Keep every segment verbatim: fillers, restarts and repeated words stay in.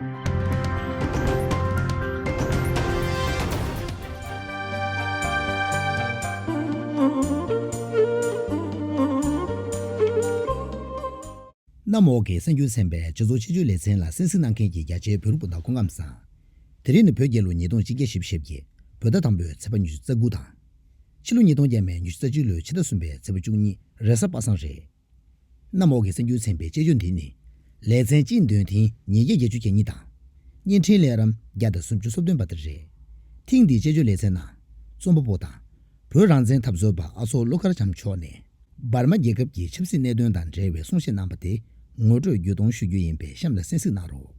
གནམ་འོག་གི་གསར་འགྱུར་ཚན་པའི་སྤྱི་ཚོགས་དཔྱད་བརྗོད་ལེ་ཚན་ལ་གསན་གཟིགས་གནང་མཁན་གྱི་རྒྱ་ཆེའི་བོད་རིགས་སྤུན་ཟླ་སྐུ་ཁམས་བཟང་། དེ་རིང་ནི་བོད་རྒྱལ་ལོ་ཉིས་སྟོང་ཆིག་བརྒྱ་བཞི་བཅུ་ཞེ་བརྒྱད། བོད་ཟླ་དང་པོའི་ཚེས་པ་ཉི་ཤུ་རྩ་དགུ་དང་། ཕྱི་ལོ་ཉིས་སྟོང་བརྒྱ་མེད་ཉི་ཤུ་རྩ་གཅིག་ལོའི་ཕྱི་ཟླ་གསུམ་པའི་ཚེས་པ་བཅུ་གཉིས། རེས་གཟའ་པ་སངས་རེད། གནམ་འོག་གི་གསར་འགྱུར་ཚན་པའི་དཔྱད་བརྗོད་འདི་ནི། ལེ་ཚན་གཅིག་འདོན་ཐེངས་ཉིས་བརྒྱ་བརྒྱད་ཅུ་གྱ་གཉིས་དང་། བརྙན་འཕྲིན་ལས་རིམ་བརྒྱ་དང་སུམ་ཅུ་སོ་བདུན་པ་དེ་རེད། ཐེངས་འདིའི་དཔྱད་བརྗོད་ལེ་ཚན་ནང་། རྩོམ་པ་པོ་དང་། བོད་རང་བཙན་འཐབ་རྩོད་པ་ཨ་མཚོ་བློ་དཀར་བྱམས་མཆོག་ནས། འབར་མ་རྒྱལ་ཁབ་ཀྱི་ཆབ་སྲིད་གནད་དོན་དང་འབྲེལ་བའི་གསུང་བཤད་གནང་པ་དེ་ངོ་སྤྲོད་བརྒྱུད་གཏོང་ཞུ་རྒྱུ་ཡིན་པས་གཤམ་ལ་གསན་གཟིགས་གནང་རོགས།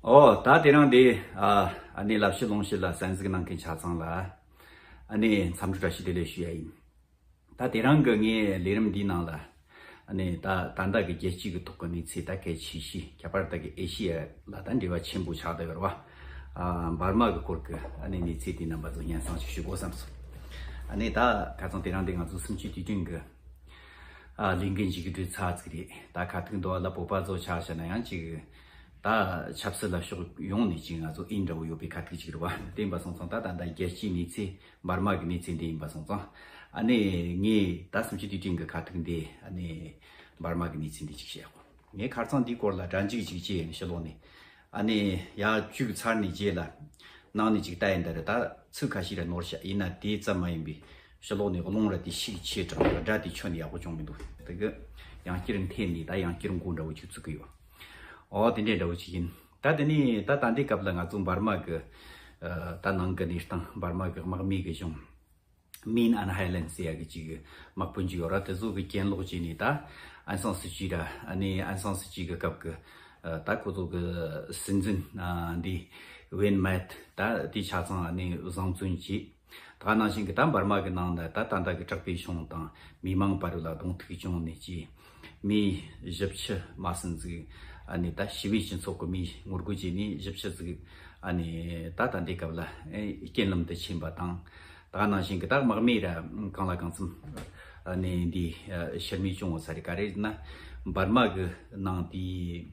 ཨོ། ད་དེ་རིང་འདི་ཨ་ཨ་ནི་ལབ་ཤི་ལོང་ཤི་ལ་གསན་གཟིགས་གནང་མཁན་ཆ་ཚང་ལ་ཨ་ནི་འཚམས་འདྲི་བཀྲ་ཤིས་བདེ་ལེགས་ཞུ་ཡ་ཡིན། ད་དེ་རིང་གི་ངའི་ལས་རིམ་འདིའི་ནང་ལ་ཨ་ནི་ད་ད་ལྟ་གི་རྒྱལ་སྤྱི་གི་ཐོག་གི་གནས་ཚུལ་ད་གལ་ཆེ་ཤོས་ཁྱད་པར་ད་གི་ཨེ་ཤི་ཡ་ལ་ད་འབྲེལ་བ་ཆེན་པོ་ཆགས་བསྡད་ཡོད་རེད་བ། ཨ་འབར་མ་གི་སྐོར་གི་ཨ་ནི་གནས་ཚུལ་དེའི་རྣམ་པ་ཚོ་སྙན་སེང་ཞིག་ཞུ་དགོས་བསམ་སོང་། ཨ་ནི་ད་ཁ་སང་དེ་རིང་འདི་ང་ཚོ་གསུམ་བཅུའི་དུས་དྲན་གི་ཨ་ལས་འགན་ཞིག་གི་སྒྲུབ་ཚར་ཚིག་རེད། ད་ཁ་ཐུག་འདུག་ལ་བོད་པ་ཚོ་ཆ་བཞག་ན་ཡང་ཅིག་ད་ཆབ་སྲིད་ལ་ཕྱོགས་ཡོངས་ནས་ཅིག་ང་ཚོ་ཨིན་འདྲ་བོ་ཡོད་པའི་ཁ་ཐུག་ཅིག་རེད་བ། དེ་ཡིན་པ་སོང་ཙང་ད་ད་ལྟ་རྒྱལ་སྤྱིའི་གནས་ཚུལ་འབར་མ་གི་གནས་ཚུལ་འདི་ཡིན་པ་སོང་ཙང་ཨ་ནི་ངས་ད་གསུམ་བཅུའི་དུས་དྲན་གི་ཁ་ཐུག་འདི་ཨ་ནི་འབར་མ་གི་གནས་ཚུལ་འདི་ཅིག་བཤད་ཡག་གོ། ངས་ཁ་སང་འདིའི་སྐོར་ལ་དྲ་འཇུག་ཅིག་བྱས་ཡིན་ཕྱི་ལོགས་ནས། ཨ་ནི་ཡར་བཅུག་ཚར་ནས་རྗེས་ལ་ནང་ནས་ཅིག་ལྟ་ཡིན་ད་རེད། ད་ཚིག་ཁ་ཤས་ར་ནོར་ཤག་ཡིན་ན་དེ་ཙམ་མ་ཡིན་པའི་ཕྱི་ལོགས་ནས་རླུང་ར་དེ་ཤུགས་ཆེ་དྲགས་སྒྲ་དེ་ཁྱོན་ནས་ཡག་པོ་བྱུང་མི་འདུག་དེ་གི་ཡང་བསྐྱར་འཐེན་ནས་ད་ཡང་བསྐྱར་མགོ་འདྲ་བོ་ཅིག་བཙུགས་གི་ཡོད། ཨོ་དེ་འདྲའི་འདྲ་བོ་ཅིག་ཡིན། ད་དེ་ནས་ད་ད་ལྟའི་སྐབས་ལ་ང་ཚོ་འབར་མ་གི་ཨ་ད་ནང་གི་གནས་སྟངས། འབར་མ་གི་དམག་མིའི་གི་གཞུང་། མིན་ཨན་ཧའེ་ལན་ཟེར་ཡ་གི་ཅིག་དམག་དཔོན་ཅིག་ཡོད་ར། དེ་ཚོ་གི་གྱེན་ལོག་བྱས་ནས་ད་ཨན་སང་སི་ཅི་ར། ཨ་ནི་ཨན་སང་སི་ཅི་གི་སྐབས་གི་ཨ་ད་ཁོ་ཚོ་གི་སྲིད་འཛིན་ཨ་འདི་ཝིན་མེད་ད་དེ་ཆ་ཚང་ཨ་ནི་བཟང་བཙོན་བྱས། ད་ནང་བཞིན་གི་ད་འབར་མ་གི་ནང་ན་ད་ད་ལྟ་གི་དྲག་པོའི་གཞུང་དང་མི་མང་བར་ལ་གདོང་ཐུག་བྱུང་ནས་ཀྱི་མི་བཞི་བཅུ་མ་ཟིན་ཟིག་ཨ་ནི་ད་ཞི་བའི་སྤྱི་ཚོགས་ཀྱི་མི་ངོ་རྒོལ་བྱས་ནས་བཞི་བཅུ་ཟིག་ཨ་ནི་ད་ད་ལྟའི་སྐབས་ལ་ཨེ་རྐྱེན་ལམ་དུ་ཕྱིན་པ་དང་། ད་ནང་བཞིན་གི་ད་དམག་མི་ར་གང་ལ་གང་འཚམ་ཨ་ནི་འདི་ཨ་ཤི་རྨས་བྱུང་བ་ས་རེད། ག་རེ་ན་འབར་མ་གི་ནང་དེའི་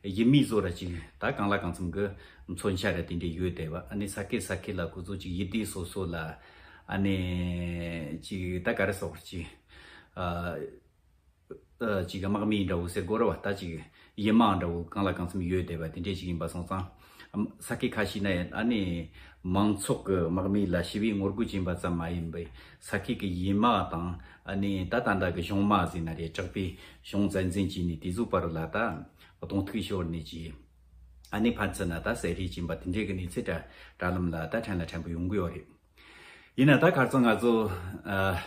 ཡུལ་མི་བཟོ་ར་ཅིག་ད་གང་ལ་གང་འཚམ་གི་མཚོན་ཆ་ར་དེ་འདྲས་ཡོད་བསྡད་པ། ཨ་ནི་ས་ཁུལ་ས་ཁུལ་ལ་ཁོ་ཚོ་ཅིག་ཡུལ་སྡེ་སོ་སོ་ལ་ཨ་ནི་ཅིག་ད་ག་རེ་ཟེར་དགོས་རེད། ཅིག་ཨ་ཨ་ཅིག་དམག་མི་འདྲ་བོ་ཟེར་དགོས་རེད་བ། ད་ཅིག་ཡུལ་དམག་འདྲ་བོ་གང་ལ་གང་འཚམ་ཡོད་བསྡད་པ་དེ་འདྲས་ཅིག་ཡིན་པ་སོང་ཙང་། ཨམ་ས་ཁུལ་ཁ་ཤས་ན་ཡང་ཨ་ནི་མང་ཚོགས་ཀྱི་དམག་མི་ལ་ཞི་བའི་ངོ་རྒོལ་བྱས་པ་ཙམ་མ་ཡིན་པའི་ས་ཁུལ་གྱི་ཡུལ་དམག་དང་ཨ་ནི་ད་ད་ལྟ་གི་གཞུང་དམག་ཟེར་ན་རེད། དྲག་པོའི་གཞུང་བཙན་འཛུལ་བྱས་ནས་དེ་ཚོ་བར་ལ་ད་གདོང་ཐུག་ཤོར་ནས་ཀྱི་ཨ་ནི་ཕན་ཚུན་ན་ད་བསད་རེས་བྱས་པ་དེ་འདྲའི་གི་གནས་ཚུལ་དྲ་དྲ་ལམ་ལ་ད་ཕྲན་ལ་ཕྲན་བུ་ཡོང་གི་ཡོད་རེད། ཡིན་ན་ད་ཁ་སང་ང་ཚོ་ཨ་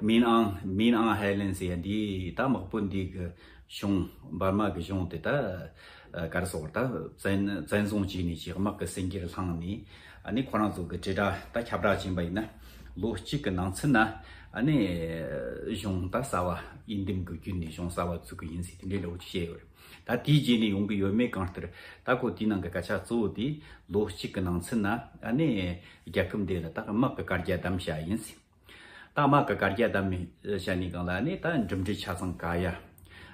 མིན་ཨང་མིན་ཨང་ཧའེ་ལན་ཟེར་ཡ་འདི་ད་དམག་དཔོན་འདི་གི་གཞུང་འབར་མ་གི་གཞུང་དེ་ད་ཨ་ག་རེ་ཟེར་དགོས་རེད། ད་བཙན་བཙན་བཟུང་བྱས་ནས་ཀྱི་དམག་གི་སེམས་འགུལ་བསླངས་ནས་ཨ་ནི་ཁོ་རང་ཚོ་གི་དྲིལ་བསྒྲགས་ད་ཁྱབ་བསྒྲགས་བྱས་པ་ཡིན་ན་ལོ་གཅིག་གི་ནང་ཚུན་ན་ཨ་ནི་གཞུང་ད་གསར་བ་འོས་འདེམས་གི་བརྒྱུད་ནས་གཞུང་གསར་བ་བཙུགས་གི་ཡིན་ཟེར་དེ་འདྲའི་འདྲ་བོ་ཅིག་བཤད་ཡོད་རེད། ད་དེའི་རྗེས་ནས་ཡོང་གི་ཡོད་མེད་གང་ལྟར་ད་ཁོ་དེའི་ནང་གི་སྐད་ཆ་གཙོ་བོ་དེ་ལོ་གཅིག་གི་ནང་ཚུན་ན་ཨ་ནི་རྒྱལ་ཁབ་འདི་ལ་ད་དམག་གི་བཀའ་རྒྱ་བསྡམས་བཞག་ཡིན་ཟེར། ད་དམག་གི་བཀའ་རྒྱ་བསྡམས་བཞག་ནས་གང་ལ་ཨ་ནི་ད་འགྲིམ་འགྲུལ་ཆ་ཚང་བཀག་ཡ།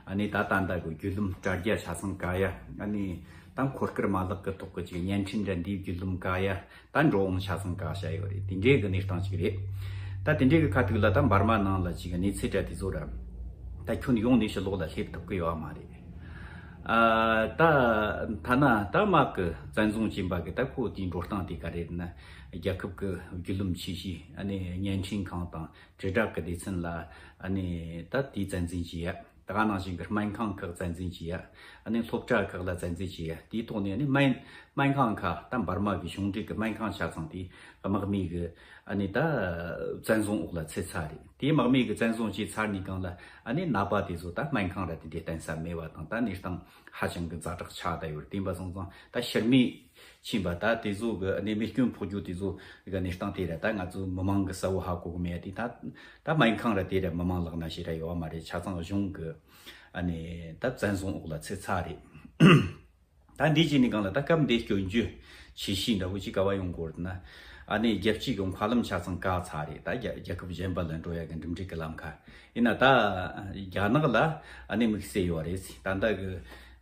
ཨ་ནི་ད་ད་ལྟ་གི་བརྒྱུད་ལམ་དྲ་རྒྱ་ཆ་ཚང་བཀག་ཡ། ཨ་ནི་ད་འཁོར་སྐར་མ་ལག་གི་ཐོག་གི་ཅིག་བརྙན་འཕྲིན་འདྲ་འདིའི་བརྒྱུད་ལམ་བཀག་ཡ། ད་འགྲོ་འོང་ཆ་ཚང་བཀག་བཞག་ཡོད་རེད། དེ་འདྲའི་གི་གནས་སྟངས་ཅིག་རེད། ད་དེ་འདྲའི་གི་ཁ་ཐུག་ལ་ད་འབར་མ་ནང་ལ་ཅིག་གནས་ཚུལ་འདྲ་དེ་ཚོ་ར་ད་ཁྱོན་ཡོངས་ནས་ཕྱི་ལོགས་ལ་སླེབས་ཐུབ་ཀྱི་ཡོད་མ་རེད། ཨ་ད་ཐ་ན་ད་དམག་གི་བཙན་བཟུང་བྱས་པ་གི་ད་ཁོ་དེའི་འགྲོ་སྟངས་དེ་ག་རེ་རེད་ན། རྒྱལ་ཁབ་གི་བརྒྱུད་ལམ་ཆེ་ཤོས་ཨ་ནི་བརྙན་འཕྲིན་ཁང་དང་དྲིལ་བསྒྲགས་གི་སྡེ་ཚན་ལ་ཨ་ནི་ད་དེའི་བཙན་འཛུལ་བྱས་ཡ། ད་ག་ནང་བཞིན་གི་སྨན་ཁང་ཁག་བཙན་འཛུལ་བྱས་ཡ། ཨ་ནི་སློབ་གྲྭ་ཁག་ལ་བཙན་འཛུལ་བྱས་ཡ། དེའི་ཐོག་ནས་ཨ་ནི་སྨན་སྨན་ཁང་ཁག་ད་འབར་མ་གི་གཞུང་འབྲེལ་གི་སྨན་ཁང་ཆ་ཚང་དེ་དམག་མི་གི་ཨ་ནི་ད་བཙན་བཟུང་འོག་ལ་ཚུད་ཚར་རེད། དེའི་དམག་མི་གི་བཙན་བཟུང་བྱས་ཚར་ནས་གང་ལ་ཨ་ནི་ནད་པ་དེ་ཚོ་ད་སྨན་ཁང་ར་དེ་འདྲའི་བསྟེན་ས་མེད་པ་དང་ད་གནས་སྟངས་ཧ་ཅང་གི་ཛ་དྲག་ཆགས་བསྡད་ཡོད་རེད། དེ་ཡིན་པ་སོང་ཙང་ད་ཤི་རྨས་ཕྱིན་པ་ད་དེ་ཚོ་གི་ཨ་ནི་རྨས་སྐྱོན་ཕོག་རྒྱུ་དེ་ཚོ་གི་གནས་སྟངས་དེ་ར་ད་ང་ཚོ་མི་མང་གི་གསལ་བོ་ཧ་གོ་གི་མེད་དེ། ད་ད་སྨན་ཁང་ར་དེ་ར་མི་མང་ལག་ན་ཞིག་ར་ཡོད་མ་རེད། ཆ་ཚང་གཞུང་གི་ཨ་ནི་ད་བཙན་བཟུང་འོག་ལ་ཚུད་ཚར་རེད། ད་འདི་བྱས་ནས་གང་ལ་ད་སྐབས་འདི་སྐྱོན་བརྗོད་ཆེ་ཤོས་འདྲ་བོ་ཅིག་ག་བ་ཡོང་གི་ཡོད་ན། ཨ་ནི་རྒྱལ་སྤྱིའི་གི་མཁའ་ལམ་ཆ་ཚང་ག་ཚར་རེད། ད་རྒྱ་རྒྱལ་ཁབ་གཞན་པ་ལ་འགྲོ་ཡ་གི་འགྲིམ་འགྲུལ་གི་ལམ་ཁ་ཡིན་ན། ད་རྒྱ་ནག་ལ་ཨ་ནི་དམིགས་བསལ་ཡོད་རེད། ད་ལྟ་གི་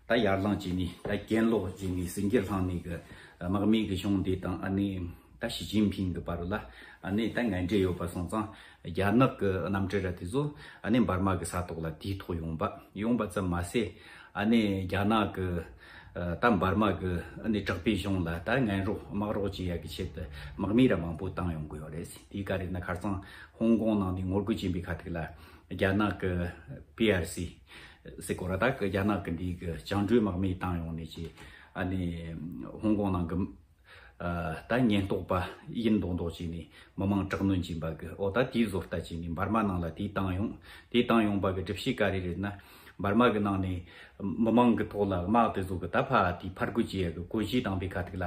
ད་ཡར་ལངས་བྱས་ནས། ད་གྱེན་ལོག་བྱས་ནས་ཟིང་གེར་ལྷུང་ནས་གི་དམག་མིའི་གི་གཞུང་འདི་དང་། ཨ་ནི་ད་ཞི་ཅིན་ཕིང་གི་བར་ལ་ཨ་ནི་ད་ངན་འབྲེལ་ཡོད་པ་སོང་ཙང་། རྒྱ་ནག་གི་གནམ་གྲུ་ར་དེ་ཚོ་ཨ་ནི་འབར་མ་གི་ས་ཐོག་ལ་དུས་ཐོག་ཡོང་པ་ཡོང་པ་ཙམ་མ་ཟད། ཨ་ནི་རྒྱ་ནག་གི་ཨ་ད་འབར་མ་གི་ཨ་ནི་དྲག་པོའི་གཞུང་ལ་ད་ངན་རོགས་དམག་རོགས་བྱེད་ཡ་གི་ཆེད་དུ་དམག་མི་ར་མང་པོ་བཏང་ཡོང་གི་ཡོད་རེད། དེའི་ག་རེ་ན། ཁ་སང་ཧོང་ཀོང་ནང་ནས་ངོ་རྒོལ་བྱེད་པའི་ཁ་ཐུག་ལ་རྒྱ་ནག་གི་པི་ཨར་སི་ཟེར་གོ་ར། ད་གི་རྒྱ་ནག་གི་འདི་གི་བཅིངས་འགྲོལ་དམག་མི་བཏང་ཡོང་ནས་ཀྱི་ཨ་ནི་ཧོང་ཀོང་ནང་གི་ཨ་ད་ཉེན་རྟོག་པ་ཡིན་མདོག་མདོག་བྱས་ནས་མི་མང་དྲག་གནོན་བྱས་པ་གི། འོ་ད་དེའི་བཟོ་ལྟ་བྱས་ནས་འབར་མ་ནང་ལ་དེ་བཏང་ཡོང་། དེ་བཏང་ཡོང་པ་གི་སྒྲུབ་བྱེད་ག་རེ་རེད་ན། འབར་མ་གི་ནང་ནས་མི་མང་གི་ཐོག་ལ་དམག་དེ་ཚོ་གི་ད་ཕ་དེ་ཕར་རྒོལ་བྱེད་ཡ་གི་བཀོད་ཇུས་བཏང་པའི་ཁ་ཐུག་ལ།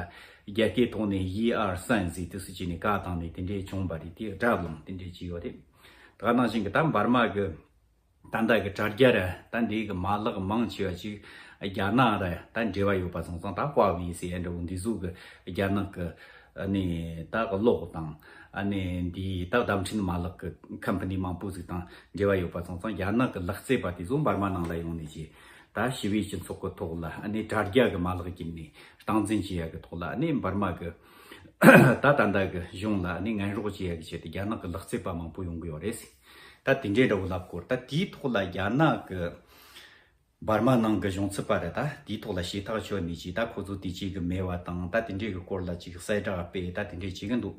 རྒྱ་སྐད་ཐོག་ནས་ཡི་ཨར་སན་ཟེར་དུས་སུ་བྱས་ནས་བཀའ་བཏང་ནས་དེ་འདྲས་བྱུང་བ་རེད། དེ་དགྲ་བླངས་དེ་འདྲས་བྱས་ཡོད་རེད། ད་ག་ནང་བཞིན་གི་ད་འབར་མ་གི་ད་ལྟ་གི་དྲ་རྒྱ་ར་ད་འདི་གི་མ་ལག་མང་ཆེ་བ་ཅིག་རྒྱ་ནག་ར་ད་འབྲེལ་བ་ཡོད་པ་སོང་ཙང་། ད་ཧྭ་ཝེ་ཟེར་ཡ་འདྲ་བོ་འདི་ཟུག་གི་རྒྱ་ནག་གི་ཨ་ནི་ད་གློག་དང་། ཨ་ནི་འདི་ད་བརྡ་འཕྲིན་མ་ལག་གི་ཁམ་པ་ནི་མང་པོ་ཟིག་དང་འབྲེལ་བ་ཡོད་པ་སོང་ཙང་། རྒྱ་ནག་གི་ལག་རྩལ་པ་དེ་ཚོ་འབར་མ་ནང་ལ་ཡོང་ནས་ཀྱི་ད་ཞི་བའི་སྤྱི་ཚོགས་ཀྱི་ཐོག་ལ་ཨ་ནི་དྲ་རྒྱ་གི་མ་ལག་བརྒྱུད་ནས་སྟངས་འཛིན་བྱེད་ཡ་གི་ཐོག་ལ། ཨ་ནི་འབར་མ་གི་ད་ད་ལྟ་གི་གཞུང་ལ་ཨ་ནི་ངན་རོགས་བྱེད་ཡ་གི་ཆེད་དུ་རྒྱ་ནག་གི་ལག་རྩལ་པ་མང་པོ་ཡོང་གི་ཡོད་རེད། ད་དེ་འདྲའི་འདྲ་བོ་ལབ་སྐོར། ད་དེའི་ཐོག་ལ་རྒྱ་ནག་གི་འབར་མ་ནང་གི་གཞུང་ཚབ་པ་རེད། ད་དེའི་ཐོག་ལ་ཞེ་ཐག་ཆོད་ནས་ཅིག་ད་ཁོ་ཚོ་དེ་ཅིག་གི་མེད་པ་དང་། ད་དེ་འདྲའི་གི་སྐོར་ལ་ཅིག་གསལ་བསྒྲགས་སྤེལ། ད་དེ་འདྲའི་བྱེད་གི་འདུག་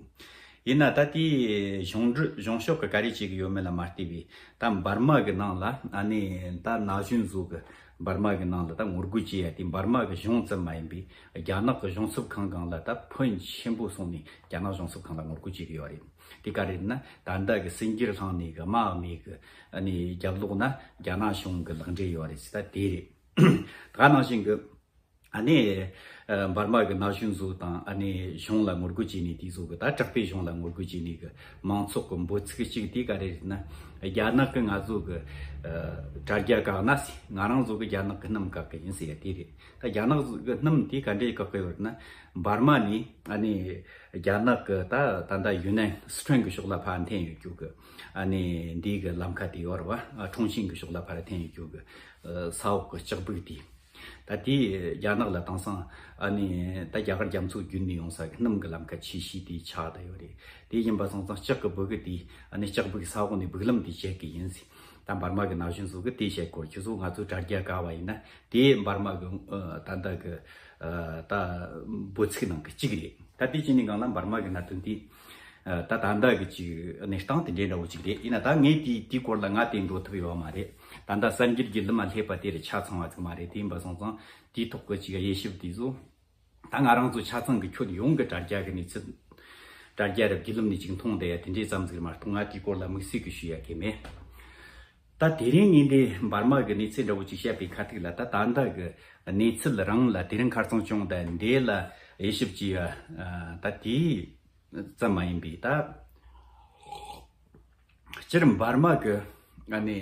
ཡིན་ན་ད་དེའི་གཞུང་འབྲུ་གཞུང་ཕྱོགས་གི་ག་རེ་བྱེད་གི་ཡོད་མེད་ལ་མ་ལྟོས་པའི། ད་འབར་མ་གི་ནང་ལ་ཨ་ནི་ད་ན་གཞོན་ཚོ་གི་འབར་མ་གི་ནང་ལ་ད་ངོ་རྒོལ་བྱེད་ཡ་དེ་འབར་མ་གི་གཞུང་ཙམ་མ་ཡིན་པའི་རྒྱ་ནག་གི་གཞུང་ཚབ་ཁང་སྒང་ལ་ད་ཕོན་ཆེན་པོ་སོང་ནས། རྒྱ་ནག་གཞུང་ཚབ་ཁང་ལ་ངོ་རྒོལ་བྱེད་གི་ཡོད་རེད། དེ་ག་རེ་ན། ད་ལྟ་གི་ཟིང་གེར་ལྷུང་ནས་གི་དམག་མི་གི་ཨ་ནི་རྒྱབ་ལོགས་ན་རྒྱ་ནག་གཞུང་གི་ལག་འབྲེལ་ཡོད་རེད་ཟེར། ད་དེ་རེད། ད་ག་ནང་བཞིན་གི་ཨ་ནི་ཨ་འབར་མ་གི་ན་གཞོན་ཚོ་དང་། ཨ་ནི་གཞུང་ལ་ངོ་རྒོལ་བྱས་ནས་དེ་ཚོ་གི་ད་དྲག་པོའི་གཞུང་ལ་ངོ་རྒོལ་བྱས་ནས་གི་མང་ཚོགས་གི་འབོད་ཚིག་གཅིག་དེ་ག་རེ་རེད་ན། རྒྱ་ནག་གི་ང་ཚོ་གི་ཨ་དྲ་རྒྱ་བཀག་ན་ཟེར། ང་རང་ཚོ་གི་རྒྱ་ནག་གི་སྣུམ་བཀག་གི་ཡིན་ཟེར་ཡ་དེ་རེད། ད་རྒྱ་ནག་གི་སྣུམ་དེ་ག་འདྲས་བཀག་གི་ཡོད་ན། འབར་མ་ནས་ཨ་ནི་རྒྱ་ནག་གི་ད་ད་ལྟ་ཡུན་ནན་སི་ཁྲོན་གི་ཕྱོགས་ལ་ཕར་འཐེན་ཡོད་རྒྱུ་གི་ཨ་ནི་འདི་གི་ལམ་ཁ་དེ་ཡོད་རེད་བ། ཁྲུང་ཆིང་གི་ཕྱོགས་ལ་ཕར་འཐེན་ཡོད་རྒྱུ་གི་ས་འོག་གི་ལྕགས་སྦུག་དེ། ད་དེ་རྒྱ་ནག་ལ་དེང་སང་ཨ་ནི་ད་རྒྱ་གར་རྒྱ་མཚོ་བརྒྱུད་ནས་ཡོང་ས་གི་སྣུམ་གི་ལམ་ཁ་ཆེ་ཤོས་དེ་ཆགས་བསྡད་ཡོད་རེད། དེ་ཡིན་པ་སོང་ཙང་ལྕགས་གི་སྦུག་གི་དེ། ཨ་ནི་ལྕགས་སྦུག་ས་འོག་ནས་སྦུག་ལམ་དེ་བྱེད་གི་ཡིན་ཟེར། ད་འབར་མ་གི་ན་གཞོན་ཚོ་གི་དེ་བཤད་སྐོར། ཁྱོད་ཚོ་ང་ཚོ་དྲ་རྒྱ་བཀག་པ་ཡིན་ན། དེ་འབར་མ་གི་ཨ་ད་ལྟ་གི་ཨ་ད་འབོད་ཚིག་ནང་གི་གཅིག་རེད། ད་དེ་བྱས་ནས་སྒང་ལ་འབར་མ་གི་གནད་དོན་དེ་ཨ་ད་ད་ལྟ་གི་ཅིག་གནས་སྟངས་དེ་འདྲའི་འདྲ་བོ་ཅིག་རེད། ཡིན་ན་ད་ངས་དེ་དེའི་སྐོར་ལ་ང་དེ་འགྲོ་ཐུབ་ཡོད་མ་རེད། ད་ལྟ་གསར་འགྱུར་གྱི་ལམ་མ་སླེབས་པ་དེ་རེད། ཆ་ཚང་བ་ཅིག་མ་རེད། དེ་ཡིན་པ་སོང་ཙང་དེའི་ཐོག་གི་ཅིག་དབྱེ་ཞིབ་དེ་ཚོ། ད་ང་རང་ཚོ་ཆ་ཚང་གི་ཁྱོན་ཡོངས་ཀྱི་དྲ་རྒྱ་གི་གནས་ཚུལ། དྲ་རྒྱ་ར་བརྒྱུད་ལམ་ནས་ཅིག་མཐོང་བསྡད་ཡ་དེ་འདྲའི་ཙམ་ཟིག་མ་གཏོགས། ང་དེའི་སྐོར་ལ་དམིགས་བསལ་གྱི་ཞུ་ཡ་གི་མེད། ད་དེ་རིང་ཉིན་དེ་འབར་མ་གི་གནས་ཚུལ་འདྲ་བོ་ཅིག་བཤད་པའི་ཁ་ཐུག་ལ། ད་ད་ལྟ་གི་གནས་ཚུལ་རང་ལ་དེ་རིང་ཁ་རྩང་བྱུང་། ད་འདི་ལ་དབྱེ་ཞིབ་བྱས་ཡ་ད་དེའི་ཙམ་མ་ཡིན་པའི། ད་སྤྱིར་འབར་མ་གི་ཨ་ནི་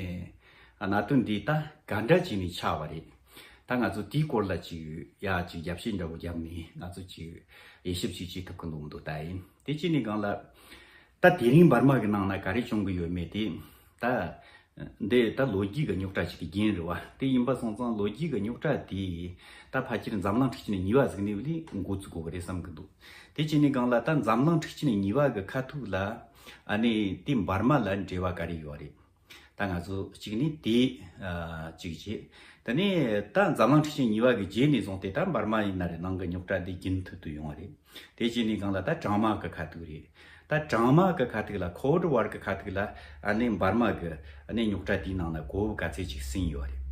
གནད་དོན་འདི་ད་ག་འདྲ་བྱས་ནས་ཆགས་པ་རེད། ད་ང་ཚོ་དེའི་སྐོར་ལ་ཅིག་ཡ་ཅིག་རྒྱབ་བཤད་འདྲ་བོ་བརྒྱབ་ནས་ང་ཚོ་ཅིག་དབྱེ་ཞིབ་ཅིག་བྱེད་ཐུབ་ཀྱི་འདུག་མི་འདུག་ད་ཡིན། དེ་བྱས་ནས་སྒང་ལ་ད་དེ་རིང་འབར་མ་གི་ནང་ན་ག་རེ་བྱུང་གི་ཡོད་མེད་དེ། ད་འདི་ད་ལོ་རྒྱུས་ཀྱི་རྙོག་དྲ་ཅིག་གི་རྒྱན་རེད་བ། དེ་ཡིན་པ་སོང་ཙང་ལོ་རྒྱུས་ཀྱི་རྙོག་དྲ་དེ་ད་ཕལ་ཆེར་འཛམ་གླིང་འཁྲུག་ཆེན་གཉིས་པ་ཟིག་ནས་ལས་འགོ་བཙུགས་དགོས་ཀྱི་རེད་བསམ་གྱི་འདུག་དེ་བྱས་ནས་སྒང་ལ་ད་འཛམ་གླིང་འཁྲུག་ཆེན་གཉིས་པ་གི་ཁ་ཐུག་ལ་ཨ་ནི་དེ་འབར་མ་ལ་འབྲེལ་བ་ག་རེ་ཡོད་རེད། ད་ང་ཚོ་གཅིག་ནི་དེ་ཨ་གཅིག་བྱས། དེ་ནས་ད་འཛམ་གླིང་འཁྲུག་ཆེན་གཉིས་པ་གི་རྗེས་ནས་བཟུང་སྟེ་ད་འབར་མ་ཡིན་ན་རེད། ནང་གི་རྙོག་དྲ་འདི་རྒྱུན་མཐུད་དུ་ཡོང་བ་རེད། དེ་བྱས་ནས་སྒང་ལ་ད་གྲང་དམག་གི་ཁ་ཐུག་རེད། ད་གྲང་དམག་གི་ཁ་ཐུག་ལ། Cold War གི་ཁ་ཐུག་ལ་ཨ་ནི་འབར་མ་གི་ཨ་ནི་རྙོག་དྲ་དེའི་ནང་ན་གོ་བབ་ག་ཚད་ཅིག་ཟིན་ཡོད་རེད།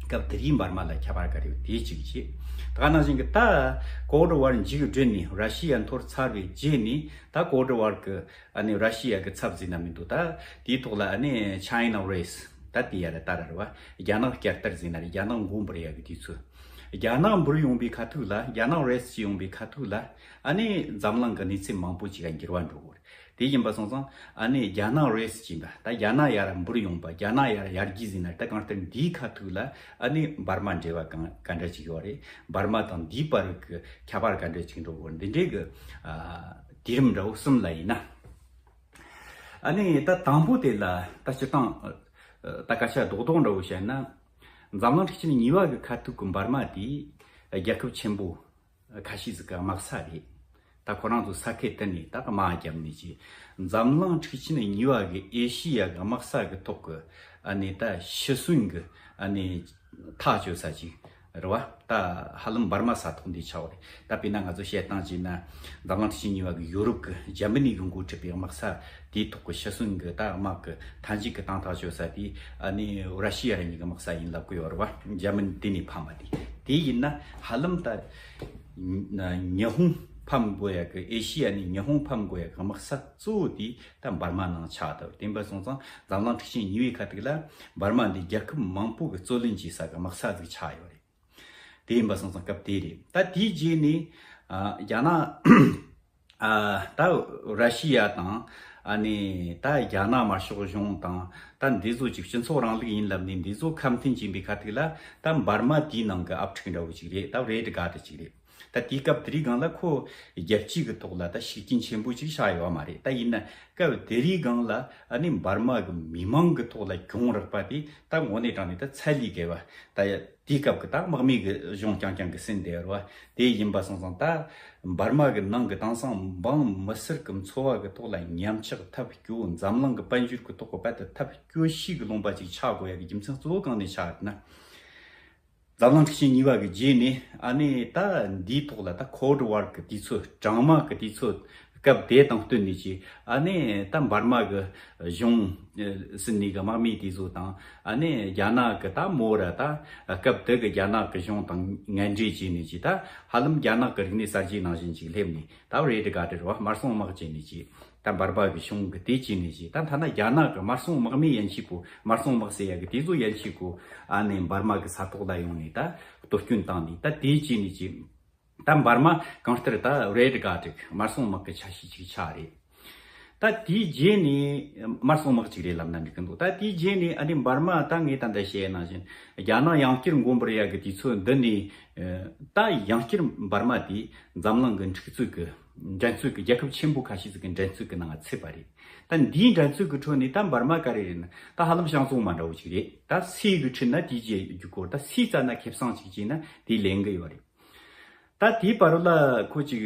སྐབས་དེ་རིང་འབར་མ་ལ་ཁྱད་པར་ག་རེ་ཡོད། དེ་གཅིག་བྱས། ད་ག་ནང་བཞིན་གི་ད་Cold War མཇུག་བསྒྲིལ་ནས་ར་ཤི་ཡ་འཐོར་ཚར་བའི་རྗེས་ནས་ད་Cold War གི་ཨ་ནི་ར་ཤི་ཡ་གི་ཚབ་ཟིན་ན་མི་འདུག་ད་དེའི་ཐོག་ལ་ཨ་ནི་China Race ད་དེ་ཡ་ར་ད་ར་རེད་བ། རྒྱ་ནག་བསྐྱར་དར་ཟིན་ན་རེད། རྒྱ་ནག་མགོ་འབུར་ཡ་གི་དུས་ཚོད། རྒྱ་ནག་འབུར་ཡོང་པའི་ཁ་ཐུག་ལ། རྒྱ་ནག་Race ཅིག་ཡོང་པའི་ཁ་ཐུག་ལ་ཨ་ནི་འཛམ་གླིང་གི་གནས་ཚུལ་མང་པོ་ཅིག་ག་འགྱུར་བ་འགྲོ་གི་རེད། དེ་ཡིན་པ་སོང་ཙང་ཨ་ནི་རྒྱ་ནག་Race ཅིག་ཡིན་པ། ད་རྒྱ་ནག་ཡ་ར་འབུར་ཡོང་པ། རྒྱ་ནག་ཡ་ར་ཡར་རྒྱས་ཟིན་ན། ད་གང་ལྟར་འདིའི་ཁ་ཐུག་ལ་ཨ་ནི་འབར་མ་འབྲེལ་བ་གང་ག་འདྲ་ཅིག་ཡོད་རེད། འབར་མ་དང་འདིའི་བར་གི་ཁྱད་པར་ག་འདྲ་ཅིག་འགྲོ་གི་རེད། འདི་འདྲའི་གི་ཨ། བརྒྱུད་རིམ་འདྲ་བོ་གསུམ་ལ་ཡིན་ན། ཨ་ནི་ད་དང་པོ་དེ་ལ་ད་སྤྱིར་བཏང་ད་སྐད་ཆ་རྡོག་རྡོག་འདྲ་བོ་བཤད་ན། འཛམ་གླིང་འཁྲུག་ཆེན་གཉིས་པ་གི་ཁ་ཐུག་གི་འབར་མ་དེ་རྒྱལ་ཁབ་ཆེན་པོ་ཁ་ཤས་ཟིག་གི་དམག་ས་རེད། ད་ཁོ་རང་ཚོ་ས་ཁུལ་དེ་ནས་ད་དམག་བརྒྱབ་ནས་ཀྱི་འཛམ་གླིང་འཁྲུག་ཆེན་གཉིས་པ་གི་ཨེ་ཤི་ཡ་གི་དམག་ས་གི་ཐོག་གི་ཨ་ནི་ད་ཤི་གསོན་གི་ཨ་ནི་ཐག་གཅོད་ས་ཅིག་རེད་བ། ད་ཧ་ལམ་འབར་མ་ས་ཐོག་འདི་ཆགས་པ་རེད། ད་དཔེར་ན་ང་ཚོ་བཤད་སྟངས་བྱས་ན་འཛམ་གླིང་འཁྲུག་ཆེན་གཉིས་པ་གི་ཡོ་རོབ་གི་ཇར་མ་ནི་གི་འགོ་ཁྲིད་པའི་དམག་ས་དེའི་ཐོག་གི་ཤི་གསོན་གི་ད་དམག་གི་མཐའ་མཇུག་གི་གཏན་ཐག་གཅོད་ས་དེ་ཨ་ནི་ར་ཤི་ཡ་རང་ཉིད་ཀྱི་དམག་ས་ཡིན་ལབ་གི་ཡོད་རེད་བ། ཇར་མ་ནི་དེ་ནས་ཕམ་པ་དེ་དེ་ཡིན་ན་ཧ་ལམ་ད་ཉི་ཧོང་ཕམ་དགོས་ཡ་གི་ཨེ་ཤི་ཡ་ནས་ཉི་ཧོང་ཕམ་དགོས་ཡ་གི་དམག་ས་གཙོ་བོ་དེ་ད་འབར་མ་ནང་ཆགས་ཐུབ། དེ་འབའ་སོང་ཙང་འཛམ་གླིང་འཁྲུག་ཆེན་གཉིས་པའི་ཁ་ཐུག་ལ་འབར་མ་འདི་རྒྱལ་ཁབ་མང་པོ་གི་རྩོད་ལེན་བྱེད་ས་གི་དམག་ས་ཟིག་ཆགས་ཡོད་རེད། དེ་ཡིན་པ་སོང་ཙང་སྐབས་དེ་རེད། ད་དེའི་རྗེས་ནས་ཨ་རྒྱ་ནག་ཨ་ད་ར་ཤི་ཡ་དང་ཨ་ནི་ད་རྒྱ་ནག་དམར་ཤོག་གཞུང་དང་ད་འདི་ཚོ་ཅིག་སྤྱི་ཚོགས་རིང་ལུགས་ཡིན་ལབ་ནས་འདི་ཚོ་ཁ་འཐེན་བྱས་པའི་ཁ་ཐུག་ལ་ད་འབར་མ་དེའི་ནང་གི་ཨབ་ཕྲུག་འདྲ་བོ་ཅིག་རེད། ད་རེད་ག་འདྲ་ཅིག་རེད། ད་དེའི་སྐབས་དེ་རིང་སྒང་ལ་ཁོ་རྒྱལ་སྤྱི་གི་ཐོག་ལ་ད་ཤུགས་རྐྱེན་ཆེན་པོ་ཅིག་བཞག་ཡོད་མ་རེད། ད་ཡིན་ན་སྐབས་དེ་རིང་སྒང་ལ་ཨ་ནི་འབར་མ་གི་མི་མང་གི་ཐོག་ལ་གྱོང་རག་པ་དེ་ད་དངོས་གནས་དྲང་གནས་ད་ཚད་ལས་བརྒལ་བ། ད་ཡ་དེའི་སྐབས་ཀྱི་ད་དམག་མི་གི་གཞུང་རྐྱང་རྐྱང་གི་ཟིན་བསྡད་ཡོད་རེད་བ། དེ་ཡིན་པ་སོང་ཙང་ད་འབར་མ་གི་ནང་གི་དེང་སང་འབངས་མི་སེར་གི་འཚོ་བ་གི་ཐོག་ལ་ཉམས་ཆག་ཐབས་སྐྱོ་བོ། འཛམ་གླིང་གི་དཔལ་འབྱོར་གི་ཐོག་གི་རྦད་དེ་ཐབས་སྐྱོ་ཤོས་གི་ལུང་པ་ཅིག་ཆགས་དགོས་ཡ་གི་རྒྱུ་མཚན་གཙོ་བོ་གང་ནས་ཆགས་ཡོད་ན། འཛམ་གླིང་འཁྲུག་ཆེན་གཉིས་པ་གི་རྗེས་ནས་ཨ་ནི་ད་འདིའི་ཐོག་ལ་ད་ཁོལ་ཌི་ཝར་གི་དུས་ཚོད། གྲང་དམག་གི་དུས་ཚོད་སྐབས་དེ་དང་བསྟུན་ནས་ཀྱི་ཨ་ནི་ད་འབར་མ་གི་གཞུང་ཟིན་ནས་གི་དམག་མི་དེ་ཚོ་དང་ཨ་ནི་རྒྱ་ནག་གི་ད་མོ་ར་ད་སྐབས་དེ་གི་རྒྱ་ནག་གི་གཞུང་དང་ངན་འབྲེལ་བྱས་ནས་ཀྱི་ད་ཧ་ལམ་རྒྱ་ནག་གི་རིག་གནས་གསར་བརྗེ་ནང་བཞིན་ཅིག་སླེབས་ནས་ད་རེད་ག་དེ་རེད་བ། དམར་སྲུང་དམག་བྱས་ནས་ཀྱི་ད་འབར་མ་གི་གཞུང་གི་དེ་བྱས་ནས་ཀྱི་ད་ཐ་ན་རྒྱ་ནག་གི་དམར་སྲུང་དམག་མི་ཡན་ཆད་པོ། དམར་སྲུང་དམག་ཟེར་ཡ་གི་དེ་ཚོ་ཡན་ཆད་པོ་ཨ་ནི་འབར་མ་གི་ས་ཐོག་ལ་ཡོང་ནས་ད་གཏོར་སྐྱོན་བཏང་ནས་ད་དེ་བྱས་ནས་ཀྱི་ད་འབར་མ་གང་ལྟར་ད་རེད་ག་དྲུག་དམར་སྲུང་དམག་གི་ཆ་ཤས་ཅིག་ཆགས་རེད། ད་དེའི་རྗེས་ནས་དམར་སྲུང་དམག་ཅིག་རེད་ལབ་ན་འགྲིག་གི་འདུག་ད་དེའི་རྗེས་ནས་ཨ་ནི་འབར་མ་ད་ངས་ད་ལྟ་བཤད་ཡ་ནང་བཞིན་རྒྱ་ནག་ཡང་བསྐྱར་མགོ་འབུར་ཡ་གི་དུས་ཚོད་འདི་ནས་ད་ཡང་བསྐྱར་འབར་མ་དེ་འཛམ་གླིང་གི་འཁྲུག་རྩོད་གི་འགྲན་རྩོད་ཀྱི་རྒྱལ་ཁབ་ཆེན་པོ་ཁ་ཤས་ཟིག་གི་འགྲན་རྩོད་ཀྱི་ནང་ཚུད་པ་རེད། ད་འདིའི་འགྲན་རྩོད་ཀྱི་ཁྲོད་ནས་ད་འབར་མ་ག་རེ་རེད་ན་ད་ཧ་ལམ་བྱང་བཙོང་མ་འདྲ་བོ་ཅིག་རེད། ད་སུའི་གི་ཁྲིད་ན་དེའི་རྗེས་རྒྱུག་གོ། ད་སུས་རྩ་ན་ཁེ་བཟང་ཅིག་བྱས་ན་དེ་ལེན་གི་ཡོད་རེད། ད་དེའི་བར་ལ་ཁོ་ཅིག་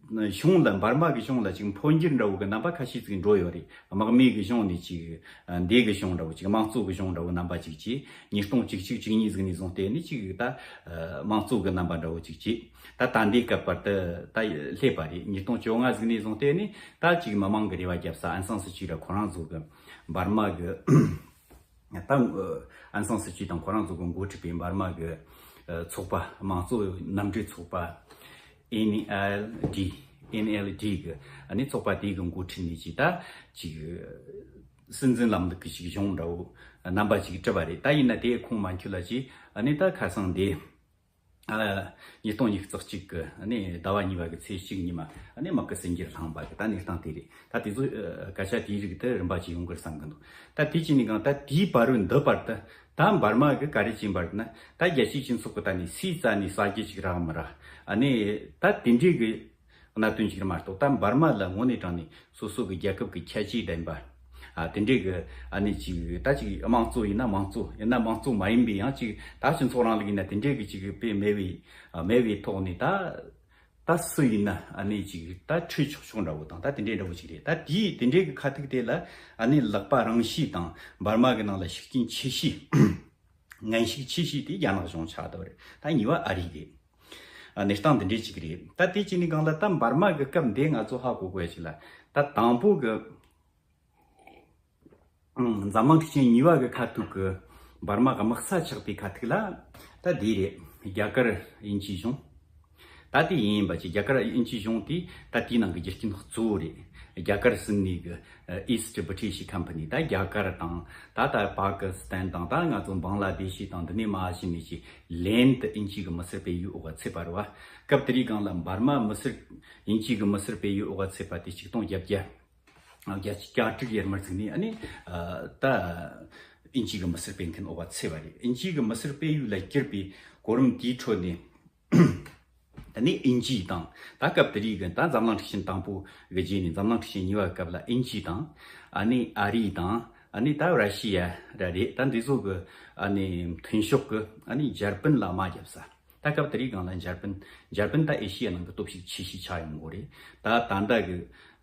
གཞུང་ལ་འབར་མ་གི་གཞུང་ལ་ཅིག་འཕོ་འགྱུར་འདྲ་བོ་གི་རྣམ་པ་ཁ་ཤས་ཅིག་འགྲོ་ཡོད་རེད། དམག་མི་གི་གཞུང་ནས་ཅིག་འདས་གི་གཞུང་འདྲ་བོ་ཅིག་དམངས་གཙོ་གི་གཞུང་འདྲ་བོ་རྣམ་པ་ཅིག་བྱས། ཉིས་སྟོང་བཅུ་གཅིག་བཅུ་གཉིས་ཟིག་ནས་བཟུང་སྟེ་ནི་ཅིག་ད་དམངས་གཙོ་གི་རྣམ་པ་འདྲ་བོ་ཅིག་བྱས། ད་ད་ལྟའི་སྐབས་བར་དུ་ད་སླེབས་པ་རེད། ཉིས་སྟོང་བཅོ་ལྔ་ཟིག་ནས་བཟུང་སྟེ་ནི་ད་ཅིག་མི་མང་གི་རེ་བ་བརྒྱབ་ས་ཨན་སང་སི་ཅི་ར་ཁོ་རང་ཚོ་གི་འབར་མ་གི་ད་ཨན་སང་སི་ཅི་དང་ཁོ་རང་ཚོ་གི་འགོ་ཁྲིད་པའི་འབར་མ་གི་ཚོགས་པ། དམངས་གཙོ་མཉམ་འབྲེལ་ཚོགས་པ། ཨེན་ཨེལ་ཌི། ཨེན་ཨེལ་ཌི་གི་ཨ་ནི་ཚོགས་པ་དེ་གི་འགོ་ཁྲིད་ནས་ཅིག་ད་ཅིག་སྲིད་འཛིན་ལམ་ལུགས་ཀྱི་ཅིག་གཞུང་འདྲ་བོ་རྣམ་པ་ཅིག་བསྒྲུབས་པ་རེད། ད་ཡིན་ན་དེ་ཁོང་མ་འཁྱོལ་ལ་ཅིག་ཨ་ནི་ད་ཁ་སང་དེ་ཨ་ཉིས་སྟོང་ཉི་ཤུ་རྩ་གཅིག་གི་ཨ་ནི་ཟླ་བ་གཉིས་པ་གི་ཚེས་གཅིག་ཉི་མ་ཨ་ནི་དམག་གི་ཟིང་རྒྱར་ལྷུང་བ་གི་ད་གནས་སྟངས་དེ་རེད། ད་དེ་ཚོ་སྐད་ཆ་དེའི་རིགས་དེ་རིམ་པ་ཅིག་ཡོང་གི་རེད་བསམ་གི་འདུག་ད་དེ་ཅི་ནས་གང་ད་དེའི་བར་བའི་འདི་བར་དུ་ད་འབར་མ་གི་ག་རེ་བྱས་པ་རེད་ན། ད་རྒྱལ་སྤྱིའི་སྤྱི་ཚོགས་ཀྱི་ད་ནི་སུས་རྩ་ནས་ཟ་རྒྱུ་ཅིག་རག་མི་རག་ཨ་ནི་ད་དེ་འདྲའི་གི་གནད་དོན་ཅིག་རེད་མ་གཏོགས། ད་འབར་མ་ལ་དངོས་གནས་དྲང་ནས་སོ་སོ་གི་རྒྱལ་ཁབ་ཀྱི་ཁྱད་ཆོས་ལྡན་པ་ཨ་དེ་འདྲའི་གི་ཨ་ནི་ཅིག་ད་ཅིག་དམངས་གཙོ་ཡིན་ན་དམངས་གཙོ། ཡིན་ན་དམངས་གཙོ་མ་ཡིན་པའི་ཡང་ཅིག་ད་སྤྱི་ཚོགས་རིང་ལུགས་ཡིན་ན་དེ་འདྲའི་གི་ཅིག་དཔེ་མེད་པའི་ཨ་མེད་པའི་ཐོག་ནས་ད་ད་སུ་ཡིན་ན་ཨ་ནི་ཅིག་ད་ཁྲོས་ཆོག་ཆོག་འདྲ་བོ་དང་ད་དེ་འདྲའི་འདྲ་བོ་ཅིག་རེད། ད་དེའི་དེ་འདྲའི་གི་ཁ་ཐུག་དེ་ལ་ཨ་ནི་ལག་པ་རིང་ཤོས་དང་འབར་མ་གི་ནང་ལ་ཤུགས་རྐྱེན་ཆེ་ཤོས། ངན་ཤུགས་ཆེ་ཤོས་དེ་རྒྱ་ནག་གཞུང་ཆགས་བསྡད་པ་རེད། ད་གཉིས་པ་ཨ་རི་རེད། ཨ་གནས་སྟངས་འདི་འདྲའི་ཅིག་རེད། ད་དེ་ཅི་ནས་གང་ལ་ད་འབར་མ་གི་སྐབས་འདི་ང་ཚོ་ཧ་གོ་དགོས་ཡ་ཅིག་ལ། ད་དང་པོ་གི་ཨང་འཛམ་གླིང་འཁྲུག་ཆེན་གཉིས་པ་གི་ཁ་ཐུག་གི་འབར་མ་གི་དམག་ས་ཆགས་པའི་ཁ་ཐུག་ལ་ད་འདི་རེད། རྒྱ་གར་དབྱིན་ཇིའི་གཞུང་། ད་དེ་ཡིན་ཡིན་པ་ཅིག་རྒྱ་གར་དབྱིན་ཇིའི་གཞུང་དེ་ད་དེའི་ནང་གི་རྒྱུ་རྐྱེན་གཙོ་བོ་རེད། རྒྱ་གར་ཟིན་ནས་གི་East British Company། ད་རྒྱ་གར་དང་ད་ད་པ་ཀི་སི་ཐན་དང་ད་ང་ཚོ་བང་ལ་དེ་ཤི་དང་འདི་ནས་མ་གཞི་ནས་ཀྱི་ལན་དུ་དབྱིན་ཇི་གི་མི་སེར་སྤེལ་ཡུལ་འོག་ཚུད་པ་རེད་བ། སྐབས་དེ་རིང་སྒང་ལ་འབར་མ་མི་སེར་དབྱིན་ཇི་གི་མི་སེར་སྤེལ་ཡུལ་འོག་ཚུད་པ་དེ་ཆིག་སྟོང་བརྒྱད་བརྒྱ་བརྒྱད་ཅུ་གྱ་དྲུག་ཡར་མར་ཚུད་ནས་ཨ་ནི་ད་དབྱིན་ཇི་གི་མི་སེར་སྤེལ་མཁན་འོག་ཚུད་པ་རེད། དབྱིན་ཇི་གི་མི་སེར་སྤེལ་ཡུལ་ལ་གྱུར་པའི་གོ་རིམ་དེའི་ཁྲོད་ནས། ཨ་ནི་དབྱིན་ཇི་དང་། ད་སྐབས་དེ་རིགས་ཀྱི་ད་འཛམ་གླིང་འཁྲུག་ཆེན་དང་པོ་གི་རྗེས་ནས་འཛམ་གླིང་འཁྲུག་ཆེན་གཉིས་པ་སྐབས་ལ་དབྱིན་ཇི་དང་། ཨ་ནི་ཨ་རི་དང་། ཨ་ནི་ད་ར་ཤི་ཡ་ར་རེད། ད་འདི་ཚོ་གི་ཨ་ནི་མཐུན་ཕྱོགས་ཀྱི་ཨ་ནི་འཇར་པན་ལ་དམག་བརྒྱབ་ས། ད་སྐབས་དེ་རིང་སྒང་ལ་འཇར་པན། འཇར་པན་ད་ཨེ་ཤི་ཡ་ནང་གི་སྟོབས་ཤུགས་ཆེ་ཤོས་ཆགས་ཡོང་གི་རེད། ད་ད་ལྟ་གི་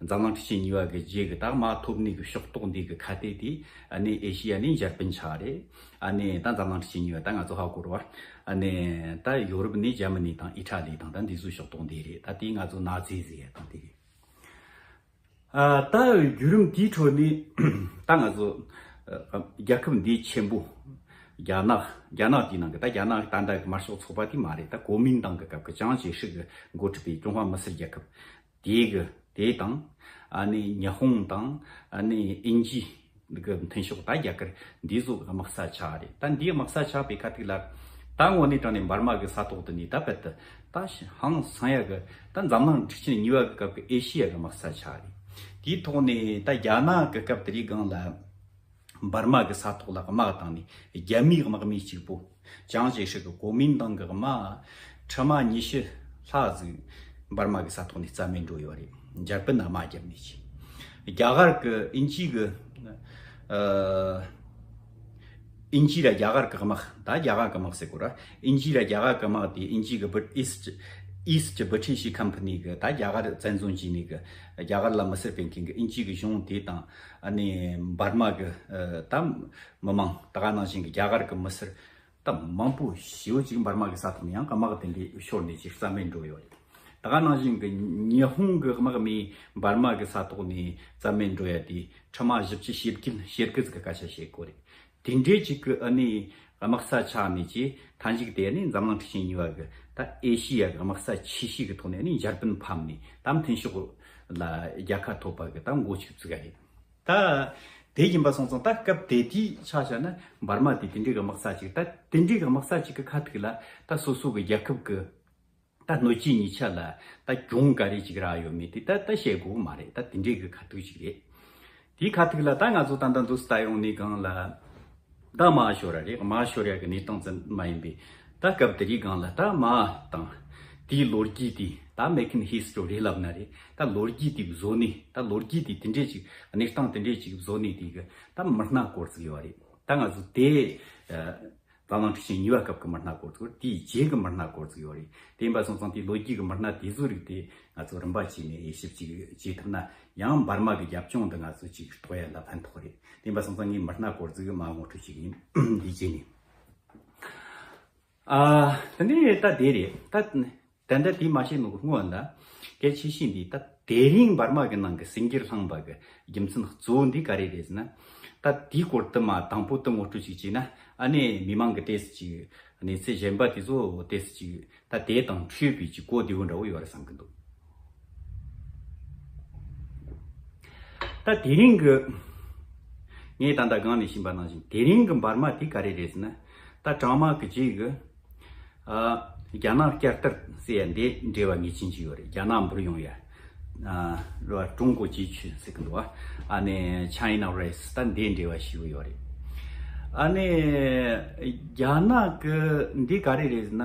འཛམ་གླིང་འཁྲུག་ཆེན་གཉིས་པ་གི་རྗེས་ཀྱི་ད་དམག་ཐོབ་ནི་གི་ཕྱོགས་གཏོགས་འདི་གི་ཁ་གཏད་དེ་ཨ་ནི་ཨེ་ཤི་ཡ་ནི་འཇར་པན་ཆགས་རེད། ཨ་ནི་ད་འཛམ་གླིང་འཁྲུག་ཆེན་གཉིས་པ་ད་ང་ཚོ་ཧ་གོ་རེད་བ། ཨ་ནི་ད་ཡོ་རོབ་ནི་འཇར་མ་ནི་དང་ཨི་ཊ་ལི་དང་ད་འདི་ཚོ་ཕྱོགས་གཏོགས་འདི་རེད། ད་དེ་ང་ཚོ་ནཱ་ཛི་ཟེར་ཡ་དང་དེ་རེད། ཨ། ད་བརྒྱུད་རིམ་དེའི་ཁྲོད་ནས་ད་ང་ཚོ་ཨ་རྒྱལ་ཁབ་འདི་ཆེན་པོ་རྒྱ་ནག་རྒྱ་ནག་དེའི་ནང་གི། ད་རྒྱ་ནག་ད་ལྟ་གི་དམར་ཤོག་ཚོགས་པ་དེ་མ་རེད། ད་གོ་མིན་ཏང་གི་སྐབས་ཀྱི་ཅང་ཅེ་ཧྲི་གི་འགོ་ཁྲིད་པའི་ཀྲུང་ཧྭ་མི་སེར་རྒྱལ་ཁབ་དེ་གི་དེ་དང་། ཨ་ནི་ཉི་ཧོང་དང་། ཨ་ནི་དབྱིན་ཇི་གི་མཐུན་ཕྱོགས་ད་རྒྱ་གར་འདི་ཚོ་གི་དམག་ས་ཆགས་རེད། ད་འདིའི་དམག་ས་ཆགས་པའི་ཁ་ཐུག་ལ་ད་དངོས་གནས་དྲང་ནས་འབར་མ་གི་ས་ཐོག་དེ་ནས་ད་བད་དུ་ད་ཧང་སང་ཡ་གི། ད་འཛམ་གླིང་འཁྲུག་ཆེན་གཉིས་པ་གི་སྐབས་ཀྱི་ཨེ་ཤི་ཡ་གི་དམག་ས་ཆགས་རེད། དེའི་ཐོག་ནས་ད་རྒྱ་ནག་གི་སྐབས་དེ་རིང་སྒང་ལ་འབར་མ་གི་ས་ཐོག་ལ་དམག་བཏང་ནས་རྒྱ་མིའི་དམག་མི་གཅིག་པོ། ཅང་ཅེ་ཧྲི་གི་གོ་མིན་ཏང་གི་དམག་ཁྲི་མ་ཉི་ཤུ་ལྷག་ཟིག་འབར་མ་གི་ས་ཐོག་ནས་རྩ་མེད་འགྲོ་ཡོད་རེད། འཇར་པན་ན་དམག་བརྒྱབ་ནས་ཀྱི། རྒྱ་གར་གི་དབྱིན་ཇི་གི་ཨ། དབྱིན་ཇི་ར་རྒྱ་གར་གི་དམག་ད་རྒྱ་གར་གི་དམག་ཟེར་དགོས་ར། དབྱིན་ཇི་ར་རྒྱ་གར་གི་དམག་དེ། དབྱིན་ཇི་གི་བྷི་ཨིསཊ་ཨིསཊ་བྷི་ཊི་ཤི་ཁམ་པ་ནི་གི། ད་རྒྱ་གར་བཙན་བཟུང་བྱས་ནས་གི་རྒྱ་གར་ལ་མི་སེར་སྤེལ་མཁན་གི་དབྱིན་ཇི་གི་གཞུང་དེ་དང་། ཨ་ནི་འབར་མ་གི་ཨ་ད་མི་མང་། ད་ག་ནང་བཞིན་གི་རྒྱ་གར་གི་མི་སེར་ད་མང་པོ་ཞེ་པོ་ཅིག་འབར་མ་གི་ས་ཐོག་ནས་ཡང་དམག་དེ་འདྲའི་ཤོར་ནས་ཅིག་རྩ་མེད་འགྲོ་ཡོད་རེད། ད་ག་ནང་བཞིན་གི་ཉི་ཧོང་གི་དམག་མི་འབར་མ་གི་ས་ཐོག་ནས་རྩ་མེད་འགྲོ་ཡ་དེ་ཁྲི་མ་བཞི་བཅུ་ཞེ་བརྒྱད་ཞེ་དགུ་ཟིག་གི་སྐད་ཆ་བཤད་དགོས་རེད། དེ་འདྲའི་ཅིག་གི་ཨ་ནི་དམག་ས་ཆགས་ནས་ཀྱི་མཐའ་མཇུག་དེ་ནི་འཛམ་གླིང་འཁྲུག་ཆེན་གཉིས་པ་གི་ད་ཨེ་ཤི་ཡ་གི་དམག་ས་ཆེ་ཤོས་གི་ཐོག་ནས་ནི་འཇར་པན་ཕམ་ནས་ད་མཐུན་ཕྱོགས་ལ་རྒྱལ་ཁ་ཐོབ་པ་གི་ད་འགོ་ཚུགས་ཚུགས་ག་རེད། ད་དེ་ཡིན་པ་སོང་ཙང་ད་སྐབས་དེ་དུས་ཆ་བཞག་ན་འབར་མ་དེ་དེ་འདྲའི་གི་དམག་ས་ཅིག་ད་དེ་འདྲའི་གི་དམག་ས་ཅིག་གི་ཁ་ཐུག་ལ་ད་སོ་སོ་གི་རྒྱལ་ཁབ་གི་ད་སྣོད་བཅུད་ཉིས་ཆ་ལ་ད་གྱོང་ག་རེ་ཅིག་རག་ཡོད་མེད་དེ་ད་ད་བཤད་དགོས་མ་རེད། ད་དེ་འདྲའི་གི་ཁ་ཐུག་ཅིག་རེད། དེའི་ཁ་ཐུག་ལ་ད་ང་ཚོ་ད་ལྟ་འདུག་སེ་ལྟ་ཡོང་ནས་སྒང་ལ། ད་དམག་ཤོར་ཡ་རེད། དམག་ཤོར་ཡ་གི་གནས་སྟངས་ཙམ་མ་ཡིན་པའི་ད་སྐབས་དེ་རིང་སྒང་ལ་ད་དམག་དང་དེའི་ལོ་རྒྱུས་དེ་ད་American history་རེད་ལབ་ན་རེད། ད་ལོ་རྒྱུས་དེ་བཟོ་ནས། ད་ལོ་རྒྱུས་དེ་དེ་འདྲས་ཅིག་གནས་སྟངས་དེ་འདྲས་ཅིག་བཟོ་ནས་དེ་གི་ད་མི་སྣ་སྐོར་ཟིག་ཡོད་རེད། ད་ང་ཚོ་དེ་ཨ་འཛམ་གླིང་འཁྲུག་ཆེན་གཉིས་པ་སྐབས་ཀྱི་མི་སྣ་སྐོར་ཟིག་ཡོད་རེད། དེའི་རྗེས་ཀྱི་མི་སྣ་སྐོར་ཟིག་ཡོད་རེད། དེ་ཡིན་པ་སོང་ཙང་དེའི་ལོ་རྒྱུས་ཀྱི་མི་སྣ་དེ་ཚོ་རིགས་དེ་ང་ཚོ་རིམ་པ་བྱས་ནས་དབྱེ་ཞིབ་ཅིག་བྱེད་ཐུབ་ན་ཡང་འབར་མ་གི་རྒྱབ་ལྗོངས་འདི་ང་ཚོ་ཅིག་རྟོགས་ཡ་ལ་ཕན་ཐོགས་རེད། དེ་ཡིན་པ་སོང་ཙང་ངས་མི་སྣ་སྐོར་ཟིག་མར་ངོ་སྤྲོད་བྱེད་ཀྱི་ཡིན། འདི་བྱས་ནས། ཨ། དེ་ནས་ད་དེ་རེད། ད་ད་ལྟ་དེ་མ་བཤད་ནོ་གི་སྔོན་ལ་གལ་ཆེ་ཤོས་འདི། ད་དེ་རིང་འབར་མ་གི་ནང་གི་སེང་གེར་ལྷུང་བ་གི་རྒྱུ་མཚན་གཙོ་བོ་འདི་ག་རེ་རེད་ཟེར་ན། ད་དེའི་སྐོར་དུ་མ་དང་པོ་དུ་ངོ་སྤྲོད་ཅིག་བྱས་ན། ཨ་ནི་མི་མང་གི་ཏོག་ཙམ་ཅིག་གནས་ཚུལ་གཞན་པ་དེ་ཚོ་ཏོག་ཙམ་ཅིག་ད་དེ་དང་འཕྲོས་པའི་ཅིག་གོ་བདེ་བོ་འདྲ་བོ་ཡོད་རེད་བསམ་གི་འདུག། ད་དེ་རིང་གི་ངས་ད་ལྟ་སྒང་ནས་ཕྱིན་པ་ནང་བཞིན་དེ་རིང་གི་འབར་མ་དེ་ག་རེ་རེད་ཟེར་ན། ད་གྲང་དམག་གི་རྗེས་གི་ཨ་རྒྱ་ནག་བསྐྱར་དར་ཟེར་ཡ་འདི་འབྲེལ་བ་ངེས་ཅན་ཅིག་ཡོད་རེད། རྒྱ་ནག་འབུར་ཡོང་ཡ། ཨ་རེད་བ། ཀྲུང་གོ་ཇེ་ཆེ་ཟེར་གི་འདུག་བ། ཨ་ནི་China Race། ད་འདི་འབྲེལ་བ་ཞེ་པོ་ཡོད་རེད། ཨ་ནི་རྒྱ་ནག་གི་འདི་ག་རེ་རེད་ཟེར་ན།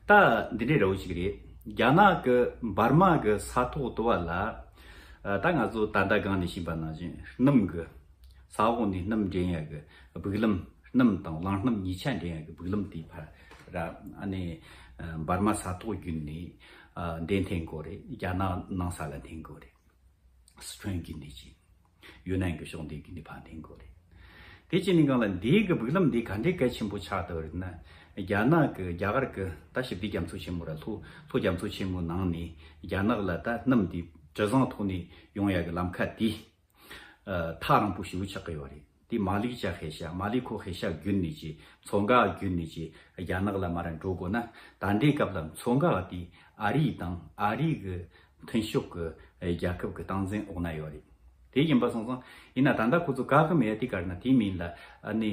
ད་འདི་འདྲའི་འདྲ་བོ་ཞིག་རེད། རྒྱ་ནག་གི་འབར་མ་གི་ས་ཐོག་དུ་བ་ལ། ཨ་ད་ང་ཚོ་ད་ལྟ་སྒང་ནས་ཕྱིན་པ་ནང་བཞིན་སྣུམ་གི། ས་འོག་ནས་སྣུམ་འདྲེན་ཡ་གི་སྦུག་ལམ། སྣུམ་དང་གླང་སྣུམ་གཉིས་ཆ་འདྲེན་ཡ་གི་སྦུག་ལམ་དེའི་ཕར་ར། ཨ་ནི་འབར་མ་ས་ཐོག་བརྒྱུད་ནས་ཨ་འདི་འཐེན་དགོས་རེད། རྒྱ་ནག་ནང་ས་ལ་འཐེན་དགོས་རེད། སི་ཁྲོན་བརྒྱུད་ནས་ཀྱི། ཡུན་ནན་གྱི་ཕྱོགས་འདི་བརྒྱུད་ནས་ཕར་འཐེན་དགོས་རེད། དེ་བྱས་ནས་སྒང་ལ་འདི་གི་སྦུག་ལམ་འདི་ག་འདྲའི་གལ་ཆེན་པོ་ཆགས་བསྡད་པ་རེད་ན། རྒྱ་ནག་གི། རྒྱ་གར་གི་ད་ཞི་བདེ་རྒྱ་མཚོ་ཆེན་མོ་ར། ལྷོ་ལྷོ་རྒྱ་མཚོ་ཆེན་མོའི་ནང་ནས་རྒྱ་ནག་ལ་ད་སྣུམ་འདི་དྲི་བཟང་ཐོག་ནས་ཡོང་ཡ་གི་ལམ་ཁ་དེ་ཨ་ཐག་རིང་པོ་ཞེ་པོ་ཆགས་ཀྱི་ཡོད་རེད། དེ་མ་ལི་ཅ་ཧེ་ཤ། མ་ལི་ཁོ་ཧེ་ཤ་བརྒྱུད་ནས་ཀྱི། མཚོ་འགག་བརྒྱུད་ནས་ཀྱི་རྒྱ་ནག་ལ་མར་འགྲོ་དགོས་ན། ད་ལྟའི་སྐབས་ལ་མཚོ་འགག་དེ་ཨ་རི་དང་ཨ་རི་གི་མཐུན་ཕྱོགས་ཀྱི་རྒྱལ་ཁབ་ཀྱི་སྟངས་འཛིན་འོག་ན་ཡོད་རེད། དེ་ཡིན་པ་སོང་ཙང་། ཡིན་ན་ད་ལྟ་ཁོ་ཚོ་དགའ་གི་མེད་དེ་ག་རེ་ན། དེའི་མིང་ལ་ཨ་ནི་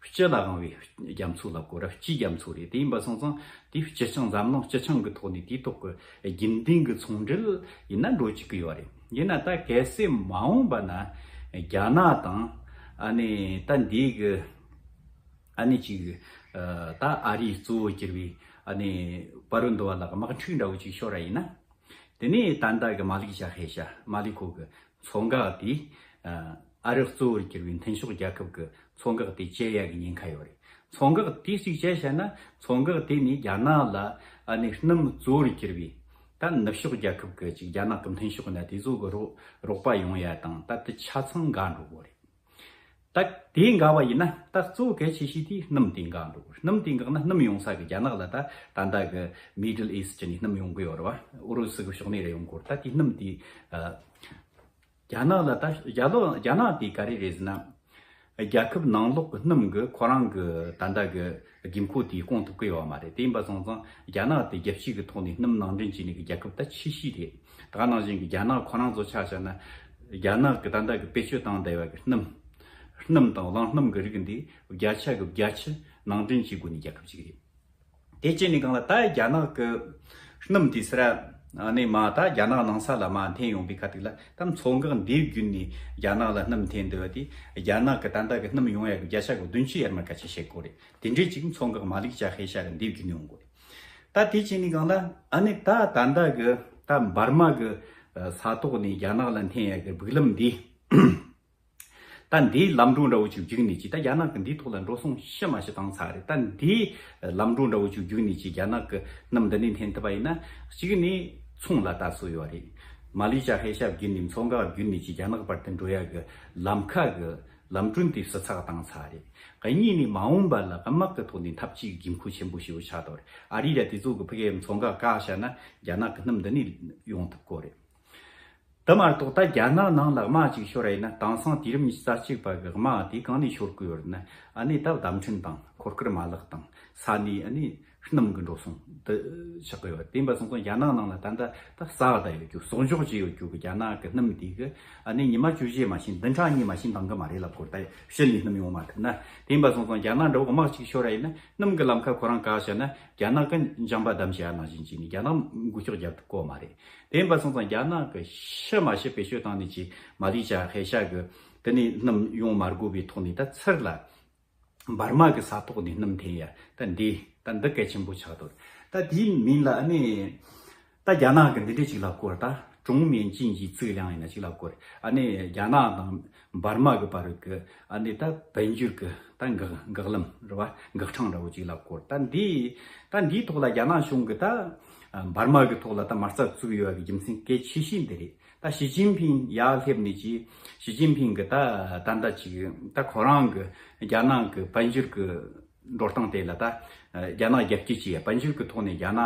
སྤྱི་ལ་དབང་བའི་རྒྱ་མཚོ་ལབ་དགོས་ར། སྤྱིའི་རྒྱ་མཚོ་རེད། དེ་ཡིན་པ་སོང་ཙང་དེ་སྤྱི་ཆིངས། འཛམ་གླིང་སྤྱི་ཆིངས་ཀྱི་ཐོག་ནས་དེའི་ཐོག་གི་རྒྱུན་ལྡན་གྱི་ཚོང་འབྲེལ་ཡིན་ན་འགྲོ་བཅུག་གི་ཡོད་རེད། ཡིན་ན་ད་གལ་སྲིད་མ་འོངས་པ་ན་རྒྱ་ནག་དང་ཨ་ནི་ད་འདི་གི་ཨ་ནི་ཅིག་ཨ་ད་ཨ་རིའི་གཙོ་བོ་གྱུར་པའི་ ཨ་ནི་བར་རུ་འདུ་བ་ལ་དམག་འཁྲུག་འདྲ་བོ་ཅིག་ཤོར་ར་ཡིན་ན། དེ་ནས་ད་ལྟ་གི་མ་ལི་ཤ་ཧེ་ཤ་མ་ལི་ཁོ་གི་མཚོ་འགག་དེ་ཨ་རི་གཙོ་བོར་གྱུར་བའི་མཐུན་ཕྱོགས་རྒྱལ་ཁབ་ཀྱི་མཚོ་འགག་དེ་བཅད་ཡ་གི་ཉེན་ཁ་ཡོད་རེད། མཚོ་འགག་དེ་ཞིག་བཅད་བྱས་ན་མཚོ་འགག་དེ་ནས་རྒྱ་ནག་ལ་ཨ་ནི་སྣུམ་གཙོ་བོར་གྱུར་བའི་ད་ནུབ་ཕྱོགས་རྒྱལ་ཁབ་ཀྱི་ཅིག་རྒྱ་ནག་གི་མཐུན་ཕྱོགས་ན་དེ་ཚོ་གི་རོགས་རོགས་པ་ཡོང་ཡ་དང་ད་དེ་ཆ་ཚང་འགག་འགྲོ་གི་རེད། ད་དེ་འགག་པ་ཡིན་ན་ད་གཙོ་བོ་གལ་ཆེ་ཤོས་དེ་སྣུམ་དེ་འགག་འགྲོ་གི་རེད། སྣུམ་དེ་འགག་ན་སྣུམ་ཡོང་ས་གི་རྒྱ་ནག་ལ་ད་ད་ལྟ་གི་Middle East ནས་སྣུམ་ཡོང་གི་ཡོད་རེད་བ། ཨུ་རུ་སུ་གི་ཕྱོགས་ནས་རེད་ཡོང་གི་ཡོད་རེད། ད་དེ་སྣུམ་དེ་ཨ། རྒྱ་ནག་ལ་ད་རྒྱ་ལོ་རྒྱ་ནག་དེ་ག་རེ་རེད་ཟེར་ན། རྒྱལ་ཁབ་ནང་ལོགས་ཀྱི་སྣུམ་གྱི་ཁོ་རང་གི་ད་ལྟ་གི་དགོས་མཁོ་དེ་སྐོང་ཐུབ་ཀྱི་ཡོད་མ་རེད། དེ་ཡིན་པ་སོང་ཙང་རྒྱ་ནག་དེ་རྒྱལ་སྤྱི་གི་ཐོག་ནས་སྣུམ་ནང་འདྲེན་བྱས་ནས་གི་རྒྱལ་ཁབ་ད་ཆེ་ཤོས་རེད། ད་ག་ནང་བཞིན་གི་རྒྱ་ནག་ཁོ་རང་ཚོ་ཆ་བཞག་ན་རྒྱ་ནག་གི་ད་ལྟ་གི་བེད་སྤྱོད་བཏང་བསྡད་པ་གི་སྣུམ། སྣུམ་དང་གླང་སྣུམ་གི་རིགས་འདི་བརྒྱ་ཆ་གི་བརྒྱད་ཅུ་ནང་འདྲེན་བྱེད་དགོས་ནས་རྒྱལ་ཁབ་ཅིག་རེད། དེ་བྱས་ནས་གང་ལ་ད་རྒྱ་ནག་གི་སྣུམ་དེ་སི་ར་ཨ་ནི་མ་ད་རྒྱ་ནག་ནང་ས་ལ་མ་འཐེན་ཡོང་པའི་ཁ་ཐུག་ལ་ད་མཚོ་འགག་འདི་བརྒྱུད་ནས་རྒྱ་ནག་ལ་སྣུམ་འཐེན་འདོད་པ་དེ་རྒྱ་ནག་གི་ད་ལྟ་གི་སྣུམ་ཡོང་ཡ་གི་བརྒྱ་ཆ་གི་བདུན་ཅུ་ཡར་མར་ག་ཆེ་བཤད་དགོས་རེད། དེ་འདྲའི་ཅིག་མཚོ་འགག་མ་ལིག་ཅ་ཧེ་ཤ་གི་འདི་བརྒྱུད་ནས་ཡོང་དགོས་རེད། ད་དེ་བྱས་ནས་གང་ལ་ཨ་ནི་ད་ད་ལྟ་གི་ད་འབར་མ་གི་ས་ཐོག་ནས་རྒྱ་ནག་ལ་འཐེན་ཡ་གི་སྦུག་ལམ་འདི། ད་འདིའི་ལམ་འགྲོ་འདྲ་བོ་ཅིག་བརྒྱུད་ནས་ཅིག་ད་རྒྱ་ནག་གི་འདིའི་ཐོག་ལ་འགྲོ་སོང་ཤི་མ་ཤི་བཏང་ཚར་རེད། ད་འདིའི་ལམ་འགྲོ་འདྲ་བོ་ཅིག་བརྒྱུད་ནས་ཅིག་རྒྱ་ནག་གི་སྣུམ་འདི་ནས་འཐེན་ཐུབ་པ་ཡིན་ན་གཅིག་ནས་ཚོང་ལ་ལྟ་སྲོལ་ཡོད་རེད། མ་ལི་ཤ་ཧེ་ཤ་བརྒྱུད་ནས་མཚོ་འགག་བརྒྱུད་ནས་ཅིག་རྒྱ་ནག་བར་དུ་འགྲོ་ཡ་གི་ལམ་ཁ་གི་ལམ་གྲོན་དེ་ཕྱི་ཚགས་བཏང་ཚར་རེད། གཉིས་ནས་མ་འོངས་པ་ལ་དམག་གི་ཐོག་ནས་འཐབ་ཇུས་དགོས་མཁོ་ཆེན་པོ་ཞེ་པོ་ཆགས་འདུག་རེད། ཨ་རི་ར་དེ་ཚོ་གི་ཕ་གིའི་མཚོ་འགག་བཀག་བཞག་ན་རྒྱ་ནག་གི་སྣུམ་འདི་ནས་ཡོང་ཐུབ་གོ་རེད། དེ་མ་གཏོགས་ད་རྒྱ་ནག་ནང་ལ་དམག་ཅིག་ཤོར་ཡིན་ན་དེང་སང་དུས་རབས་ཉི་ཤུ་རྩ་གཅིག་པ་གི་དམག་དེ་གང་ནས་ཤོར་གི་ཡོད་ན། ཨ་ནི་ད་བརྡ་འཕྲིན་དང་འཁོར་སྐར་མ་ལག་དང་ས་གནས་ཨ་ནི་སྣུམ་གི་འགྲོ་སོང་དུ་ཆགས་གི་ཡོད། དེ་ཡིན་པ་སོང་ཙང་རྒྱ་ནག་ནང་ལ་ད་ལྟ་ད་ཟ་བ་ད་ཡོད་རྒྱུ་གསོག་འཇོག་བྱས་ཡོད་རྒྱུ་གི་རྒྱ་ནག་གི་སྣུམ་དེ་གི་ཨ་ནི་ཉི་མ་བཅུ་བཞི་མ་ཕྱིན་བདུན་ཕྲག་གཉིས་མ་ཕྱིན་འདང་གི་མ་རེད་ལབ་གོ། ད་ཕྱི་ནས་སྣུམ་ཡོང་མ་ཐུབ་ན། དེ་ཡིན་པ་སོང་ཙང་རྒྱ་ནག་འདྲ་བོ་དམག་ཅིག་ཤོར་ཡིན་ན་སྣུམ་གི་ལམ་ཁ་ཁོ་རང་བཀག་བཞག་ན་རྒྱ་ནག་གི་འཇམ་པ་བསྡམས་བྱས་ནང་བཞིན་བྱས་ནས་རྒྱ་ནག་འགུལ་སྐྱོད་རྒྱབ་ཐུབ་གོ་མ་རེད། དེ་ཡིན་པ་སོང་ཙང་རྒྱ་ནག་གི་ཤི་མ་ཤི་བེད་སྤྱོད་བཏང་ནས་ཀྱི་མ་ལི་ཤ་ཧེ་ཤ་གི་དེ་ནས་སྣུམ་ཡོང་མ་དགོས་པའི་ཐོག་ནས་ད་ཚུར་ལ་འབར་མ་གི་ས་ཐོག་ནས་སྣུམ་འཐེན་ཡ་ད་འདི་ད་འདི་གལ་ཆེན་པོ་ཆགས་འདུག་ད་དེའི་མིང་ལ་ཨ་ནི་ད་རྒྱ་ནག་གི་འདི་འདྲས་ཅིག་ལབ་དགོས་རེད། ད་中缅经济测量ཡིན་ན་ཅིག་ལབ་དགོས་རེད། ཨ་ནི་རྒྱ་ནག་དང་འབར་མ་གི་བར་གི་ཨ་ནི་ད་དཔལ་འབྱོར་གི་ད་འགག་འགག་ལམ་རེད་བ། འགག་འཕྲང་འདྲ་བོ་ཅིག་ལབ་དགོས་རེད། ད་འདི་ད་འདིའི་ཐོག་ལ་རྒྱ་ནག་གཞུང་གི་ད་འབར་མ་གི་ཐོག་ལ་ད་མ་རྩ་བཙུགས་ཡོད་པ་གི་རྒྱུ་མཚན་གལ་ཆེ་ཤོས་འདི་རེད། ད་ཞི་ཅིན་ཕིང་ཡར་སླེབས་ནས་ཀྱི་ཞི་ཅིན་ཕིང་གི་ད་ད་ལྟ་ཅིག་ད་ཁོ་རང་གི་རྒྱ་ནག་གི་དཔལ་འབྱོར་གི་འགྲོ་སྟངས་དེ་ལ་ད་རྒྱ་ནག་རྒྱ་སྐྱེད་ཀྱི་དཔལ་འབྱོར་གི་ཐོག་ནས་རྒྱ་ནག་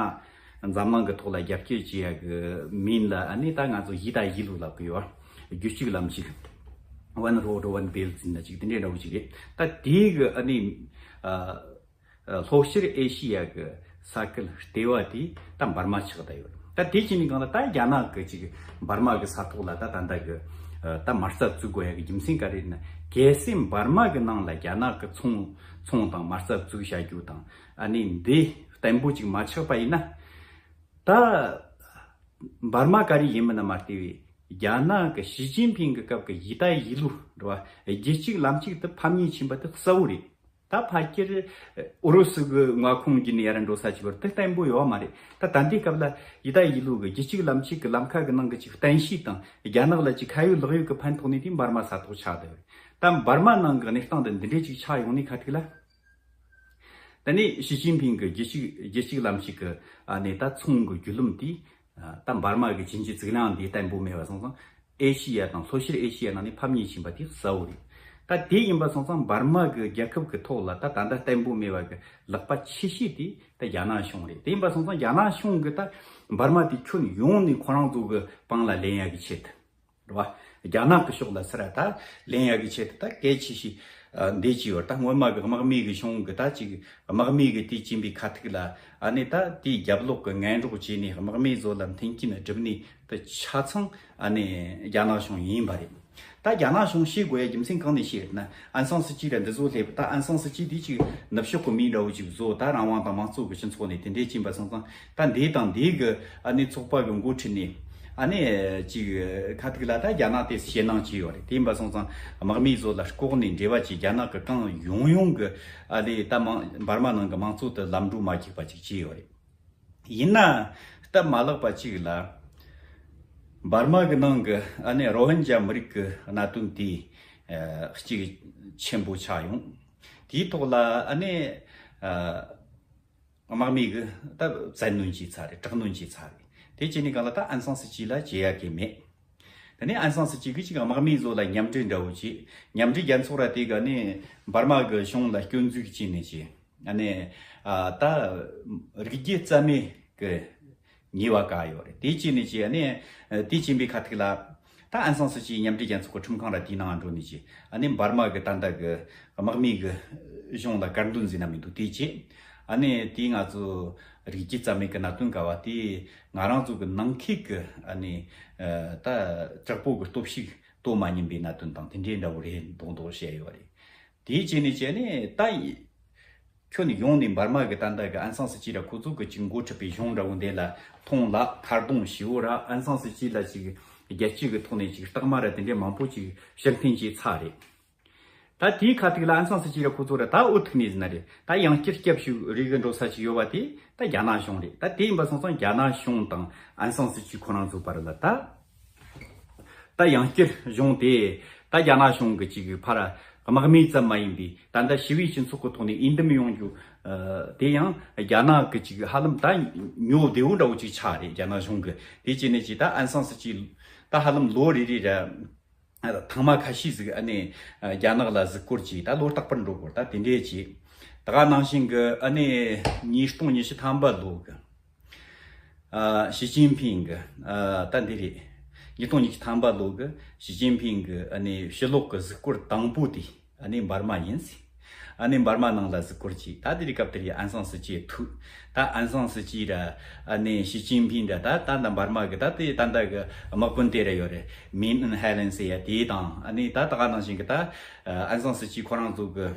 འཛམ་གླིང་གི་ཐོག་ལ་རྒྱ་སྐྱེད་ཀྱི་ཡ་གི་མིང་ལ་ཨ་ནི་ད་ང་ཚོ་ཡི་ད་ཡི་ལུ་ལབ་གི་ཡོད། རྒྱུད་གཅིག་ལམ་གཅིག One Road One Belt ཟེར་ན་ཅིག་དེ་འདྲའི་འདྲ་བོ་ཅིག་རེད། ད་དེའི་གི་ཨ་ནི་ཨ། ལྷོ་ཤར་ཨེ་ཤི་ཡ་གི་ས་ཁུལ་ལྟེ་བ་དེ་ད་འབར་མ་ཆགས་བསྡད་ཡོད། ད་དེ་བྱས་ནས་གང་ལ་ད་རྒྱ་ནག་གི་ཅིག་འབར་མ་གི་ས་ཐོག་ལ་ད་ད་ལྟ་གི་ད་མ་རྩ་བཙུགས་དགོས་ཡ་གི་རྒྱུ་མཚན་ག་རེ་ཡིན་ན། གལ་སྲིད་འབར་མ་གི་ནང་ལ་རྒྱ་ནག་གི་ཚོང་ཚོང་དང་མ་རྩ་བཙུགས་བྱ་རྒྱུ་དང་ཨ་ནི་འདི་བརྟན་པོ་ཅིག་མ་ཆགས་པ་ཡིན་ན། ད་འབར་མ་ག་རེ་ཡིན་མིན་ན་མ་ལྟོས་པའི་རྒྱ་ནག་གི་ཞི་ཅིན་ཕིང་གི་སྐབས་ཀྱི་ཡི་ད་ཡི་ལུ་འགྲོ་བ་རྒྱུད་གཅིག་ལམ་གཅིག་ཏུ་ཕམ་ཉེས་ཕྱིན་པ་དེ་གསལ་བོ་རེད། ད་ཕལ་ཆེར་ཨུ་རུ་སུ་གི་མངའ་ཁོངས་བརྒྱུད་ནས་ཡར་འགྲོ་ས་ཅིག་བར་དུ་བརྟན་པོ་ཡོད་མ་རེད། ད་ད་ལྟའི་སྐབས་ལ་ཡི་ད་ཡི་ལུ་གི་རྒྱུད་གཅིག་ལམ་གཅིག་གི་ལམ་ཁ་གི་ནང་གི་ཅིག་བརྟན་བཞུགས་དང་རྒྱ་ནག་ལ་ཅིག་ཁ་ཡོད་ལག་ཡོད་ཀྱི་ཕན་ཐོགས་ནས་དེ་འབར་མ་ས་ཐོག་ཆགས་བསྡད་ཡོད་རེད། ད་འབར་མ་ནང་གི་གནས་སྟངས་དེ་འདི་འདྲས་ཅིག་ཆགས་ཡོང་ནས་ཁ་ཐུག་ལ། ད་ནི་ཞི་ཅིན་ཕིང་གི་རྒྱུད་གཅིག་རྒྱུད་གཅིག་ལམ་གཅིག་གི་ཨ་ནི་ད་ཚོང་གི་བརྒྱུད་ལམ་དེ་ད་འབར་མ་གི་经济质量འདི་བརྟན་པོ་མེད་པ་སོང་ཙང་། ཨེ་ཤི་ཡ་དང་ལྷོ་ཤར་ཨེ་ཤི་ཡ་ནང་ནས་ཕམ་ཉེས་ཕྱིན་པ་དེ་གསལ་བོ་རེད། ད་དེ་ཡིན་པ་སོང་ཙང་འབར་མ་གི་རྒྱལ་ཁབ་ཀྱི་ཐོག་ལ་ད་ད་ལྟ་བརྟན་པོ་མེད་པ་གི་ལག་པ་ཆེ་ཤོས་དེ་ད་རྒྱ་ནག་གཞུང་རེད། དེ་ཡིན་པ་སོང་ཙང་རྒྱ་ནག་གཞུང་གི་ད་འབར་མ་དེ་ཁྱོན་ཡོངས་ནས་ཁོ་རང་ཚོ་གི་པང་ལ་ལེན་ཡ་གི་ཆེད་དུ་རེད་བ། རྒྱ་ནག་གི་ཕྱོགས་ལ་ཚུར་ད་ལེན་ཡ་གི་ཆེད་དུ་ད་གལ་ཆེ་ཤོས་འདི་ཅིག་ཡོད། ད་སྔོན་མ་གི་དམག་མི་གི་གཞུང་གི་ད་ཅིག་དམག་མི་གི་དུས་ཕྱིན་པའི་ཁ་ཐུག་ལ་ཨ་ནི་ད་དེའི་རྒྱབ་ལོག་གི་ངན་སྒྲོག་བྱས་ནས་དམག་མི་ཚོ་ལ་མཐུན་རྐྱེན་སྒྲུབ་ནས། དེ་ཆ་ཚང་ཨ་ནི་རྒྱ་ནག་གཞུང་ཡིན་པ་རེད། ད་རྒྱ་ནག་གཞུང་བྱེད་དགོས་ཡ་རྒྱུ་མཚན་གང་ནས་བྱེད་ན། ཨན་སང་སི་ཅི་ར་འདི་ཚོ་སླེབས། ད་ཨན་སང་སི་ཅི་དེ་ཅིག་ནུབ་ཕྱོགས་ཀྱི་མི་འདྲ་བོ་ཅིག་བཟོ། ད་རང་དབང་དང་མང་གཙོ་གི་སྤྱི་ཚོགས་ནས་དེ་འདྲས་ཕྱིན་པ་སོང་ཙང་། ད་འདི་དང་འདི་གི་ཨ་ནི་ཚོགས་པ་གི་འགོ་ཁྲིད་ནས་ ཨ་ནི་ཅིག་ཁ་ཐུག་ལ་ད་རྒྱ་ནག་དེ་ཞེད་སྣང་བྱས་ཡོད་རེད། དེ་ཡིན་པ་སོང་ཙང་དམག་མི་ཚོ་ལ་ལྐོག་ནས་འབྲེལ་བ་བྱས། རྒྱ་ནག་གི་གང་ཡོང་ཡོང་གི་ཨ་ནི་ད་མང་འབར་མ་ནང་གི་མང་གཙོ་དེ་ལམ་འགྲོ་མ་བཅུག་པ་ཅིག་བྱས་ཡོད་རེད། ཡིན་ན་སྟབས་མ་ལེགས་པ་ཅིག་ལ་འབར་མ་གི་ནང་གི་ཨ་ནི་རོ་ཧིན་ཇཱ་མི་རིགས་ཀྱི་གནད་དོན་དེ་ཨ་གཅིག་ཆེན་པོ་ཆགས་ཡོང་། དེའི་ཐོག་ལ་ཨ་ནི་ཨ། དམག་མི་གིས་ད་བཙན་གནོན་བྱས་ཚར་རེད། དྲག་གནོན་བྱས་ཚར་རེད། དེ་བྱས་ནས་གང་ལ་ད་ཨན་སང་སི་ཅི་ལ་བྱེད་ཡ་གི་མེད། དེ་ནས་ཨན་སང་སི་ཅི་གིས་ཅིག་དམག་མི་ཚོ་ལ་མཉམ་འབྲེལ་འདྲ་བོ་བྱས། མཉམ་འབྲེལ་རྒྱལ་ཚོགས་ར་དེ་ག་ནས་འབར་མ་གི་གཞུང་ལ་སྐྱོན་འཛུགས་བྱས་ནས་བྱས། ཨ་ནས་ཨ་ད་རིགས་རྒྱུད་རྩ་མེད་གི་ཉེས་པ་བཀག་ཡོད་རེད། དེ་བྱས་ནས་བྱས། ཨ་ནས་དེ་བྱས་པའི་ཁ་ཐུག་ལ། ད་ཨན་སང་སི་ཅི་མཉམ་འབྲེལ་རྒྱལ་ཚོགས་ཀྱི་ཁྲིམས་ཁང་ར་དེའི་ནང་འགྲོ་ནས་ཀྱི་ཨ་ནི་འབར་མ་གི་ད་ལྟ་གི་དམག་མི་གི་གཞུང་ལ་དཀར་འདོན་ཟེར་ན་མི་འདུག་དེ་བྱས། ཨ་ནི་དེ་ང་ཚོ་རིགས་རྒྱུད་རྩ་མེད་ཀྱི་གནད་དོན་ག་བ་དེ་ང་རང་ཚོ་གི་ནང་ཁུལ་གི་ཨ་ནི་ད་དྲག་པོ་གི་སྟོབས་ཤུགས་སྟོབས་མ་ཉམས་པའི་གནད་དོན་དང་དེ་འདྲའི་འདྲ་བོ་རེད་མདོག་མདོག་བཤད་ཡོད་རེད། དེ་བྱས་ནས་བྱས་ནས་ད་ཁྱོན་ཡོངས་ནས་འབར་མ་གི་ད་ལྟ་གི་ཨན་སང་སི་ཅི་ར་ཁོ་ཚོ་གི་ཅིག་འགོ་ཁྲིད་པའི་གཞུང་འདྲ་བོ་འདི་ལ་མཐོང་ལ་ཁ་རྡུང་ཞེ་བོ་ར། ཨན་སང་སི་ཅི་ལ་ཅིག་རྒྱལ་སྤྱི་གི་ཐོག་ནས་ཅིག་རྟགས་མ་ར་དེ་འདྲའི་མང་པོ་ཅིག་ཕྱིར་འཐེན་བྱས་ཚར་རེད། ད་དེའི་ཁ་ཐུག་ལ་ཨན་སང་སི་ཅི་ར་ཁོ་ཚོ་ར་ད་འུ་ཐུག་ནས་ཟིན་ན་རེད། ད་ཡང་བསྐྱར་སྐྱབས་ཞུ་རེ་གི་འགྲོ་ས་ཅིག་ཡོད་པ་དེ་ད་རྒྱ་ནག་གཞུང་རེད། ད་དེ་ཡིན་པ་སོང་ཙང་རྒྱ་ནག་གཞུང་དང་ཨན་སང་སི་ཅི་ཁོ་རང་ཚོ་བར་ལ་ད། ད་ཡང་བསྐྱར་གཞུང་དེ་ད་རྒྱ་ནག་གཞུང་གི་ཅིག་ཕར་དམག་མི་ཙམ་མ་ཡིན་པའི་ད་ལྟ་ཞི་བའི་སྤྱི་ཚོགས་ཀྱི་ཐོག་ནས་འོས་འདེམས་ཡོང་རྒྱུ་དེ་ཡང་རྒྱ་ནག་གི་ཅིག་ཧ་ལམ་ད་ཉོ་བདེ་བོ་འདྲ་བོ་ཅིག་ཆགས་རེད། རྒྱ་ནག་གཞུང་གི་དེ་བྱས་ནས་ཅིག་ད་ཨན་སང་སི་ཅི་ད་ཧ་ལམ་ལོ་རེ་རེ་ར་ཐེངས་མ་ཁ་ཤས་ཟིག་ཨ་ནི་རྒྱ་ནག་ལ་གཟིགས་སྐོར་ཅིག་ད་ལོ་རྟག་པར་འགྲོ་དགོས། ད་དེ་འདྲས་ཅིག་ད་ག་ནང་བཞིན་གི་ཨ་ནི་ཉིས་སྟོང་ཉི་ཤུ་ཐམ་པ་ལོ་གི་ཨ། ཞི་ཅིན་ཕིང་གི་ཨ། ད་འདི་རེད། ཉིས་སྟོང་ཉི་ཤུ་ཐམ་པ་ལོ་གི་ཞི་ཅིན་ཕིང་གི་ཨ་ནི་ཕྱི་ལོགས་གི་གཟིགས་སྐོར་དང་པོ་དེ་ཨ་ནི་འབར་མ་ཡིན་ཟེར། ཨ་ནི་འབར་མ་ནང་ལ་གཟིགས་སྐོར་བྱས། ད་དེ་རིང་སྐབས་དེར་ཡ་ཨན་སང་སི་ཅི་ཐུག་ད་ཨན་སང་སི་ཅི་ར་ཨ་ནི་ཞི་ཅིན་ཕིང་ར་ད་ད་ད་འབར་མ་གི་ད་དེ་ད་ད་གི་དམག་དཔོན་དེ་ར་ཡོད་རེད། མིན་ཨན་ཧེ་ལན་ཟེར་ཡ་དེ་དང་། ཨ་ནི་ད་ད་ག་ནང་བཞིན་གི་ད་ཨན་སང་སི་ཅི་ཁོ་རང་ཚོ་གི་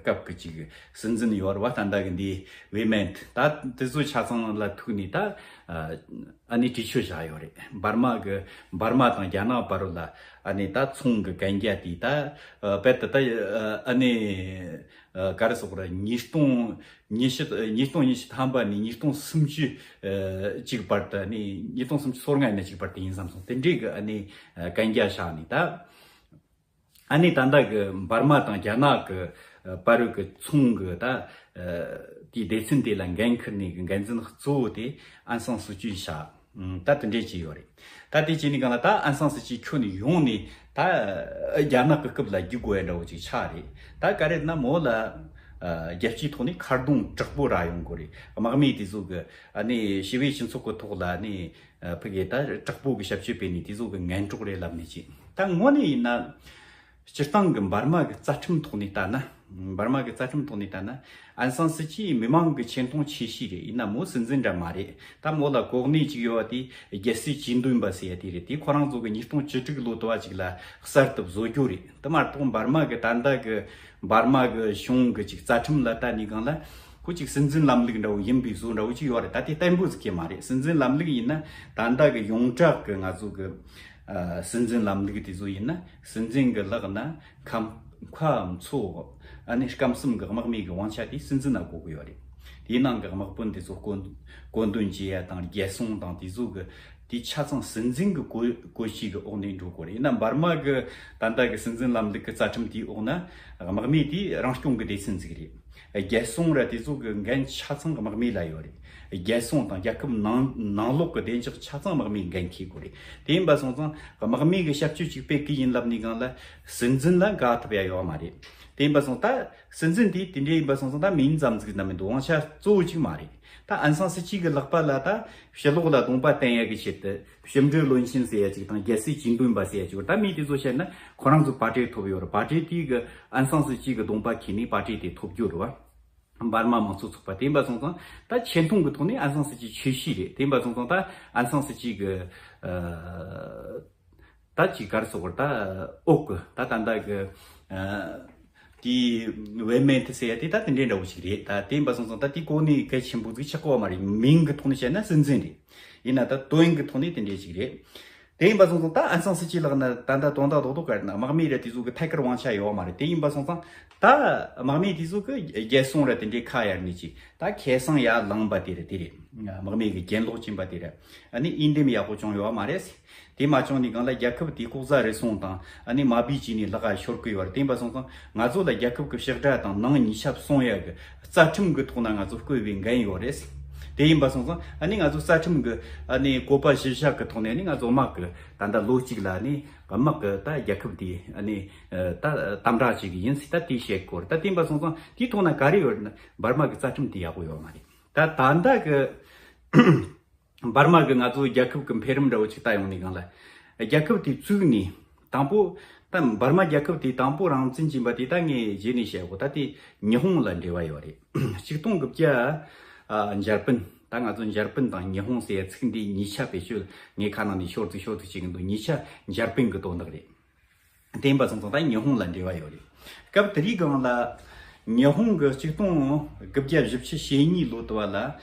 སྐབས་གི་ཅིག་སྲིད་འཛིན་ཡོད་རེད་བ། ད་ད་གི་འདི་ཝེ་མེན་ད་དེ་ཚོ་ཆ་ཚང་ལ་ཐུག་ནས་ད། ཨ་ནི་དྲི་ཆུ་བཞག་ཡོད་རེད། འབར་མ་གི་འབར་མ་དང་རྒྱ་ནག་བར་ལ་ཨ་ནི་ད་ཚོང་གི་གན་རྒྱ་དེ་ད་ཨ་དཔེར་ད་ད་ཨ་ནི་ཨ་ག་རེ་ཟེར་དགོས་རེད། ཉིས་སྟོང་ཉི་ཤུ་ཉིས་སྟོང་ཉི་ཤུ་ཐམ་པ་ནས་ཉིས་སྟོང་སུམ་ཅུ་ཨ་གཅིག་བར་དུ། ཨ་ནི་ཉིས་སྟོང་སུམ་ཅུ་སོ་ལྔ་ནས་གཅིག་བར་དུ་ཡིན་བསམ་སོང་། དེ་འདྲའི་གི་ཨ་ནི་ཨ་གན་རྒྱ་བཞག་ནས་ད། ཨ་ནི་ད་ལྟ་གི་འབར་མ་དང་རྒྱ་ནག་གི་ཨ་བར་གི་ཚོང་གི་ད་ཨ་དེའི་སྡེ་ཚན་དེ་ལ་འགན་འཁུར་ནས་གི་འགན་འཛིན་གཙོ་བོ་དེ་ཨན་སང་སུ་ཅི་བཞག་ད་དེ་འདྲས་བྱས་ཡོད་རེད། ད་དེ་བྱས་ནས་གང་ལ་ད་ཨན་སང་སུ་ཅི་ཁྱོན་ནས་ཡོང་ནས་ད་རྒྱ་ནག་གི་སྐབས་ལ་རྒྱུག་དགོས་ཡ་འདྲ་བོ་ཅིག་ཆགས་རེད། ད་ག་རེ་ན་མོ་ལ་ཨ་རྒྱལ་སྤྱིའི་ཐོག་ནས་ཁ་རྡུང་དྲག་པོ་རག་ཡོང་གི་རེད། དམག་མི་དེ་ཚོ་གི་ཨ་ནི་ཞི་བའི་སྤྱི་ཚོགས་ཀྱི་ཐོག་ལ་ནི་ཨ་ཕ་གི་ད་དྲག་པོ་གི་ཞབས་ཕྱི་སྤེལ་ནས་དེ་ཚོ་གི་ངན་གྲོགས་རེད་ལབ་ནས་ཅིག་ད་དངོས་གནས་ཡིན་ན། སྤྱིར་བཏང་གི་འབར་མ་གི་རྩ་ཁྲིམས་ཐོག་ནས་ལྟ་ན། འབར་མ་གི་རྩ་ཁྲིམས་ཐོག་ནས་ལྟ་ན། ཨན་སང་སི་ཅི་མི་མང་གི་ཆེ་མཐོང་ཆེ་ཤོས་རེད། ཡིན་ན་མོ་སྲིད་འཛིན་འདྲ་མ་རེད། ད་མོ་ལ་གོ་གནས་ཅིག་ཡོད་པ་དེ་རྒྱལ་སྲས་ཇུས་འདོན་པ་ཟེར་ཡ་དེ་རེད། དེ་ཁོ་རང་ཚོ་གི་ཉིས་སྟོང་བཅུ་དྲུག་ལོ་དུ་བ་ཅིག་ལ་གསར་དུ་བཟོ་རྒྱུ་རེད། དེ་མ་གཏོགས་འབར་མ་གི་ད་ལྟ་གི་འབར་མ་གི་གཞུང་གི་ཅིག་རྩ་ཁྲིམས་ལ་ལྟ་ནས་གང་ལ་ཁོ་ཅིག་སྲིད་འཛིན་ལམ་ལུགས་འདྲ་བོ་ཡིན་པའི་བཟོ་འདྲ་བོ་ཅིག་ཡོད་རེད། ད་དེ་བརྟན་པོ་ཟིག་གི་མ་རེད། སྲིད་འཛིན་ལམ་ལུགས་ཡིན་ན་ད་ལྟ་གི་ཡོངས་གྲགས་གི་ང་ཚོ་གི་ཨ་སྲིད་འཛིན་ལམ་ལུགས་དེ་ཚོ་ཡིན་ན། སྲིད་འཛིན་གྱི་ལག་ན་ཁམ་ཁ་མཚོ་ཨ་ནི་སྐམ་གསུམ་གྱི་དམག་མི་གི་དབང་ཆ་དེ་སྲིད་འཛིན་ལ་དགོས་ཀྱི་ཡོད་རེད། དེའི་ནང་གི་དམག་དཔོན་དེ་ཚོ་བསྐོ་བསྐོ་འདོན་བྱེད་ཡ་དང་རྒྱལ་སྲུང་དང་དེ་ཚོ་གི་དེ་ཆ་ཚང་སྲིད་འཛིན་གྱི་བཀོད་བཀོད་ཇུས་ཀྱི་འོག་ནས་འགྲོ་དགོས་རེད། ཡིན་ན་འབར་མ་གི་ད་ལྟ་གི་སྲིད་འཛིན་ལམ་ལུགས་ཀྱི་རྩ་ཁྲིམས་དེའི་འོག་ན་དམག་མི་དེ་རང་སྐྱོང་གི་སྡེ་ཚན་ཟིག་རེད། རྒྱལ་སྲུང་ར་དེ་ཚོ་གི་འགན་ཆ་ཚང་དམག་མི་ལ་ཡོད་རེད། རྒྱལ་སྲུང་དང་རྒྱལ་ཁབ་ནང་ནང་ལོགས་ཀྱི་བདེ་འཇགས་ཆ་ཚང་དམག་མིས་འགན་འཁྱེར་དགོས་རེད། དེ་ཡིན་པ་སོང་ཙང་དམག་མི་གི་ཞབས་ཕྱི་གཅིག་སྤེལ་གི་ཡིན་ལབ་ནས་གང་ལ་སྲིད་འཛིན་ལ་དགའ་ཐུབ་ཡ་ཡོད་མ་རེད། དེ་ཡིན་པ་སོང་ད་སྲིད་འཛིན་དེ་དེ་འདྲ་ཡིན་པ་སོང་ཙང་ད་མིང་ཙམ་ཟིག་ན་མི་འདུག་དབང་ཆ་གཙོ་བོ་གཅིག་མ་རེད། ད་ཨན་སང་སི་ཅི་གི་ལག་པ་ལ་ད་ཕྱི་ལོགས་ལ་གདོང་པ་བསྟན་ཡ་གི་ཆེད་དུ། ཕྱི་འབྲེལ་བློན་ཆེན་ཟེར་ཡ་ཅིག་དང་རྒྱལ་སྲས་ཇུས་འདོན་པ་ཟེར་ཡ་ཅིག་ཡོད། ད་མི་དེ་ཚོ་བཤད་ན་ཁོ་རང་ཚོ་པར་ཊི་ཐོབ་ཡོད་རེད། པར་ཊི་དེ་གི་ཨན་སང་སི་ཅི་གི་གདོང་པ་འཁྱེར་ནས་པར་ཊི་དེ་ཐོབ་རྒྱུ་རེད་བ། འབར་མ་མང་གཙོ་ཚོགས་པ་དེ་ཡིན་པ་སོང་ཙང་ད་ཆེ་མཐོང་གི་ཐོག་ནས་ཨན་སང་སི་ཅི་ཆེ་ཤོས་རེད། དེ་ཡིན་པ་སོང་ཙང་ད་ཨན་སང་སི་ཅི་གི་ཨ་ད་ཅིག་ག་རེ་ཟེར་དགོས་རེད། ད་འོག་གི་ད་ད་ལྟ་གི་ཨ། དེའི་བེ་མེན་ཐི་ཟེར་ཡ་དེ་ད་དེ་འདྲའི་འདྲ་བོ་ཞིག་རེད། ད་དེ་ཡིན་པ་སོང་ཙང་ད་དེ་གོ་ནི་གལ་ཆེན་པོ་ཟིག་ཆགས་གོ་བ་མ་རེད། མིང་གི་ཐོག་ནས་བཤད་ན་སྲིད་འཛིན་རེད། ཡིན་ན་ད་དོན་གི་ཐོག་ནས་དེ་འདྲའི་ཞིག་རེད། དེ་ཡིན་པ་སོང་ཙང་ད་ཨན་སང་སི་ཅི་ལགས་ན་ད་ད་དོན་དག་རྡོག་རྡོག་ག་རེད་ན་དམག་མི་ར་དེ་ཚོ་གི་ཐད་ཀར་དབང་ཆ་ཡོད་བ་མ་རེད། དེ་ཡིན་པ་སོང་ཙང་ད་དམག་མི་དེ་ཚོ་གི་རྒྱལ་སྲུང་ར་དེ་འདྲའི་ཁ་གཡར་ནས་ཅིག་ད་ཁེ་སང་ཡར་ལངས་པ་དེ་རེད། དེ་རེད། དམག་མི་གི་གྱེན་ལོག་ཕྱིན་པ་དེ་རེད། ཨ་ནི་འོས་འདེམས་ཡག་པོ་བྱུང་ཡོད་བ་མ་རེད། དེ་མ་བྱུང་ནས་གང་ལ་རྒྱལ་ཁབ་དེ་ལྐོག་ཟ་རུལ་སུངས་དང་ཨ་ནི་མ་བེད་བྱས་ནས་ལག་ག་ཤོར་གི་ཡོད་རེད། དེ་ཡིན་པ་སོང་ཙང་ང་ཚོ་ལ་རྒྱལ་ཁབ་ཀྱི་ཕྱི་དགྲ་དང་ནང་ཉེས་ཆད་སྲུང་ཡ་གི་རྩ་ཁྲིམས་ཀྱི་ཐོག་ན་ང་ཚོ་བཀོད་པའི་འགན་ཡོད་རེད། དེ་ཡིན་པ་སོང་ཙང་ཨ་ནི་ང་ཚོ་རྩ་ཁྲིམས་ཀྱི་ཨ་ནི་བཀོད་པ་གཞིར་བཞག་གི་ཐོག་ནས་ཨ་ནི་ང་ཚོ་དམག་གི་ད་ལྟ་ལོ་གཅིག་ལ་ཨ་ནི་དམག་གི་ད་རྒྱལ་ཁབ་དེ་ཨ་ནི་ད་དམ་དྲག་བྱེད་གི་ཡིན་ཟེར་ད་དེ་བཤད་གི་ཡོད་རེད། ད་དེ་ཡིན་པ་སོང་ཙང་དེའི་ཐོག་ན་ག་རེ་ཡོད་རེད་ན་འབར་མ་གི་རྩ་ཁྲིམས་དེ་ཡག་པོ་ཡོད་མ་རེད། ད་ད་ལྟ་གི་འབར་མ་གི་ང་ཚོ་རྒྱལ་ཁབ་ཀྱི་འཕེལ་རིམ་འདྲ་བོ་ཅིག་ལྟ་ཡོང་ནས་གང་ལ། རྒྱལ་ཁབ་དེ་བཙུགས་ནས་དང་པོ། ད་འབར་མ་རྒྱལ་ཁབ་དེ་དང་པོ་རང་བཙན་བྱིན་པ་དེ་ད་ངས་རྗེས་ནས་བཤད་གོ། ད་དེ་ཉི་ཧོང་ལ་འབྲེལ་བ་ཡོད་རེད། ཆིག་སྟོང་དགུ་བརྒྱ་ཨ་འཇར་པན། ད་ང་ཚོ་འཇར་པན་དང་ཉི་ཧོང་ཟེར་ཡ་ཚིག་འདི་གཉིས་ཆ་བེད་སྤྱོད་ངས་ཁ་ནང་ནས་ཤོར་ཚིག་ཤོར་ཚིག་བྱེད་གི་འདུག་གཉིས་ཆ་འཇར་པན་གི་དོན་དག་རེད། དེ་ཡིན་པ་སོང་ཙང་ད་ཉི་ཧོང་ལ་འབྲེལ་བ་ཡོད་རེད། སྐབས་དེ་རིང་སྒང་ལ་ཉི་ཧོང་གི་ཆིག་སྟོང་དགུ་བརྒྱ་བཞི་བཅུ་ཞེ་གཉིས་ལོ་དུ་བ་ལ་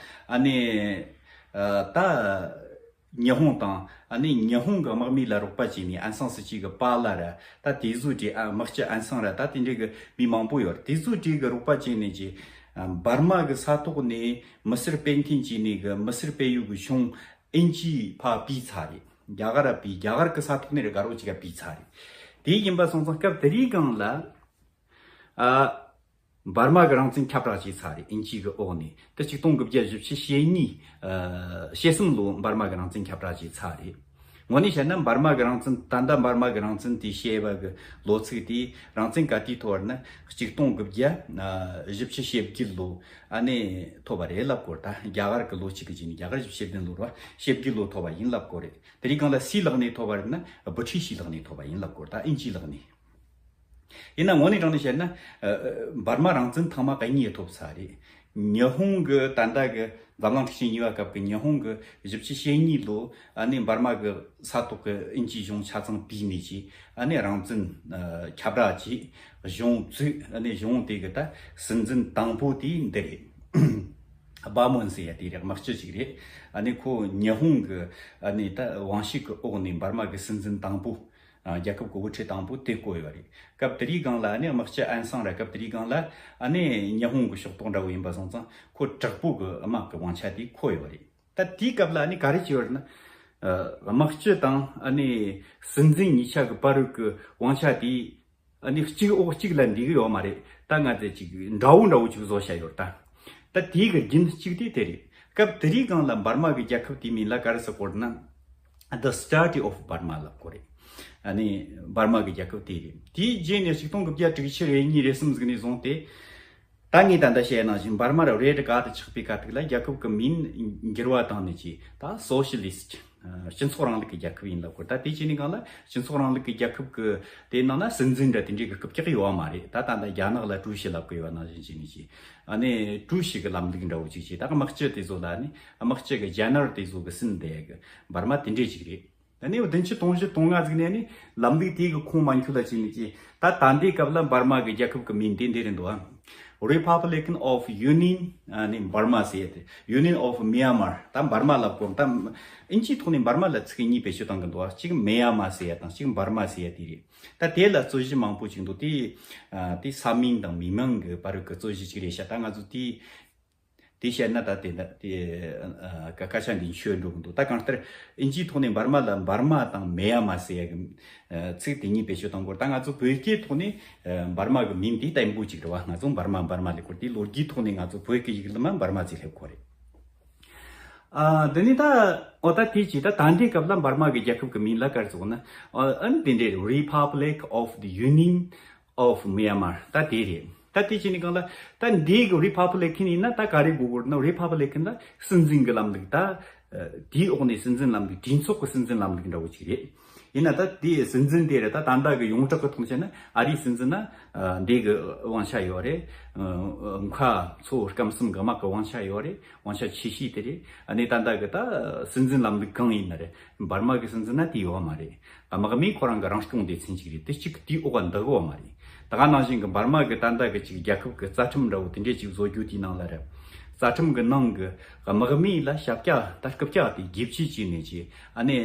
ཨ་ནི་ཨ་ད་ཉི་ཧོང་དང་ཨ་ནི་ཉི་ཧོང་གི་དམག་མི་ལ་རོགས་པ་བྱས་ནས་ཨན་སང་སི་ཅི་གི་པཱ་ལགས་ར་ད་དེ་ཚོ་གྲས་ཨ་དམག་སྤྱི་ཨན་སང་ར་ད་དེ་འདྲའི་གི་མི་མང་པོ་ཡོད་རེད། དེ་ཚོ་གྲས་གི་རོགས་པ་བྱས་ནས་ཀྱི་འབར་མ་གི་ས་ཐོག་ནས་མི་སེར་སྤེལ་མཁན་བྱས་ནས་གི་མི་སེར་སྤེལ་ཡུལ་གི་གཞུང་ཨིན་ཇི་ཕར་ཕུད་ཚར་རེད། རྒྱ་གར་ཕུད། རྒྱ་གར་གི་ས་ཐོག་ནས་ར་དགའ་རོགས་ཅིག་ག་ཕུད་ཚར་རེད། དེ་ཡིན་པ་སོང་ཙང་སྐབས་དེ་རིང་སྒང་ལ་ཨ་འབར་མ་གི་རང་བཙན་ཁྱབ་བསྒྲགས་བྱས་ཚར་རེད། ཨིན་ཇི་གི་འོག་ནས་དེ་ཆིག་སྟོང་དགུ་བརྒྱ་བཞི་བཅུ་ཞེ་གཉིས་ཨ་ཞེ་གསུམ་ལོ་འབར་མ་གི་རང་བཙན་ཁྱབ་བསྒྲགས་བྱས་ཚར་རེད། དངོས་གནས་བཤད་ན་འབར་མ་གི་རང་བཙན་ད་ལྟ་འབར་མ་གི་རང་བཙན་དེ་བཤད་པ་གི་ལོ་ཚིགས་དེ་རང་བཙན་ག་དུས་ཐོབ་པ་རེད་ན་ཆིག་སྟོང་དགུ་བརྒྱ་ཨ་བཞི་བཅུ་ཞེ་བརྒྱད་ལོ་ཨ་ནས་ཐོབ་པ་རེད་ལབ་གོ། ད་རྒྱ་གར་གི་ལོ་གཅིག་གི་རྗེས་ནས་རྒྱ་གར་བཞི་བཅུ་ཞེ་བདུན་ལོ་རེད་བ། ཞེ་བརྒྱད་ལོ་ཐོབ་པ་ཡིན་ལབ་གོ་རེད། དེ་རིང་སྒང་ལ་སུའི་ལག་ནས་ཐོབ་པ་རེད་ན་བྷུ་ཊི་ཤི་ལག་ནས་ཐོབ་པ་ཡིན་ལབ་གོ། ད་ཨིན་ཇིའི་ལག་ནས། ཡིན་ན་དངོས་གནས་དྲང་གནས་བཤད་ན་ཨ་ཨ་འབར་མ་རང་བཙན་ཐེངས་མ་གཉིས་ཐོབ་ཚར་རེད། ཉི་ཧོང་གི་ད་ལྟ་གི་འཛམ་གླིང་འཁྲུག་ཆེན་གཉིས་པ་སྐབས་ཀྱི་ཉི་ཧོང་གི་བཞི་བཅུ་ཞེ་གཉིས་ལོ་ཨ་ནི་འབར་མ་གི་ས་ཐོག་གི་ཨིན་ཇིའི་གཞུང་ཆ་ཚང་ཕུད་ནས་ཀྱི་ཨ་ནི་རང་བཙན་ཨ་ཁྱབ་བསྒྲགས་ཀྱིས་གཞུང་བཙུགས། ཨ་ནི་གཞུང་དེ་གི་ད་སྲིད་འཛིན་དང་པོ་དེ་འདི་རེད། སྦ་མོན་ཟེར་ཡ་དེ་རེད། དམག་སྤྱི་ཅིག་རེད། ཨ་ནི་ཁོ་ཉི་ཧོང་གི་ཨ་ནི་ད་དབང་ཤུགས་ཀྱི་འོག་ནས་འབར་མ་གི་སྲིད་འཛིན་དང་པོ། ཨ་རྒྱལ་ཁབ་ཀྱི་དབུ་ཁྲིད་དང་པོ་དེ་བསྐོས་ཡོད་རེད། སྐབས་དེ་རིང་སྒང་ལ་ཨ་ནི་དམག་སྤྱི་ཨན་སང་ར་སྐབས་དེ་རིང་སྒང་ལ་ཨ་ནི་ཉི་ཧོང་གི་ཕྱོགས་གཏོགས་འདྲ་བོ་ཡིན་པ་སོང་ཙང་ཁོ་དྲག་པོ་གི་དམག་གི་དབང་ཆ་དེ་ཁོ་ཡོད་རེད། ད་དེའི་སྐབས་ལ་ཨ་ནི་ག་རེ་བྱས་ཡོད་རེད་ན། ཨ་དམག་སྤྱི་དང་ཨ་ནི་སྲིད་འཛིན་གཉིས་ཆ་གི་བར་གི་དབང་ཆ་དེ་ཨ་ནི་གཅིག་འོག་གཅིག་ལ་འདུས་གི་ཡོད་མ་རེད། ད་ང་ཚོས་ཅིག་འདྲ་བོ་འདྲ་བོ་ཅིག་བཟོ་བྱས་ཡོད་ད། ད་དེའི་གི་རྒྱུན་གཅིག་དེ་དེ་རེད། སྐབས་དེ་རིང་སྒང་ལ་འབར་མ་གི་རྒྱལ་ཁབ་དེའི་མིང་ལ་ག་རེ་ཟེར་གོ་རེད་ན། The Statue of Burma ལབ་གོ་རེད། ཨ་ནི་འབར་མ་གི་རྒྱལ་ཁབ་དེ་རེད། དེའི་རྗེས་ནས་ཆིག་སྟོང་དགུ་བརྒྱ་དྲུག་ཅུ་རེ་གཉིས་རེ་གསུམ་ཟིག་ནས་བཟུང་སྟེ། ད་ངས་ད་ལྟ་བཤད་ནང་བཞིན་འབར་མ་ར་རེད་ག་དུ་ཆགས་པའི་སྐབས་དེ་ལ་རྒྱལ་ཁབ་ཀྱི་མིང་འགྱུར་བ་བཏང་ནས་ཀྱི་ད་སོ་ཤི་ལི་སི་ཊི་སྤྱི་ཚོགས་རིང་ལུགས་ཀྱི་རྒྱལ་ཁབ་ཡིན་ལབ་གོ། ད་དེ་བྱས་ནས་གང་ལ་སྤྱི་ཚོགས་རིང་ལུགས་ཀྱི་རྒྱལ་ཁབ་ཀྱི་དེ་ནང་ན་སྲིད་འཛིན་འདྲ་དེ་འདྲའི་གི་རྐུབ་བཀྱག་ཡོད་བ་མ་རེད། ད་ད་ལྟ་རྒྱ་ནག་ལ་ཀྲུའུ་ཞི་ལབ་གི་ཡོད་ནང་བཞིན་བྱས་ནས་ཀྱི་ཨ་ནི་ཀྲུའུ་ཞི་གི་ལམ་ལུགས་འདྲ་བོ་ཅིག་བྱས། ད་དམག་སྤྱི་དེ་ཚོ་ལ་ནི་དམག་སྤྱི་གི་ཇེ་ནེ་རལ་དེ་ཚོ་གི་སྲིད་འདེད་གི་འབར་མ་དེ་འདྲས་ཅིག་རེད། ད་ནི་བདུན་ཅུ་དོན་བཞི་དོན་ལྔ་ཟིག་ནས་ནི་ལམ་ལུགས་དེ་གི་ཁོངས་མ་འཁྱོལ་ལ་ཕྱིན་ནས་ཀྱི་ད་ད་ལྟའི་སྐབས་ལ་འབར་མ་གི་རྒྱལ་ཁབ་གི་མིང་དེ་འདི་རེད་འདུག་ཨ། Republic of Union ནི་Burma ཟེར་ཡ་དེ། Union of Myanmar ད་འབར་མ་ལབ་གོ། ད་ཨིན་ཇིའི་ཐོག་ནས་འབར་མ་ལ་ཚིག་གཉིས་བེད་སྤྱོད་གཏོང་གི་འདུག་ཨ། གཅིག་མེ་ཡ་མ་ཟེར་ཡ་དང་གཅིག་འབར་མ་ཟེར་ཡ་དེ་རེད། ད་དེ་ལ་རྩོད་གཞི་མང་པོ་ཅིག་འདུག་དེ་ཨ་དེ་ས་མིང་དང་མི་མིང་གི་བར་གི་རྩོད་གཞི་ཅིག་རེད་ཤག་ད་ང་ཚོ་དེ། དེ་བཤད་ན་ད་དེ་འདྲ་དེ་ཨ་སྐད་ཆ་འདི་འཆོལ་འགྲོ་གི་འདུག་ད་གང་ལྟར་ཨིན་ཇིའི་ཐོག་ནས་འབར་མ་ལ་འབར་མ་དང་མེ་ཡ་མ་ཟེར་ཡ་གི་ཨ་ཚིག་དེ་གཉིས་བེད་སྤྱོད་གཏོང་དགོས། ད་ང་ཚོ་བོད་སྐད་ཐོག་ནས་ཨ་འབར་མ་གི་མིང་དེ་བརྟན་པོ་ཅིག་རེད་བ། ང་ཚོ་འབར་མ་འབར་མ་ལབ་གོ། དེ་ལོ་རྒྱུས་ཐོག་ནས་ང་ཚོ་བོད་ཀྱི་ཡིག་ལ་མ་འབར་མ་ཟེར་སླེབས་གོ་རེད། ཨ་འདི་ནི་ད་འོ་ད་དེ་ཅི་ད་ད་འདི་སྐབས་ལ་འབར་མ་གི་རྒྱལ་ཁབ་ཀྱི་མིང་ལ་ག་རེ་ཟེར་གོ་ན། ཨ་ཨ་ནི་དེ་འདྲའི་Republic of the Union of Myanmar ད་དེ་རེད། ད་དེ་བྱས་ནས་གང་ལ་ད་འདི་གི་Republican ཡིན་ན་ད་ག་རེ་དགོས་དགོས་ན། Republican ལ་སྲིད་འཛིན་གྱི་ལམ་ལུགས་ད་ཨ་དེའི་འོག་ནས་སྲིད་འཛིན་ལམ་ལུགས་གྲོས་ཚོགས་ཀྱི་སྲིད་འཛིན་ལམ་ལུགས་འདྲ་བོ་ཅིག་རེད། ཡིན་ན་ད་དེའི་སྲིད་འཛིན་དེ་རེད། ད་ད་ལྟ་གི་ཡོངས་གྲགས་ཀྱི་ཐོག་བཤད་ན་ཨ་རིའི་སྲིད་འཛིན་ན་ཨ་འདི་གི་དབང་ཆ་ཡོད་རེད། ཨ་མཁའ་མཚོ་སྐམ་གསུམ་གི་དམག་གི་དབང་ཆ་ཡོད་རེད། དབང་ཆ་ཆེ་ཤོས་དེ་རེད། ཨ་ནི་ད་ལྟ་གི་ད་སྲིད་འཛིན་ལམ་ལུགས་གང་ཡིན་ན་རེད། འབར་མ་གི་སྲིད་འཛིན་ན་དེ་ཡོད་མ་རེད། དམག་མི་ཁོ་རང་གི་རང་སྐྱོང་སྡེ་ཚན་ཅིག་རེད། དེ་གཅིག་དེའི་འོག་ག་འདུ་གི་ཡོད་མ་རེད། ད་ག་ནང་བཞིན་གྱི་འབར་མ་གི་ད་ལྟ་གི་ཅིག་རྒྱལ་ཁབ་ཀྱི་རྩ་ཁྲིམས་འདྲ་བོ་དེ་འདྲས་ཅིག་བཟོ་རྒྱུ་དེའི་ནང་ལ་རེད། རྩ་ཁྲིམས་ཀྱི་ནང་གི་དམག་མི་ལ་ཞབས་བཀྱག་ད་རྐུབ་བཀྱག་དེ་བརྒྱབ་བྱས་བྱས་ནས་ཅིག་ཨ་ནི་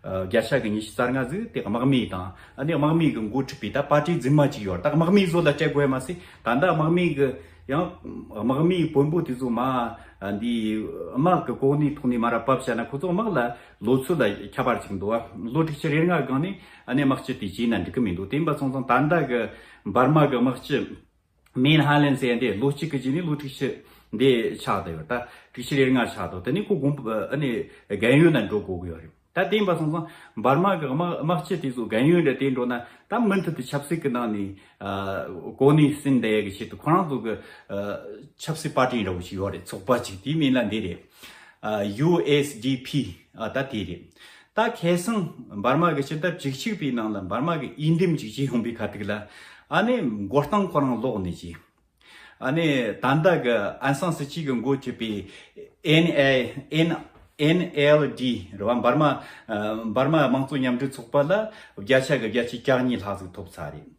བརྒྱ་ཆ་གི་ཉི་ཤུ་རྩ་ལྔ་ཟིག་དེ་དམག་མི་དང་ཨ་ནི་དམག་མི་གི་འགོ་ཁྲིད་པའི་ད་པར་ཊི་རྫུན་མ་ཅིག་ཡོད་རེད། ད་དམག་མི་བཟོ་ལ་སྤྲད་དགོས་ཡ་མ་ཟད་ད་ལྟ་དམག་མི་གི་ཡང་དམག་མིའི་དཔོན་པོ་དེ་ཚོ་མ་འདི་དམག་གི་གོ་གནས་ཐོག་ནས་མ་ར་བབས་བྱས་ན་ཁོ་ཚོ་དམག་ལ་ལོ་ཚོད་ལ་ཁྱད་པར་ཅིག་འདུག་བ། ལོ་དྲུག་ཅུ་རེ་ལྔ་སྒང་ནས་ཨ་ནི་དམག་སྤྱི་དེ་བྱས་ན་འགྲིག་གི་མི་འདུག་དེ་ཡིན་པ་སོང་ཙང་ད་ལྟ་གི་འབར་མ་གི་དམག་སྤྱི་མིན་ཧ་ལན་ཟེར་ཡ་འདི་ལོ་གཅིག་གི་རྗེས་ནས་ལོ་དྲུག་ཅུ་འདི་ཆགས་བསྡད་ཡོད། ད་དྲུག་ཅུ་རེ་ལྔ་ཆགས་འདུག་དེ་ནས་ཁོ་དགོངས་པ་ཨ་ནི་རྒན་ཡོལ་ལ་འགྲོ་དགོས་ཀྱི་ཡོད་རེད། ད་དེ་ཡིན་པ་སོང་ཙང་འབར་མ་གི་དམག་དམག་སྤྱི་དེ་ཚོ་རྒན་ཡོལ་འདྲ་དེ་འགྲོ་ན་ད་མུ་མཐུད་དུ་ཆབ་སྲིད་ཀྱི་ནང་ནས་ཨ་གོ་གནས་ཟིན་བསྡད་ཡ་གི་ཆེད་དུ་ཁོ་རང་ཚོ་གི་ཨ་ཆབ་སྲིད་པར་ཊི་འདྲ་བོ་ཞིག་ཡོད་རེད། ཚོགས་པ་ཅིག་དེའི་མིང་ལ་འདི་རེད། ཨ་ཡུ་ཨེས་ཌི་ཕི་ཨ་ད་དེ་རེད། ད་ཁ་སང་འབར་མ་གི་སྤྱི་ཟླ་བཅུ་གཅིག་པའི་ནང་ལ་འབར་མ་གི་འོས་འདེམས་ཅིག་བྱས་ཡོང་པའི་ཁ་ཐུག་ལ་ཨ་ནི་མགོ་རྟིང་ཁོ་རང་ལོག་ནས་ཅིག་ཨ་ནི་ད་ལྟ་གི་ཨན་སང་སི་ཅི་གི་འགོ་ཁྲིད་པའི་ཨེན་ཨེ་ཨེན་ཨེན་ཨེལ་ཌི་རེད་བ། འབར་མ་ཨ་འབར་མ་དམངས་གཙོ་མཉམ་འབྲེལ་ཚོགས་པ་ལ་བརྒྱ་ཆ་གི་བརྒྱ་ཆ་གྱ་གཉིས་ལྷག་ཟིག་ཐོབ་ཚར་རེད།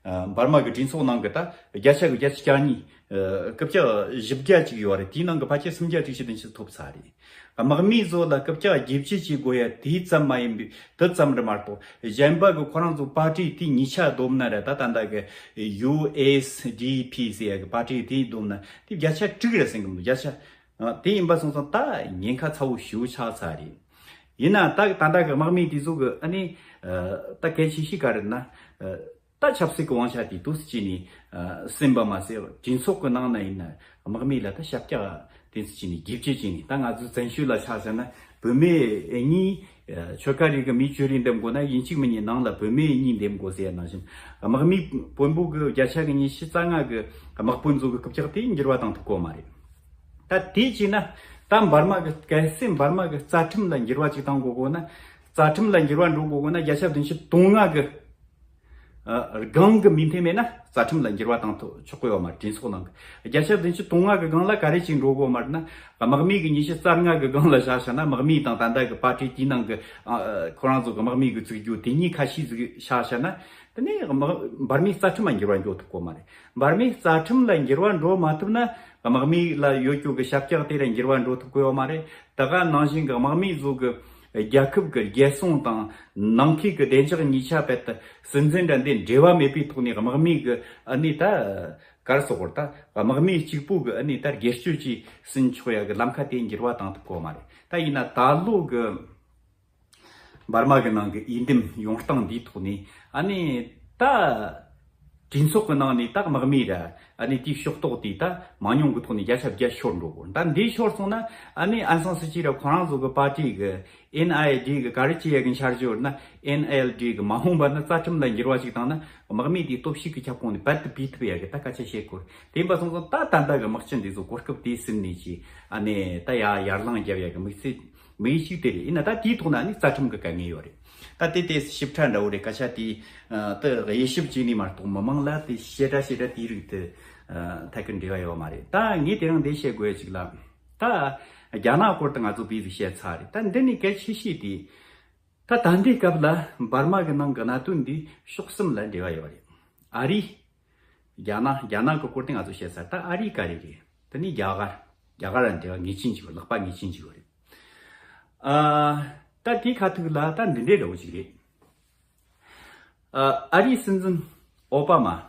ཨ་འབར་མ་གི་གྲོས་ཚོགས་ནང་གི་ད་བརྒྱ་ཆ་གི་བརྒྱ་ཆ་གྱ་གཉིས་ཨ་རྐུབ་བཀྱག་བཞི་བརྒྱ་ཅིག་ཡོད་རེད། དེའི་ནང་གི་ཕལ་ཆེར་སུམ་བརྒྱ་དྲུག་ཅུ་བདུན་ཅུ་ཐོབ་ཚར་རེད། དམག་མི་ཚོ་ལ་རྐུབ་བཀྱག་བརྒྱབ་བྱས་བྱེད་དགོས་ཡ་དེ་ཙམ་མ་ཡིན་པའི་དེ་ཙམ་རེད་མ་གཏོགས་གཞན་པ་གི་ཁོ་རང་ཚོ་པར་ཊི་དེ་གཉིས་ཆ་བསྡོམས་ན་ར་ད་ད་ལྟ་གི་ཡུ་ཨེས་ཌི་ཕི་ཟེར་ཡ་གི་པར་ཊི་དེ་བསྡོམས་ན་དེ་བརྒྱ་ཆ་དྲུག་རེད་ཟེར་གི་འདུག་བརྒྱ་ཆ་ཨ་དེ་ཡིན་པ་སོང་ཙང་ད་ཉེན་ཁ་ཚ་བོ་ཞེ་པོ་ཆགས་ཚར་རེད། ཡིན་ན་ད་ད་ལྟ་གི་དམག་མི་དེ་ཚོ་གི་ཨ་ནི་ཨ་ད་གལ་ཆེ་ཤོས་ག་རེ་ན་ཨ། ད་ཆབ་སྲིད་ཀྱི་དབང་ཆ་དེ་འདུག་སེ་བྱས་ནས་ཨ་ཟིན་པ་མ་ཟད་གྲོས་ཚོགས་ཀྱི་ནང་ན་ཡིན་ན་དམག་མི་ལ་ད་ཞབས་བཀྱག་དེ་ཚོ་བྱས་ནས་བརྒྱབ་བྱས་བྱས་ནས། ད་ང་ཚོའི་བཙན་བྱོལ་ལ་ཆ་བཞག་ན་བུད་མེད་གཉིས་ཨ་ཆོལ་ཁ་རིགས་ཀྱི་མི་བཅུ་རེ་འདེམས་དགོས་ན་ཡིན་གཅིག་མིན་གཉིས་ནང་ལ་བུད་མེད་གཉིས་འདེམས་དགོས་ཟེར་ཡ་ནང་བཞིན་དམག་མིའི་དཔོན་པོ་གི་བརྒྱ་ཆ་གི་ཉི་ཤུ་རྩ་ལྔ་གི་དམག་དཔོན་ཚོ་གི་རྐུབ་བཀྱག་དེ་འགྱུར་བ་བཏང་ཐུབ་ཀྱི་ཡོད་མ་རེད། ད་དེ་བྱས་ན་ད་འབར་མ་གི་གལ་སྲིད་འབར་མ་གི་རྩ་ཁྲིམས་ལ་འགྱུར་བ་ཅིག་བཏང་དགོས་དགོས་ན་རྩ་ཁྲིམས་ལ་འགྱུར་བ་འགྲོ་དགོས་དགོས་ན་བརྒྱ་ཆ་བདུན་ཅུ་དོན་ལྔ་གི་ཨ་སྒང་གི་མོས་མཐུན་མེད་ན་རྩ་ཁྲིམས་ལ་འགྱུར་བ་བཏང་ཐུབ་ཆོག་གི་ཡོད་མ་རེད། གྲོས་ཚོགས་ནང་གི་བརྒྱ་ཆ་བདུན་ཅུ་དོན་ལྔ་གི་སྒང་ལ་ག་རེ་ཅིག་འགྲོ་དགོས་མ་རེད་ན། དམག་མི་གི་ཉི་ཤུ་རྩ་ལྔ་གི་སྒང་ལ་བཞག་བཞག་ན་དམག་མི་དང་ད་ལྟ་གི་པར་ཊི་དེའི་ནང་གི་ཨ་ཁོ་རང་ཚོ་གི་དམག་མི་གི་བཙུགས་རྒྱུ་དེ་གཉིས་ཁ་ཤས་ཟིག་བཞག་བཞག་ན། དེ་ནས་དམག་འབར་མའི་རྩ་ཁྲིམས་ལ་འགྱུར་བ་འགྲོ་ཐུབ་ཀྱི་ཡོད་མ་རེད། འབར་མའི་རྩ་ཁྲིམས་ལ་འགྱུར་བ་འགྲོ་མ་ཐུབ་ན་དམག་མི་ལ་ཡོད་རྒྱུ་གི་ཞབས་བཀྱག་དེ་ལ་འགྱུར་བ་འགྲོ་ཐུབ་ཀྱི་ཡོད་མ་རེད། ད་ག་ནང་བཞིན་གི་དམག་མི་ཚོ་གི་རྒྱལ་ཁབ་ཀྱི་རྒྱལ་སྲུང་དང་ནང་འཁོད་ཀྱི་བདེ་འཇགས་གཉིས་ཆ་རྦད་དེ་སྲིད་འཛིན་དང་འདི་འབྲེལ་བ་མེད་པའི་ཐོག་ནས་དམག་མི་གི་ཨ་ནི་ད་ག་རེ་ཟེར་དགོས་རེད། ད་དམག་མི་གཅིག་པུ་གི་ཨ་ནི་ད་སྒེར་གཅོད་ཀྱིས་ཟིན་ཆོག་ཡ་གི་ལམ་ཁ་དེ་འགྱུར་བ་བཏང་ཐུབ་ཀྱི་ཡོད་མ་རེད། ད་ཡིན་ན་ད་ལོ་གི་འབར་མ་གི་ནང་གི་འོས་འདེམས་ཡོང་སྟངས་འདིའི་ཐོག་ནས་ཨ་ནི་ད། གྲོས་ཚོགས་ཀྱི་ནང་ནས་ད་དམག་མི་ར་ཨ་ནི་དེའི་ཕྱོགས་གཏོགས་དེ་ད་མང་ཉུང་གི་ཐོག་ནས་བརྒྱ་ཆ་བརྒྱ་ཤོར་འགྲོ་དགོས། ད་འདི་ཤོར་སོང་ན་ཨ་ནི་ཨན་སང་སི་ཅི་ར་ཁོ་རང་ཚོ་གི་པར་ཊི་གི་ཨེན་ཨའི་ཨེ་ཌི་གི་ག་རེ་བྱེད་ཡ་གི་འཆར་གཞི་ཡོད་ན། ཨེན་ཨའི་ཨེལ་ཌི་གི་མ་འོངས་པ་ན་རྩ་ཁྲིམས་ལ་འགྱུར་བ་ཞིག་བཏང་ན་དམག་མི་དེའི་སྟོབས་ཤུགས་ཀྱི་ཁྱབ་ཁོངས་ནས་རྦད་དེ་བུད་ཐུབ་ཡ་གི་ད་སྐད་ཆ་བཤད་དགོས། དེ་ཡིན་པ་སོང་ཙང་ད་ད་ལྟ་གི་དམག་སྤྱི་འདི་ཚོ་གོ་སྐབས་དེ་ཟིན་ནས་ཀྱི་ཨ་ནི་ད་ཡ་ཡར་ལངས་རྒྱབ་ཡ་གི་དམིགས་བསལ། མི་ཡིག་ཅིག་དེ་རེད། ཡིན་ན་ད་དེའི་ཐོག་ན་ནི་རྩ་ཁྲིམས་ཀྱི་དཀའ་ངལ་ཡོད་རེད། ད་དེ་དེ་ཞིབ་ཕྲ་འདྲ་བོ་རེད། སྐད་ཆ་དེ་ཨ་དེ་དབྱེ་ཞིབ་བྱས་ནས་མ་གཏོགས་མི་མང་ལ་དེ་བཤད་གྲྭ་བཤད་གྲྭ་དེའི་རིགས་དེ་ཨ་ཐད་ཀར་འབྲེལ་བ་ཡོད་མ་རེད། ད་ངས་དེ་རིང་འདི་བཤད་དགོས་ཅིག་ལ། ད་རྒྱ་ནག་སྐོར་དུ་ང་ཚོ་བེད་ཟིག་བཤད་ཚར་རེད། ད་འདི་ནས་གལ་ཆེ་ཤོས་དེ་ད་ད་འདི་སྐབས་ལ་འབར་མ་གི་ནང་གི་གནད་དོན་འདི་ཕྱོགས་གསུམ་ལ་འབྲེལ་བ་ཡོད་རེད། ཨ་རི། རྒྱ་ནག་རྒྱ་ནག་གི་སྐོར་དེ་ང་ཚོ་བཤད་ཚར། ད་ཨ་རི་ག་རེ་རེད། དེ་ནས་རྒྱ་གར། རྒྱ་གར་ལ་འབྲེལ་བ་ངེས་ཅན་ཅིག་ཡོད། ལག་པ་ངེས་ཅན་ཅིག་ཡོད་རེད། ཨ་ད་དེའི་ཁ་ཐུག་ལ་ད་འདི་འདྲའི་འདྲ་བོ་ཅིག་རེད། ཨ་ཨ་རིའི་སྲིད་འཛིན་ཨོ་པ་མ།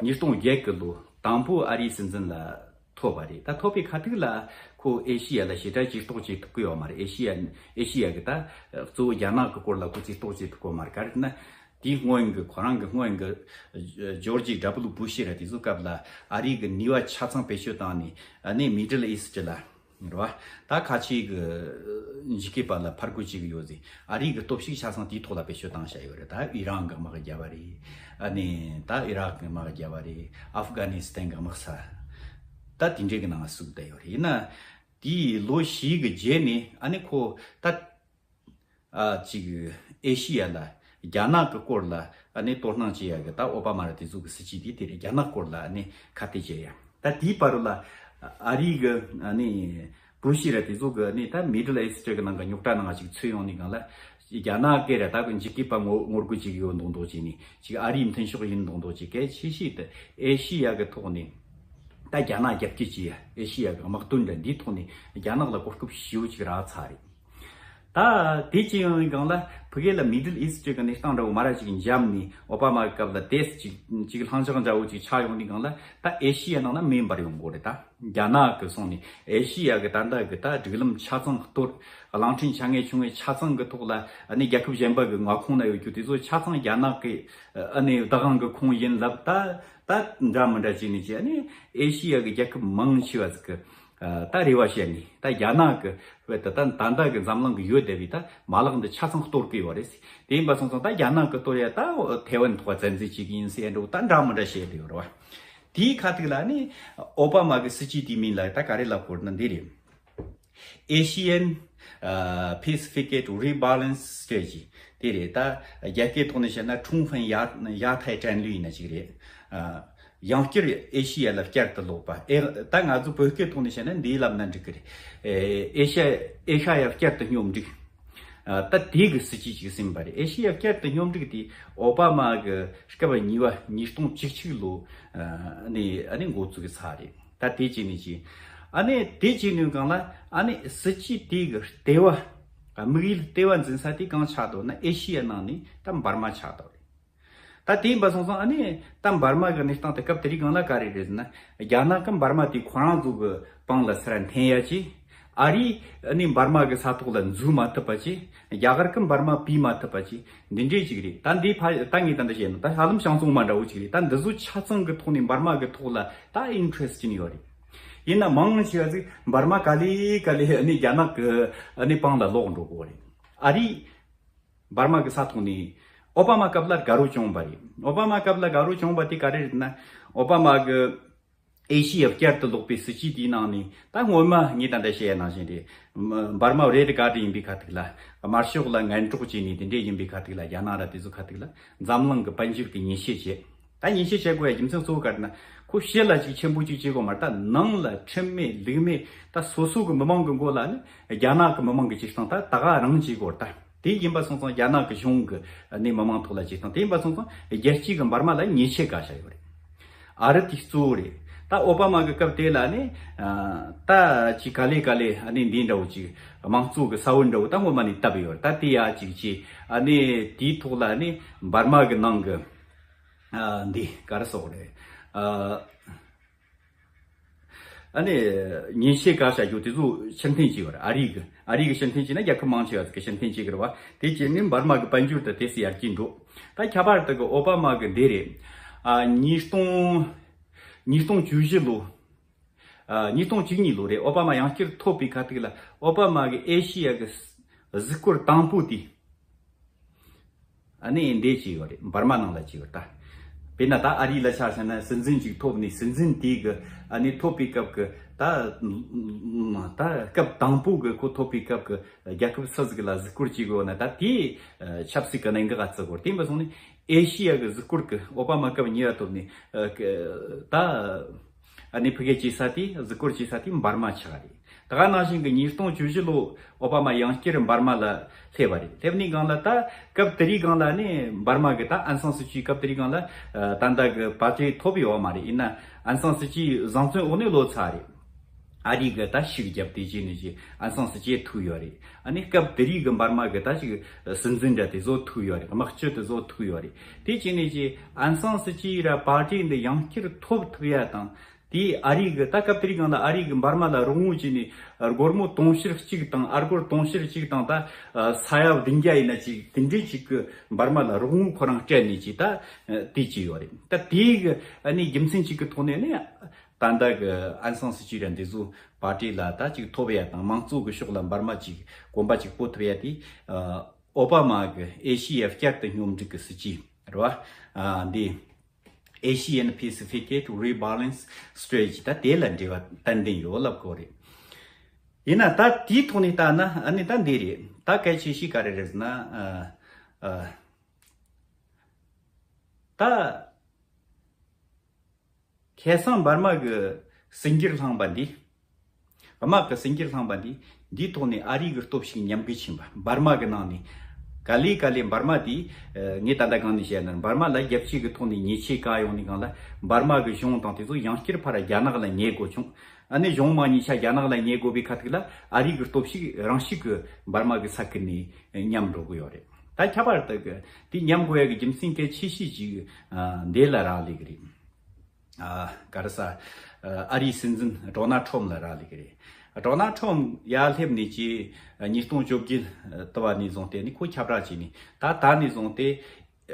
ཉིས་སྟོང་བརྒྱད་གི་ལོ་དང་པོ་ཨ་རིའི་སྲིད་འཛིན་ལ་ཐོབ་པ་རེད། ད་ཐོབ་པའི་ཁ་ཐུག་ལ་ཁོ་ཨེ་ཤི་ཡ་ལ་ཞེ་དྲག་ཇུས་གཏོགས་བྱེད་ཐུབ་ཀྱི་ཡོད་མ་རེད། ཨེ་ཤི་ཡ་ཨེ་ཤི་ཡ་གི་ད་གཙོ་བོ་རྒྱ་ནག་གི་སྐོར་ལ་ཁོ་ཇུས་གཏོགས་བྱེད་ཐུབ་ཀྱི་ཡོད་མ་རེད། ག་རེ་ན། དེའི་སྔོན་གྱི་ཁོ་རང་གི་སྔོན་གྱི་ཇོར་ཇི་ཌབ་ལུ་བུ་ཤི་ར་དེ་ཚོ་སྐབས་ལ་ཨ་རི་གི་ནུས་པ་ཆ་ཚང་བེད་སྤྱོད་བཏང་ནས་ཨ་ནི་མི་ཌལ་ཨི་སི་ཊི་ལ་རེད་བ། ད་ཁ་ཆེ་གི་འཇིགས་སྐུལ་པ་ལ་ཕར་རྒོལ་བྱེད་ཀྱི་ཡོད་ཟེར། ཨ་རི་གི་སྟོབས་ཤུགས་ཆ་ཚང་དེའི་ཐོག་ལ་བེད་སྤྱོད་བཏང་བཞག་ཡོད་རེད། ད་ཨི་རན་གི་དམག་རྒྱབ་པ་རེད། ཨ་ནི་ད་ཨི་རག་གི་དམག་རྒྱབ་པ་རེད། ཨབ་གྷ་ནི་སི་ཐན་གི་དམག་ས་ད་དེ་འདྲའི་གི་ནང་ང་བཙུགས་བསྡད་ཡོད་རེད། ཡིན་ན་དེའི་ལོ་བཞི་གི་རྗེས་ནས་ཨ་ནི་ཁོ་ད། ཨ་ཅིག་ཨེ་ཤི་ཡ་ལ་རྒྱ་ནག་གི་སྐོར་ལ་ཨ་ནི་དོ་སྣང་བྱེད་ཡ་གི་ད་ཨོ་པ་མ་ར་དེ་ཚོ་གི་སྲིད་ཇུས་དེ་དེ་རེད། རྒྱ་ནག་སྐོར་ལ་ཨ་ནི་ཁ་གཏད་བྱེད་ཡ། ད་དེའི་བར་ལ་ཨ་རི་གི་ཨ་ནི་བུ་ཤི་ར་དེ་ཚོ་གི་ཨ་ནི་ད་མི་ཌལ་ཨི་སི་ཊི་གི་ནང་གི་རྙོག་དྲ་ནང་ཅིག་ཚུད་ཡོང་ནས་གང་ལ་ རྒྱ་ནག་གི་ར་ད་གི་འཇིགས་སྐུལ་པ་ངོ་ངོ་རྒོལ་ཅིག་ཡོད་མདོག་མདོག་ཅིག་ནས་ཅིག་ཨ་རིའི་མཐུན་ཕྱོགས་ཡིན་མདོག་མདོག་ཅིག་གལ་ཆེ་ཤོས་དེ་ཨེ་ཤི་ཡ་གི་ཐོག་ནས་ད་རྒྱ་ནག་རྒྱབ་སྐྱོར་བྱེད་ཡ། ཨེ་ཤི་ཡ་གི་དམག་དོན་འདྲ་འདིའི་ཐོག་ནས་རྒྱ་ནག་ལ་གོ་སྐབས་ཞེ་པོ་ཅིག་རག་ཚར་རེད། ད་དེ་ཅི་ཡང་ཡིན་གང་ལ་ཕ་གི་ལ་Middle East་གི་གནས་སྟངས་འདྲ་བོ་མ་ར་ཅིག་འཇམ་ནས་ཨོ་པ་མ་གི་སྐབས་ལ་དེ་ཅིག་ཅིག་ལྷིང་འཇགས་འདྲ་བོ་ཅིག་ཆགས་ཡོང་ནས་གང་ལ་ད་ཨེ་ཤི་ཡ་ནང་ན་མེ་འབར་ཡོང་གི་རེད། ད་རྒྱ་ནག་གི་སོང་ནས་ཨེ་ཤི་ཡ་གི་ད་ལྟ་གི་ད་སྒྲིག་ལམ་ཆ་ཚང་གཏོར། གླིང་ཕྲན་ཆ་ངེ་ཆུང་ངེ་ཆ་ཚང་གི་ཐོག་ལ་ཨ་ནི་རྒྱལ་ཁབ་གཞན་པ་གི་མངའ་ཁོངས་ན་ཡོད་རྒྱུ་དེ་ཚོ་ཆ་ཚང་རྒྱ་ནག་གི་ཨ་ནི་བདག་དབང་གི་ཁོངས་ཡིན་ལབ། ད་ད་འདྲ་མི་འདྲ་བྱས་ནས་ཅི་ཨ་ནི་ཨེ་ཤི་ཡ་གི་རྒྱལ་ཁབ་མང་ཆེ་བ་ཟིག་གི་ད་རེ་བ་བྱས་ནས་ད་རྒྱ་ནག་གི་བོད་དུ་ད་ད་ལྟ་གི་འཛམ་གླིང་གི་ཡོད་བསྡད་པའི་ད་མ་ལག་འདི་ཆ་ཚང་གཏོར་གི་ཡོད་རེད། དེ་ཡིན་པ་སོང་ཙང་ད་རྒྱ་ནག་གི་གཏོར་ཡ་ད་ཐེ་ཝན་ཐོག་བཙན་འཛུལ་བྱེད་གི་ཡིན་ཟེར་འགྲོ་ད་འདྲ་མི་འདྲ་བཤད་བསྡད་ཡོད་རེད་བ། དེའི་ཁ་ཐུག་ལ་ནི་ཨོ་པ་མ་གི་སྲིད་ཇུས་དེའི་མིང་ལ་ད་ག་རེ་ལབ་དགོས་ན་འདི་རེད། Asian Pacific Rebalance Strategy། དེ་རེད། ད་རྒྱ་སྐད་ཐོག་ནས་བཤད་ན་ཁྲུང་ཧྥན་ཡ་ཡ་ཐའི་ཀྲན་ལུའི་ཡིན་ན་ཅིག་རེད། ཡང་བསྐྱར་ཨེ་ཤི་ཡ་ལ་བསྐྱར་དུ་ལོག་པ། ཨེ་ད་ང་ཚོ་བོད་སྐད་ཐོག་ནས་བཤད་ན་འདི་ལབ་ན་འགྲིག་གི་རེད། ཨེ་ཤ་ཨེ་ཤ་ཡ་བསྐྱར་དུ་སྙོམས་སྒྲིག་ད་དེ་གི་སྲིད་ཇུས་ཅིག་ཟིན་པ་རེད། ཨེ་ཤི་ཡ་བསྐྱར་དུ་སྙོམས་སྒྲིག་དེ་ཨོ་པ་མ་གི་སྐབས་གཉིས་པ་ཉིས་སྟོང་བཅུ་གཅིག་ལོ་ནས་ཨ་ནི་འགོ་བཙུགས་ཚར་རེད། ད་དེ་བྱས་ནས་ཅི། ཨ་ནི་དེ་བྱས་ནས་གང་ལ་ཨ་ནི་སྲིད་ཇུས་དེ་གི་ལྟེ་བ། དམིགས་ཡུལ་ལྟེ་བ་འཛིན་ས་དེ་གང་ཆགས་འདུག་ན་ཨེ་ཤི་ཡ་ནང་ནས་ད་འབར་མ་ཆགས་འདུག་རེད། ད་དེ་ཡིན་པ་སོང་ཙང་ཨ་ནི་ད་འབར་མ་གི་གནས་སྟངས་དེ་སྐབས་དེ་རིང་གང་ལ་ག་རེ་རེད་ཟེར་ན། རྒྱ་ནག་གི་འབར་མ་དེ་ཁོ་རང་ཚོ་གི་པང་ལ་སེར་འཐེན་ཡ་ཅི། ཨ་རིས་ནི་འབར་མ་གི་ས་ཐོག་ལ་འཛུལ་མ་ཐུབ་པ་ཅི། རྒྱ་གར་གི་འབར་མ་བུད་མ་ཐུབ་པ་ཅི། འདི་འདྲས་ཅིག་རེད། ད་འདི་ཕ་ད་ངས་ད་འདི་བཤད་ན་ད་ཧ་ལམ་བྱང་བཙོང་མ་འདྲ་བོ་ཅིག་རེད། ད་འདི་ཚོ་ཆ་ཚང་གི་ཐོག་ནས་འབར་མ་གི་ཐོག་ལ་ད་ཨིན་ཊི་རེ་སི་ཊི་ཅིག་ཡོད་རེད། ཡིན་ན་མང་ཆེ་བ་ཅིག་འབར་མ་ག་ལེ་ག་ལེ་ནི་རྒྱ་ནག་གི་ནི་པང་ལ་ལོག་འགྲོ་གི་རེད། ཨ་རིས། འབར་མ་གི་ས་ཐོག་ནས་ཨོ་པ་མ་སྐབས་ལ་དགའ་རོགས་བྱུང་བ་རེད། ཨོ་པ་མ་སྐབས་ལ་དགའ་རོགས་བྱུང་བ་དེ་ག་རེ་རེད་ན། ཨོ་པ་མ་གི་ཨེ་ཤི་ཡ་བསྐྱར་དུ་ལོག་པའི་སྲིད་ཇུས་དེའི་ནང་ནས་ད་སྔོན་མ་ངས་ད་ལྟ་བཤད་ཡ་ནང་བཞིན་རེད། འབར་མ་རེད་ག་དེ་ཡིན་པའི་ཁ་ཐུག་ལ་དམར་ཤོག་ལ་ངན་གྲོགས་བྱས་ནས་དེ་འདྲས་ཡིན་པའི་ཁ་ཐུག་ལ་རྒྱ་ནག་ར་དེ་ཚོ་ཁ་ཐུག་ལ་འཛམ་གླིང་གི་དཔལ་འབྱོར་གྱི་ཉེས་ཆད་བཅད། ད་ཉེས་ཆད་བཅད་དགོས་ཡ་རྒྱུ་མཚན་གཙོ་བོ་ག་རེ་ན་ཁོ་ཕྱི་ལ་ཅིག་ཆེན་པོ་ཅིག་བྱེད་དགོས་མ་རེད། ད་ནང་ལ་ཁྲིམས་མེད་ལུགས་མེད་ད་སོ་སོ་གི་མི་མང་གི་མགོ་ལ་ནི་རྒྱ་ནག་གི་མི་མང་གི་སྤྱིར་བཏང་ད་ད་ག་རང་བྱེད་དགོས་རེད། ད། དེ་ཡིན་པ་སོང་ཙང་རྒྱ་ནག་གི་གཞུང་གི་ནི་མི་མང་ཐོག་ལ་བྱེད་སྟངས་དེ་ཡིན་པ་སོང་ཙང་རྒྱལ་སྤྱི་གི་འབར་མ་ལ་ཉེས་ཆད་བཀལ་བཞག་ཡོད་རེད། ཨ་རི་དེ་གཙོ་བོ་རེད། ད་ཨོ་པ་མ་གི་སྐབས་དེ་ལ་ནི་ད་ཅི་ག་ལེ་ག་ལེ་ནི་འདི་འདྲ་བོ་ཅིག་དམངས་གཙོ་གི་ས་བོན་འདྲ་བོ་ད་སྔོན་མ་ནས་བཏབ་ཡོད་རེད། ད་དེ་ཡ་ཅིག་ཅི་ནི་དེའི་ཐོག་ལ་ནི་འབར་མ་གི་ནང་གི་འདི་ག་རེ་ཟེར་དགོས་རེད། ཨ་ནི་ཉེས་ཆད་བཀལ་བྱ་རྒྱུ་དེ་ཚོ་ཕྱིར་འཐེན་བྱས་པ་རེད། ཨ་རི་གི་ཨ་རི་གི་ཕྱིར་འཐེན་བྱས་ན་རྒྱལ་ཁབ་མང་ཆེ་བ་ཟིག་གི་ཕྱིར་འཐེན་བྱེད་ཀྱི་རེད་བ། དེ་བྱས་ནས་འབར་མ་གི་དཔལ་འབྱོར་དེ་དེ་སྲིད་ཡར་རྒྱས་འགྲོ། ད་ཁྱད་པར་དུ་གི་ཨོ་པ་མ་གི་འདི་རེད། ཨ་ཉིས་སྟོང་ཉིས་སྟོང་བཅུ་བཞི་ལོ། ཨ་ཉིས་སྟོང་བཅུ་གཉིས་ལོ་རེད། ཨོ་པ་མ་ཡང་བསྐྱར་ཐོབ་པའི་ཁ་ཐུག་ལ་ཨོ་པ་མ་གི་ཨེ་ཤི་ཡ་གི་གཟིགས་སྐོར་དང་པོ་དེ། ཨ་ནི་འདི་བྱས་ཡོད་རེད། འབར་མ་ནང་ལ་བྱས་ཡོད་ད། དཔེར་ན་ད་ཨ་རི་ལ་ཆ་བཞག་ན་སྲིད་འཛིན་ཅིག་ཐོབ་ནས་སྲིད་འཛིན་དེ་གི་ཨ་ནི་ཐོབ་པའི་སྐབས་ཀྱི་ད་ད་སྐབས་དང་པོ་གི་ཁོ་ཐོབ་པའི་སྐབས་ཀྱི་རྒྱལ་ཁབ་སུ་ཟིག་ལ་གཟིགས་སྐོར་བྱེད་དགོས་ན་ད་དེ་ཆབ་སྲིད་ཀྱི་གནད་འགག་བརྩི་དགོས་རེད། དེ་འབའ་སོང་ནས་ཨེ་ཤི་ཡ་གི་གཟིགས་སྐོར་གི་ཨོ་པ་མ་སྐབས་གཉིས་པ་ཐོབ་ནས་ད། ཨ་ནི་ཕ་གིའི་སྐྱེས་ས་དེ་གཟིགས་སྐོར་བྱེད་ས་དེ་འབར་མ་ཆགས་རེད། ད་ག་ནང་བཞིན་གྱི་ཉིས་སྟོང་བཅུ་བཞི་ལོ་ཨོ་པ་མ་ཡང་བསྐྱར་འབར་མ་ལ་སླེབས་པ་རེད། སླེབས་ནས་སྒང་ལ་ད་སྐབས་དེ་རིང་སྒང་ལ་ནི་འབར་མ་གི་ད་ཨན་སང་སི་ཅི་སྐབས་དེ་རིང་སྒང་ལ་ད་ལྟ་གི་པར་ཊི་ཐོབ་ཡོད་མ་རེད། ཡིན་ན་ཨན་སང་སི་ཅི་བཟང་བཙོན་འོག་ནས་ལོག་ཚར་རེད། ཨ་རི་གི་ད་ཤུགས་རྒྱབ་དེ་བྱས་ནས་ཅི་ཨན་སང་སི་ཅི་ཐུག་ཡོད་རེད། ཨ་ནི་སྐབས་དེ་རིང་གི་འབར་མ་གི་ད་ཅིག་སྲིད་འཛིན་འདྲ་དེ་ཚོ་ཐུག་ཡོད་རེད། དམག་སྤྱི་དེ་ཚོ་ཐུག་ཡོད་རེད། དེ་བྱས་ནས་ཅི་ཨན་སང་སི་ཅི་ར་པར་ཊི་འདི་ཡང་བསྐྱར་ཐོབ་ཐུབ་ཡ་དང་། དེས་ཨ་རི་གི་ད་སྐབས་དེ་རིང་སྒང་ལ་ཨ་རི་གི་འབར་མ་ལ་རོགས་དངུལ་བྱས་ནས་སྒོར་མོ་དུང་ཕྱུར་གཅིག་དང་ཨ་སྒོར་དུང་ཕྱུར་གཅིག་དང་ད་ས་ཡ་བདུན་བརྒྱ་ཡིན་ན་ཅིག་དེ་འདྲའི་ཅིག་གི་འབར་མ་ལ་རོགས་དངུལ་ཁོ་རང་སྤྲད་ནས་ཅིག་ད་དེ་བྱས་ཡོད་རེད། ད་དེའི་གི་ཨ་ནི་རྒྱུ་མཚན་ཅིག་གི་ཐོག་ནས་ནི་ད་ལྟ་གི་ཨན་སང་སི་ཅི་ར་འདི་ཚོ་པར་ཊི་ལ་ད་ཅིག་ཐོབ་ཡ་དང་དམངས་གཙོ་གི་ཕྱོགས་ལ་འབར་མ་ཅིག་གོམ་པ་ཅིག་སྤོ་ཐུབ་ཡ་དེ་ཨོ་པ་མ་གི་ཨེ་ཤི་ཡ་བསྐྱར་དུ་སྙོམས་སྒྲིག་གི་སྲིད་ཇུས་རེད་བ། འདི། Asian Pacific Rebalance Strategy ད་དེ་ལ་འབྲེལ་བ་ཏན་ཏན་ཡོད་ལབ་དགོས་རེད། ཡིན་ན་ད་དེའི་ཐོག་ནས་བལྟས་ན་ཨ་ནི་ད་འདི་རེད། ད་གལ་ཆེ་ཤོས་ག་རེ་རེད་ཟེར་ན་ཨ་ཨ་ད་ཁ་སང་འབར་མ་གི་ཟིང་གིར་བསླངས་པ་འདི། དམག་གི་ཟིང་གིར་བསླངས་པ་འདི། འདིའི་ཐོག་ནས་ཨ་རི་གི་སྟོབས་ཤུགས་ཉམས་རྒུད་ཕྱིན་པ། འབར་མ་གི་ནང་ནས་ ག་ལེ་ག་ལེ་འབར་མ་དེ་ངས་ད་ལྟ་གང་ནས་བཤད་ན་འབར་མ་ལ་རྒྱལ་སྤྱི་གི་ཐོག་ནས་ཉེས་ཆད་བཀལ་ཡོང་ནས་གང་ལ་འབར་མ་གི་གཞུང་དང་དེ་ཚོ་ཡང་བསྐྱར་ཕར་རྒྱ་ནག་ལ་ཉེ་དགོས་བྱུང་། ཨ་ནི་གཞུང་མང་ཉེ་ཆ་རྒྱ་ནག་ལ་ཉེ་དགོས་པའི་ཁ་ཐུག་ལ་ཨ་རི་གི་སྟོབས་ཤུགས་རང་ཤུགས་ཀྱིས་འབར་མ་གི་ས་ཁུལ་ནས་ཉམས་འགྲོ་གི་ཡོད་རེད། ད་ཁྱད་པར་དུ་གི་དེ་ཉམས་དགོས་ཡ་གི་རྒྱུ་མཚན་གལ་ཆེ་ཤོས་ཅིག་འདི་ལ་རག་ལས་གི་རེད། ཨ་ག་རེ་ཟ། ཨ་རིའི་སྲིད་འཛིན་ཌོ་ནལ་ཁྲོམ་ལ་རག་ལས་གི་རེད། ཌོ་ནལ་ཁྲོམ་ཡར་སླེབས་ནས་ཀྱི་ཉིས་སྟོང་བཅོ་བརྒྱད་དུ་བ་ནས་བཟུང་སྟེ་ནི་ཁོ་ཁྱབ་བསྒྲགས་བྱས་ནས་ད་ད་ནས་བཟུང་སྟེ་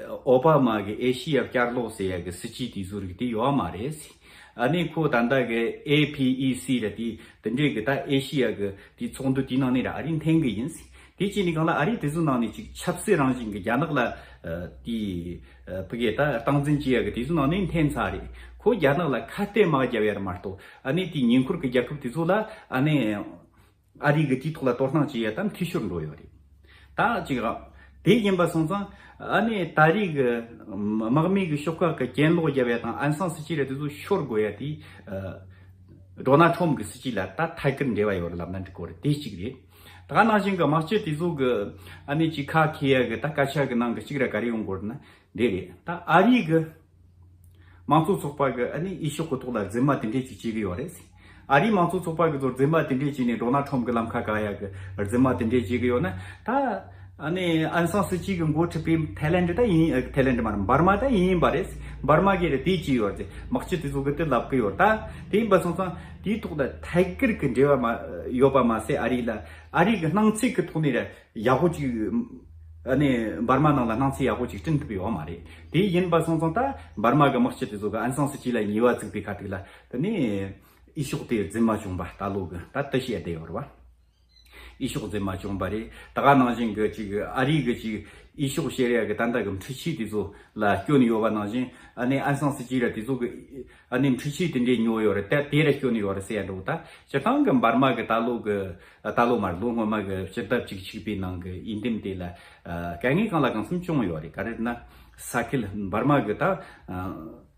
ཨོ་བྷ་མ་གི་ཨེ་ཤི་ཡ་བསྐྱར་ལོག་ཟེར་ཡ་གི་སྲིད་ཇུས་དེ་ཚོ་རིགས་དེ་ཡོད་མ་རེད། ཨ་ནི་ཁོ་ད་ལྟ་གི་ཨེ་ཕི་ཨི་སི་ར་དེ་དེ་འདྲས་གི་ད་ཨེ་ཤི་ཡ་གི་དེ་ཚོགས་འདུ་དེའི་ནང་ནས་ར་ཨ་རི་འཐེན་གི་ཡིན། དེ་བྱས་ནས་གང་ལ་ཨ་རི་དེ་ཚོའི་ནང་ནས་ཅིག་ཆབ་སྲིད་རང་བཞིན་གྱི་རྒྱ་ནག་ལ་ཨ་དེ་ཨ་ཕ་གི་ད་སྟངས་འཛིན་བྱེད་ཡ་གི་དེ་ཚོའི་ནང་ནས་འཐེན་ཚར་རེད། ཁོ་རྒྱ་ནག་ལ་ཁ་གཏད་མ་རྒྱབ་ཡ་ར་མ་གཏོགས་ཨ་ནི་དེ་ཉེ་འཁོར་གྱི་རྒྱལ་ཁབ་དེ་ཚོ་ལ་ཨ་ནི་ཨ་རི་གི་དེའི་ཐོག་ལ་དོ་སྣང་བྱེད་ཡ་ད་འཐུས་ཤོར་འགྲོ་ཡོད་རེད། ད་ཅིག་དེ་ཡིན་པ་སོང་ཙང་ཨ་ནི་ད་རེས་གི་དམག་མི་གི་ཤོག་ཁག་གི་གྱེན་ལོག་རྒྱབ་ཡ་དང་ཨན་སང་སི་ཅི་ར་དེ་ཚོ་ཤོར་དགོས་ཡ་དེ་ཨ་ཌོ་ནལ་ཁྲོམ་གི་སྲིད་ཇུས་ལ་ད་ཐད་ཀར་འབྲེལ་བ་ཡོད་རེད་ལབ་ན་འགྲིག་གི་རེད། དེ་གཅིག་རེད། ད་ག་ནང་བཞིན་གི་དམག་སྤྱི་དེ་ཚོ་གི་ཨ་ནི་ཅིག་ཁ་འཁྱེར་ཡ་གི་ད་སྐད་ཆ་གི་ནང་གི་གཅིག་ར་ག་རེ་ཡོང་དགོས་རེད་ན་འདི་རེད། ད་ཨ་རི་གི་དམངས་གཙོ་ཚོགས་པ་གི་ཨ་ནི་འོས་ཤོག་གི་ཐོག་ལ་རྫུན་མ་དེ་འདྲས་ཅིག་བྱེད་གི་ཡོད་རེད། ཨ་རིའི་དམངས་གཙོ་ཚོགས་པ་གི་ཚོ་རྫུན་མ་དེ་འདྲས་བྱས་ནས་ཌོ་ནལ་ཁྲོམ་གི་ལམ་ཁ་བཀག་ཡ་གི་རྫུན་མ་དེ་འདྲས་བྱེད་གི་ཡོད་ན་ད། ཨ་ནི་ཨན་སང་སི་ཅི་གི་འགོ་ཁྲིད་པའི་ཐའི་ལེན་ཌི་ད་ཡིན། ཨ་ཐའི་ལེན་ཌི་མ་རེད། འབར་མ་ད་ཡིན་པ་རེད། འབར་མ་གི་རེད། དེ་ཅི་ཡོད་རེད། དམག་སྤྱི་དེ་ཚོ་གི་དེ་ལབ་གི་ཡོད་རེད། ད་དེ་ཡིན་པ་སོང་ཙང་དེའི་ཐོག་ད་ཐད་ཀར་གི་འབྲེལ་བ་མ་ཡོད་པ་མ་ཟད་ཨ་རི་ལ་ཨ་རི་གི་སྣང་ཚུལ་གི་ཐོག་ནས་རེད། ཡག་པོ་ཅིག་ཨ་ནི་འབར་མ་ནང་ལ་སྣང་ཚུལ་ཡག་པོ་ཅིག་བསྐྲུན་ཐུབ་ཡོད་མ་རེད། དེ་ཡིན་པ་སོང་ཙང་ད་འབར་མ་གི་དམག་སྤྱི་དེ་ཚོ་གི་ཨན་སང་སི་ཅི་ལ་ཉེས་པ་བཙུགས་པའི་ཁ་ཐུག་ལ་དེ་ནས་འོས་ཤོག་དེ་རྫུན་མ་བྱུང་བ་ད་ལོ་གི་ད་དེ་བཤད་བསྡད་ཡོད་རེད་བ། འོས་ཤོག་རྫུན་མ་བྱུང་བ་རེད། ད་ག་ནང་བཞིན་གི་ཅིག་ཨ་རི་གི་ཅིག་འོས་ཤོག་བཤེར་ཡ་གི་ད་ལྟ་གི་འཕྲུལ་ཆས་དེ་ཚོ་ལ་སྐྱོན་ཡོད་པ་ནང་བཞིན་ཨ་ནི་ཨན་སང་སི་ཅི་ར་དེ་ཚོ་གི་ཨ་ནི་འཕྲུལ་ཆས་དེ་འདྲས་ཉོ་ཡོད་རེད། ད་དེ་ར་སྐྱོན་ཡོད་རེད་ཟེར་ཡ་འགྲོ། ད་སྤྱིར་བཏང་གི་འབར་མ་གི་ད་ལོ་གི་ད་ལོ་མར་ལོ་སྔོན་མ་གི་སྤྱི་ཟླ་བཅུ་གཅིག་པའི་ནང་གི་འོས་འདེམས་དེ་ལ་ཨ་དཀའ་ངལ་གང་ལ་གང་འཚམ་བྱུང་ཡོད་རེད། ག་རེ་ན་ས་ཁུལ་འབར་མ་གི་ད་ཨ་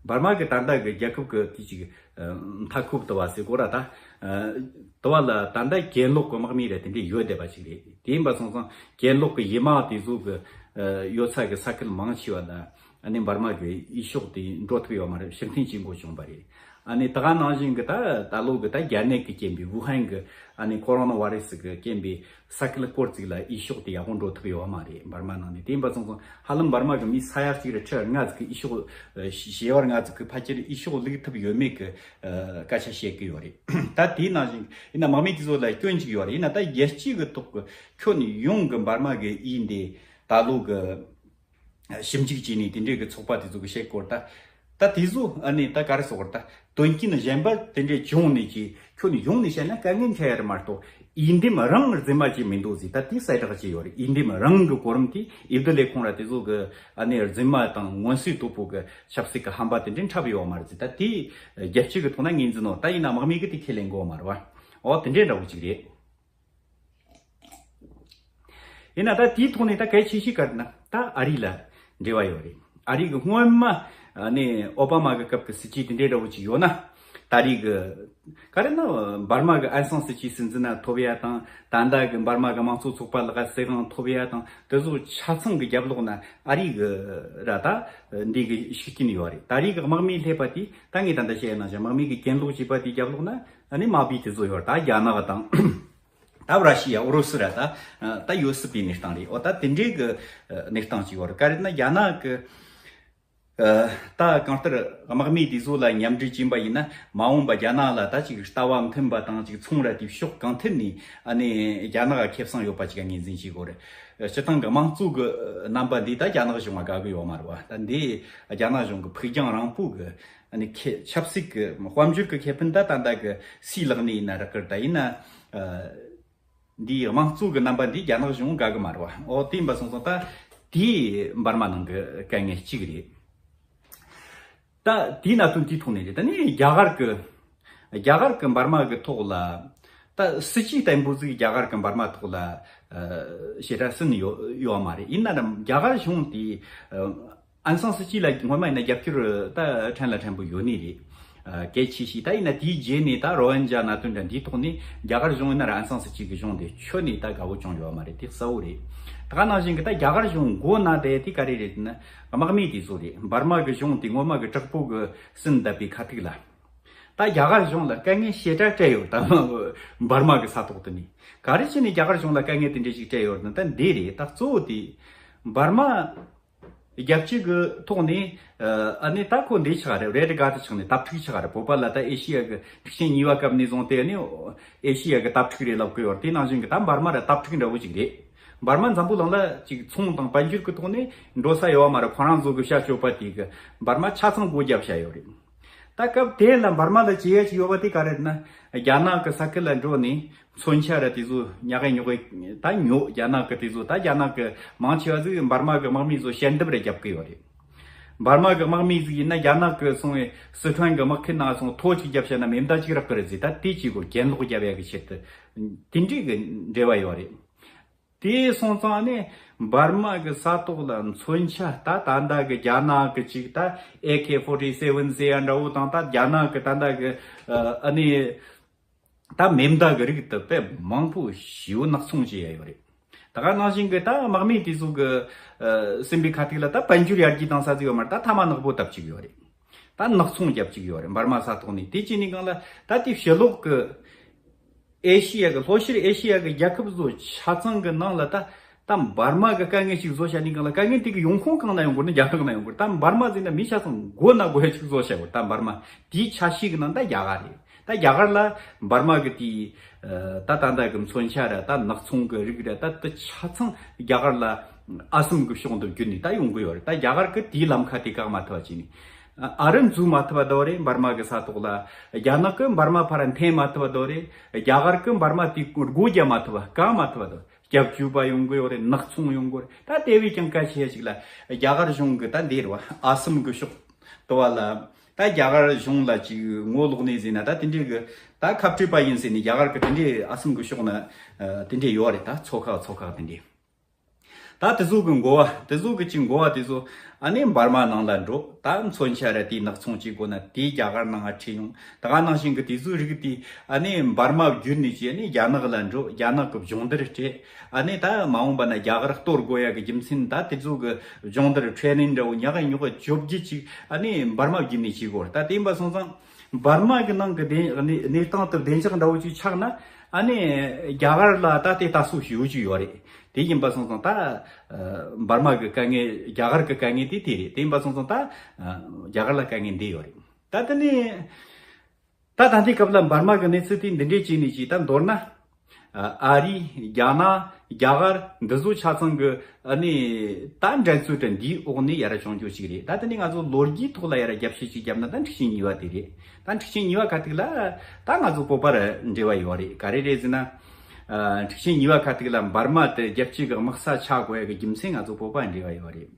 འབར་མ་གི་ད་ལྟ་གི་རྒྱལ་ཁབ་གི་དེ་ཅིག་ཨ་མཐའ་འཁོབ་དུ་བ་ཟེར་གོ་ར་ད་ཨ་དུ་བ་ལ་ད་ལྟ་གྱེན་ལོག་གི་དམག་མི་རེད་དེ་འདྲས་ཡོད་བསྡད་པ་ཅིག་རེད། དེ་ཡིན་པ་སོང་ཙང་གྱེན་ལོག་གི་ཡི་མ་དེ་ཚོ་གི་ཨ་ཡོད་ས་གི་ས་ཁུལ་མང་ཆེ་བ་ལ་ཨ་ནི་འབར་མ་གི་འོས་ཤོག་དེ་འགྲོ་ཐུབ་ཡོད་མ་རེད། ཕྱིར་འཐེན་བྱེད་དགོས་བྱུང་བ་རེད། ཨ་ནི་ད་ག་ནང་བཞིན་གི་ད་ད་ལོ་གི་ད་རྒྱ་ནད་གི་རྐྱེན་པས་ཝུ་ཧན་གི་ཨ་ནི་ཁོ་རོ་ན་ཝ་རེ་སི་གི་རྐྱེན་པས་ས་ཁུལ་སྐོར་ཅིག་ལ་འོས་ཤོག་དེ་ཡག་པོ་འགྲོ་ཐུབ་ཡོད་མ་རེད། འབར་མ་ནང་ནས། དེ་ཡིན་པ་སོང་ཙང་ཧ་ལམ་འབར་མ་གི་མི་ས་ཡ་གཅིག་རེ་ཁྲི་ལྔ་ཟིག་གི་འོས་ཤོག་ཨ་བྱེ་བ་ལྔ་ཟིག་གི་ཕལ་ཆེར་འོས་ཤོག་བླུག་ཐུབ་ཡོད་མེད་གི་ཨ་སྐད་ཆ་བཤད་གི་ཡོད་རེད། ད་དེའི་ནང་བཞིན་ཡིན་ན་དམག་མི་དེ་ཚོ་ལ་སྐྱོན་ཅིག་ཡོད་རེད། ཡིན་ན་ད་རྒྱལ་སྤྱི་གི་ཐོག་གི་ཁྱོན་ཡོངས་གི་འབར་མ་གི་འོས་འདེམས་ད་ལོ་གི་ཞིབ་འཇུག་བྱས་ནས་དེ་འདྲའི་གི་ཚོགས་པ་དེ་ཚོ་གི་བཤད་སྐོར་ད། ད་དེ་ཚོ་ཨ་ནི་ད་ག་རེ་ཟེར་དགོས་རེད། ད་དོན་རྐྱེན་གཞན་པ་དེ་འདྲའི་བྱུང་ནས་ཀྱི་ཁྱོན་ནས་ཡོང་ནས་བཤད་ན་དཀའ་ངལ་འཕྲད་ཡ་རེད་མ་གཏོགས་འོས་འདེམས་རང་རྫུན་མ་བྱས་མི་འདུག་ཟེར། ད་དེ་གསལ་བསྒྲགས་བྱས་ཡོད་རེད། འོས་འདེམས་རང་གི་གོ་རིམ་དེ་འོས་བསྡུ་ལས་ཁུངས་ར་དེ་ཚོ་གི་ཨ་ནི་རྫུན་མ་དང་མངོན་གསལ་དོད་པོ་གི་ཆབ་སྲིད་གི་ཧམ་པ་དེ་འདྲའི་འཁྲབ་ཡོད་མ་རེད་ཟེར། ད་དེ་རྒྱལ་སྤྱི་གི་ཐོག་ན་ངོས་འཛིན་ནོ། ད་ཡིན་ན་དམག་མི་གི་དེ་ཁས་ལེན་དགོས་མ་རེད་བ། འོ་དེ་འདྲའི་འདྲ་བོ་ཅིག་རེད། ཡིན་ན་ད་དེའི་ཐོག་ནས་ད་གལ་ཆེ་ཤོས་ག་རེ་ན་ད་ཨ་རི་ལ་འབྲེལ་བ་ཡོད་རེད། ཨ་རི་གི་སྔོན་མ་ནས་ཨོ་བྷ་མ་གི་སྐབས་ཀྱི་སྲིད་ཇུས་དེ་འདྲའི་འདྲ་བོ་ཅིག་ཡོད་ན། ད་རེས་གི་ག་རེ་ན་འབར་མ་གི་ཨན་སང་སི་ཅི་སྲིད་འཛིན་ན་ཐོབ་ཡ་དང་། ད་ལྟ་གི་འབར་མ་གི་དམངས་གཙོ་ཚོགས་པ་ལག་ག་སྲིད་དབང་ཐོབ་ཡ་དང་། དེ་ཚོ་ཆ་ཚང་གི་རྒྱབ་ལོགས་ན་ཨ་རི་གི་ར་ད་འདི་གི་ཤུགས་རྐྱེན་ཡོད་རེད། ད་རེས་གི་དམག་མི་སླེབས་པ་དེ་ད་ངས་ད་ལྟ་བཤད་ཡ་ནང་བཞིན་དམག་མི་གི་གྱེན་ལོག་བྱས་པ་དེ་རྒྱབ་ལོགས་ན་ཨ་ནི་དམག་མི་དེ་ཚོ་ཡོད་རེད། ད་རྒྱ་ནག་དང་། ད་ར་ཤི་ཡ་ཨུ་རུ་སུ་ར་ད་ད་ཡོད་སྲིད་པའི་གནས་སྟངས་རེད། འོ་ད་དེ་འདྲའི་གི་གནས་སྟངས་ཅིག་ཡོད་རེད། ག་རེ་ན་རྒྱ་ནག་གི་ད་གང་ལྟར་དམག་མི་དེ་ཚོ་ལ་མཉམ་འབྲེལ་བྱིན་པ་ཡིན་ན་མ་འོངས་པ་རྒྱ་ནག་ལ་ད་ཅིག་ལྟ་བ་མཐུན་པ་དང་ཅིག་ཚོང་ར་དེ་ཕྱོགས་གང་ཐད་ནས་ཨ་ནི་རྒྱ་ནག་ཁེ་བཟང་ཡོད་པ་ཅིག་ངོས་འཛིན་བྱེད་དགོས་རེད། སྤྱི་བཏང་གི་དམངས་གཙོ་གི་རྣམ་པ་འདི་ད་རྒྱ་ནག་གཞུང་ལ་དགའ་གི་ཡོད་མ་རེད་བ། ད་འདི་རྒྱ་ནག་གཞུང་གི་ཕུགས་རྒྱང་རིང་པོ་གི་ཨ་ནི་ཁེ་ཆབ་སྲིད་ཀྱི་དཔལ་འབྱོར་གྱི་ཁེ་ཕན་ད་ད་ལྟ་གི་སུའི་ལག་ནས་ཡིན་ན་རག་གི་རེད། ད་ཡིན་ན་ཨ་འདིའི་དམངས་གཙོ་གི་རྣམ་པ་འདི་རྒྱ་ནག་གཞུང་དགའ་གི་མ་རེད་བ། འོ་དེ་ཡིན་པ་སོང་ཙང་ད་དེའི་འབར་མ་ནང་གི་དཀའ་ངལ་གཅིག་རེད། ད་དེའི་གནད་དོན་དེའི་ཐོག་ནས་རེད། ད་ནི་རྒྱ་གར་གི་རྒྱ་གར་གི་འབར་མ་གི་ཐོག་ལ་ད་སྲིད་ཇུས་བརྟན་པོ་ཟིག་རྒྱ་གར་གི་འབར་མ་ཐོག་ལ་ཨ་ཞེ་དྲག་ཟིན་ཡོད་ཡོད་མ་རེད། ཡིན་ན་ར་རྒྱ་གར་གཞུང་དེ་ཨ། ཨན་སང་སི་ཅི་ལ་སྔོན་མ་ཡིན་ན་རྒྱབ་སྐྱོར་ད་ཕྲན་ལ་ཕྲན་བུ་ཡོད་ནི་རེད། ཨ། གལ་ཆེ་ཤོས་ད་ཡིན་ན། དེའི་རྗེས་ནས་ད་རོ་ཧིན་ཇཱ་གནད་དོན་འདྲ་འདིའི་ཐོག་ནས་རྒྱ་གར་གཞུང་ཡིན་ན་ར། ཨན་སང་སི་ཅི་གི་གཞུང་དེ་ཁྱོན་ནས་ད་དགའ་བོ་བྱུང་ཡོད་མ་རེད། དེ་གསལ་བོ་རེད། ད་ག་ནང་བཞིན་གི་ད་རྒྱ་གར་གཞུང་མགོ་ན་བསྡད་དེ་ག་རེ་རེད་ན། དམག་མི་དེ་ཚོ་རེད། འབར་མ་གི་གཞུང་དེ་ངོ་མ་གི་དྲག་པོ་གི་སྲིད་འདབས་པའི་ཁ་ཐུག་ལ། ད་རྒྱ་གར་གཞུང་ལ་དཀའ་ངལ་ཞེ་དྲག་སྤྲད་ཡོད། ད་འབར་མ་གི་ས་ཐོག་དེ་ནས་ག་རེ་བྱས་ནས་རྒྱ་གར་གཞུང་ལ་དཀའ་ངལ་དེ་འདྲ་ཞིག་སྤྲད་ཡོད་ན། ད་འདི་རེད། ད་གཙོ་བོ་དེ་འབར་མ་རྒྱལ་སྤྱི་གི་ཐོག་ནས། ཨ་ནི་ད་ཁོ་འདི་ཆགས་རེད། རེ་ཌི་གྷ་ཊི་ཆགས་ནས་དྭ་ཕྲུག་ཆགས་རེད། བོད་པ་ལ་ད་ཨེ་ཤི་ཡ་གི་འཁྲུག་ཆེན་གཉིས་པ་སྐབས་ནས་བཟུང་སྟེ། ཨ་ནི་ཨེ་ཤི་ཡ་གི་དྭ་ཕྲུག་རེད་ལབ་གི་ཡོད་རེད། དེ་ནང་བཞིན་གི་ད་འབར་མ་ར་དྭ་ཕྲུག་འདྲ་བོ་ཅིག་རེད། འབར་མ་འཛམ་བུ་གླིང་ལ་ཅིག་ཚོང་དང་དཔལ་འབྱོར་གི་ཐོག་ནས་འགྲོ་ས་ཡོད་མ་རེད། ཁོ་རང་ཚོ་གི་བྱ་སྤྱོད་པ་དེ་གི་འབར་མ་ཆ་ཚང་སྒོ་བརྒྱབ་བྱས་ཡོད་རེད། ད་སྐབས་དེ་ལ་འབར་མ་ལ་བྱེད་ཡ་ཅིག་ཡོད་པ་དེ་ག་རེད་ན། རྒྱ་ནག་གི་ས་ཁུལ་ལ་འགྲོ་ནས་མཚོན་ཆ་ར་དེ་ཚོ་ཉག་གེ་ཉོག་གེ་ད་ཉོ། རྒྱ་ནག་གི་དེ་ཚོ། ད་རྒྱ་ནག་གི་མང་ཆེ་བ་ཟིག་འབར་མ་གི་དམག་མི་ཚོ་ཞལ་འདེབས་ར་རྒྱབ་གི་ཡོད་རེད། འབར་མ་གི་དམག་མི་ཟིག་ཡིན་ན་རྒྱ་ནག་གི་སོང་བའི་སི་ཁྲོན་གི་དམག་ཁུལ་ནང་སོང་ཐོ་ཅིག་བརྒྱབ་བྱས་ན་མེ་མདའ་ཅིག་རག་གི་རེད་ཟེར། ད་དེ་ཅིག་གོ་གྱེན་ལོག་རྒྱབ་ཡ་གི་ཆེད་དུ་དེ་འདྲའི་གི་འབྲེལ་བ་ཡོད་རེད། དེ་སོང་ཙང་ནས་འབར་མ་གི་ས་ཐོག་ལ་མཚོན་ཆ་ད་ད་ལྟ་གི་རྒྱ་ནག་གི་ཅིག་ད་ཨེ་ཁེ་ཕོར་ཊི་སེ་ཝན་ཟེར་ཡ་འདྲ་བོ་དང་། ད་རྒྱ་ནག་གི་ད་ལྟ་གི་ཨ་ནི་ད་མེ་མདའ་གི་རིགས་དེ་དཔེ་མང་པོ་ཞེ་པོ་ནག་ཚོང་བྱེད་ཡ་ཡོད་རེད། ད་ག་ནང་བཞིན་གི་ད་དམག་མི་དེ་ཚོ་གི་ཨ་སེམས་པའི་ཁ་ཐུག་ལ་ད་དཔལ་འབྱོར་ཡར་རྒྱས་བཏང་ས་ཟིག་ཡོད་མ་རེད། ད་ཐ་མག་ནག་པོ་བཏབ་བཅུག་ཡོད་རེད། ད་ནག་ཚོང་རྒྱབ་བཅུག་ཡོད་རེད། འབར་མ་ས་ཐོག་ནས། དེ་བྱས་ནས་གང་ལ་ད་དེ་ཕྱི་ལོགས་གི་ཨེ་ཤི་ཡ་གི་ལྷོ་ཤར་ཨེ་ཤི་ཡ་གི་རྒྱལ་ཁབ་ཚོ་ཆ་ཚང་གི་ནང་ལ་ད་ད་འབར་མ་གི་དཀའ་ངལ་ཅིག་བཟོ་བྱ་ནས་གང་ལ་དཀའ་ངལ་དེ་གི་ཡོང་ཁུངས་གང་ན་ཡོང་དགོས་ན། རྒྱ་ནག་ན་ཡོང་དགོས་རེད། ད་འབར་མ་ཟེར་ན་མི་ཆ་ཚང་མགོ་ན་དགོས་ཡ་ཅིག་བཟོ་བྱ་དགོས་རེད། ད་འབར་མ་དེའི་ཆ་ཤས་གི་ནང་ད་རྒྱ་གར་རེད། ད་རྒྱ་གར་ལ་འབར་མ་གི་དེའི་ཨ་ད་ད་ལྟ་གི་མཚོན་ཆ་ར་ད་ནག་ཚོང་གི་རིགས་ར་ད་དེ་ཆ་ཚང་རྒྱ་གར་ལ་ཨ་སམ་གི་ཕྱོགས་འདི་བརྒྱུད་ནས་ད་ཡོང་གི་ཡོད་རེད། ད་རྒྱ་གར་གི་དེའི་ལམ་ཁ་དེ་བཀག་མ་ཐུབ་པ་བྱས་ནས། ཨ་རི་འཛུལ་མ་ཐུབ་པ་དོ་རེད། འབར་མ་གི་ས་ཐོག་ལ་རྒྱ་ནག་གི་འབར་མ་ཕར་འཐེན་མ་ཐུབ་པ་དོ་རེད། རྒྱ་གར་གི་འབར་མ་དེ་སྒོ་རྒྱབ་མ་ཐུབ་པ། བཀག་མ་ཐུབ་པ་དོ། རྒྱབ་སྐྱོར་པ་ཡོང་གི་ཡོད་རེད། ནག་ཚོང་ཡོང་གི་ཡོད་རེད། ད་དེ་བས་ཀྱང་གལ་ཆེ་ཞིག་ལ་རྒྱ་གར་གཞུང་གི་ད་འདི་རེད་བ། ཨ་སམ་གི་ཕྱོགས་དོ་བ་ལ་ད་རྒྱ་གར་གཞུང་ལ་ཅིག་ངོ་ལོག་ནས་ཟེར་ན། ད་དེ་འདྲའི་གི་ད་ཁ་བྲལ་པ་ཡིན་ཟེར་ནས་རྒྱ་གར་གི་དེ་འདྲའི་ཨ་སམ་གི་ཕྱོགས་ན་ཨ་དེ་འདྲའི་ཡོད་རེད། ད་ཚོ་ཁག་ཚོ་ཁག་དེ་འདྲའི། ད་དེ་ཚོ་གི་འགོ་བ། དེ་ཚོ་གི་ཅིག་འགོ་བ་དེ་ཚོ་ཨ་ནི་འབར་མ་ནང་ལ་འགྲོ། ད་མཚོན་ཆ་ར་དེའི་ནག་ཚོང་བྱེད་དགོས་ན་དེ་རྒྱ་གར་ནང་ང་ཁྲིད་ཡོང་། ད་ག་ནང་བཞིན་གི་དེ་ཚོའི་རིགས་དེ་ཨ་ནི་འབར་མ་བརྒྱུད་ནས་ཅིག་ཨ་ནི་རྒྱ་ནག་ལ་འགྲོ། རྒྱ་ནག་གི་སྦྱོང་བརྡར་སྤྲད། ཨ་ནི་ད་མ་འོངས་པ་ན་རྒྱ་གར་གཏོར་དགོས་ཡ་གི་རྒྱུ་མཚན། ད་དེ་ཚོ་གི་སྦྱོང་བརྡར་ཁྲེ་ནིང་འདྲ་བོ་ཉག་ག་ཉོག་ག་བཅོ་བརྒྱད་ཅིག་ཨ་ནི་འབར་མ་བརྒྱུད་ནས་བྱེད་དགོས་རེད། ད་དེ་ཡིན་པ་སོང་ཙང་། འབར་མ་གི་ནང་གི་བདེ་གནས་གནས་སྟངས་དེ་བདེ་འཇགས་འདྲ་བོ་ཅིག་ཆགས་ན། ཨ་ནི་རྒྱ་གར་ལ་ད་དེ་ལྟ་སྲོལ་ཞེ་པོ་ཅིག་ཡོད་རེད། དེ་ཡིན་པ་སོང་ཙང་ད་ཨ་འབར་མ་གི་དཀའ་ངལ། རྒྱ་གར་གི་དཀའ་ངལ་དེ་དེ་རེད། དེ་ཡིན་པ་སོང་ཙང་ད་ཨ་རྒྱ་གར་ལ་དཀའ་ངལ་འདི་ཡོད་རེད། ད་དེ་ནས་ད་ད་ལྟའི་སྐབས་ལ་འབར་མ་གི་གནས་ཚུལ་དེ་འདི་འདྲས་བྱས་ནས་ཅིག་ད་མདོར་ན། ཨ་ཨ་རི། རྒྱ་ནག། རྒྱ་གར། འདི་ཚོ་ཆ་ཚང་གི་ཨ་ནི་ད་འགྲན་རྩོད་དེ་འདིའི་འོག་ནས་ཡར་བྱུང་རྒྱུ་ཞིག་རེད། ད་དེ་ནི་ང་ཚོ་ལོ་རྒྱུས་ཐོག་ལ་ཡར་རྒྱབ་བཤད་ཅིག་བརྒྱབ་ན། ད་འཁྲུག་ཆེན་གཉིས་པ་དེ་རེད། ད་འཁྲུག་ཆེན་གཉིས་པ་ཁ་ཐུག་ལ་ད་ང་ཚོ་བོད་པར་འབྲེལ་བ་ཡོད་རེད། ག་རེ་རེད་ཟེར་ན། ཨ་འཁྲུག་ཆེན་གཉིས་པ་ཁ་ཐུག་ལ་འབར་མ་དེ་རྒྱལ་སྤྱི་གི་དམག་ས་ཆགས་དགོས་ཡ་གི་རྒྱུ་མཚན་ང་ཚོ་བོད་པར་འབྲེལ་བ་ཡོད་རེད།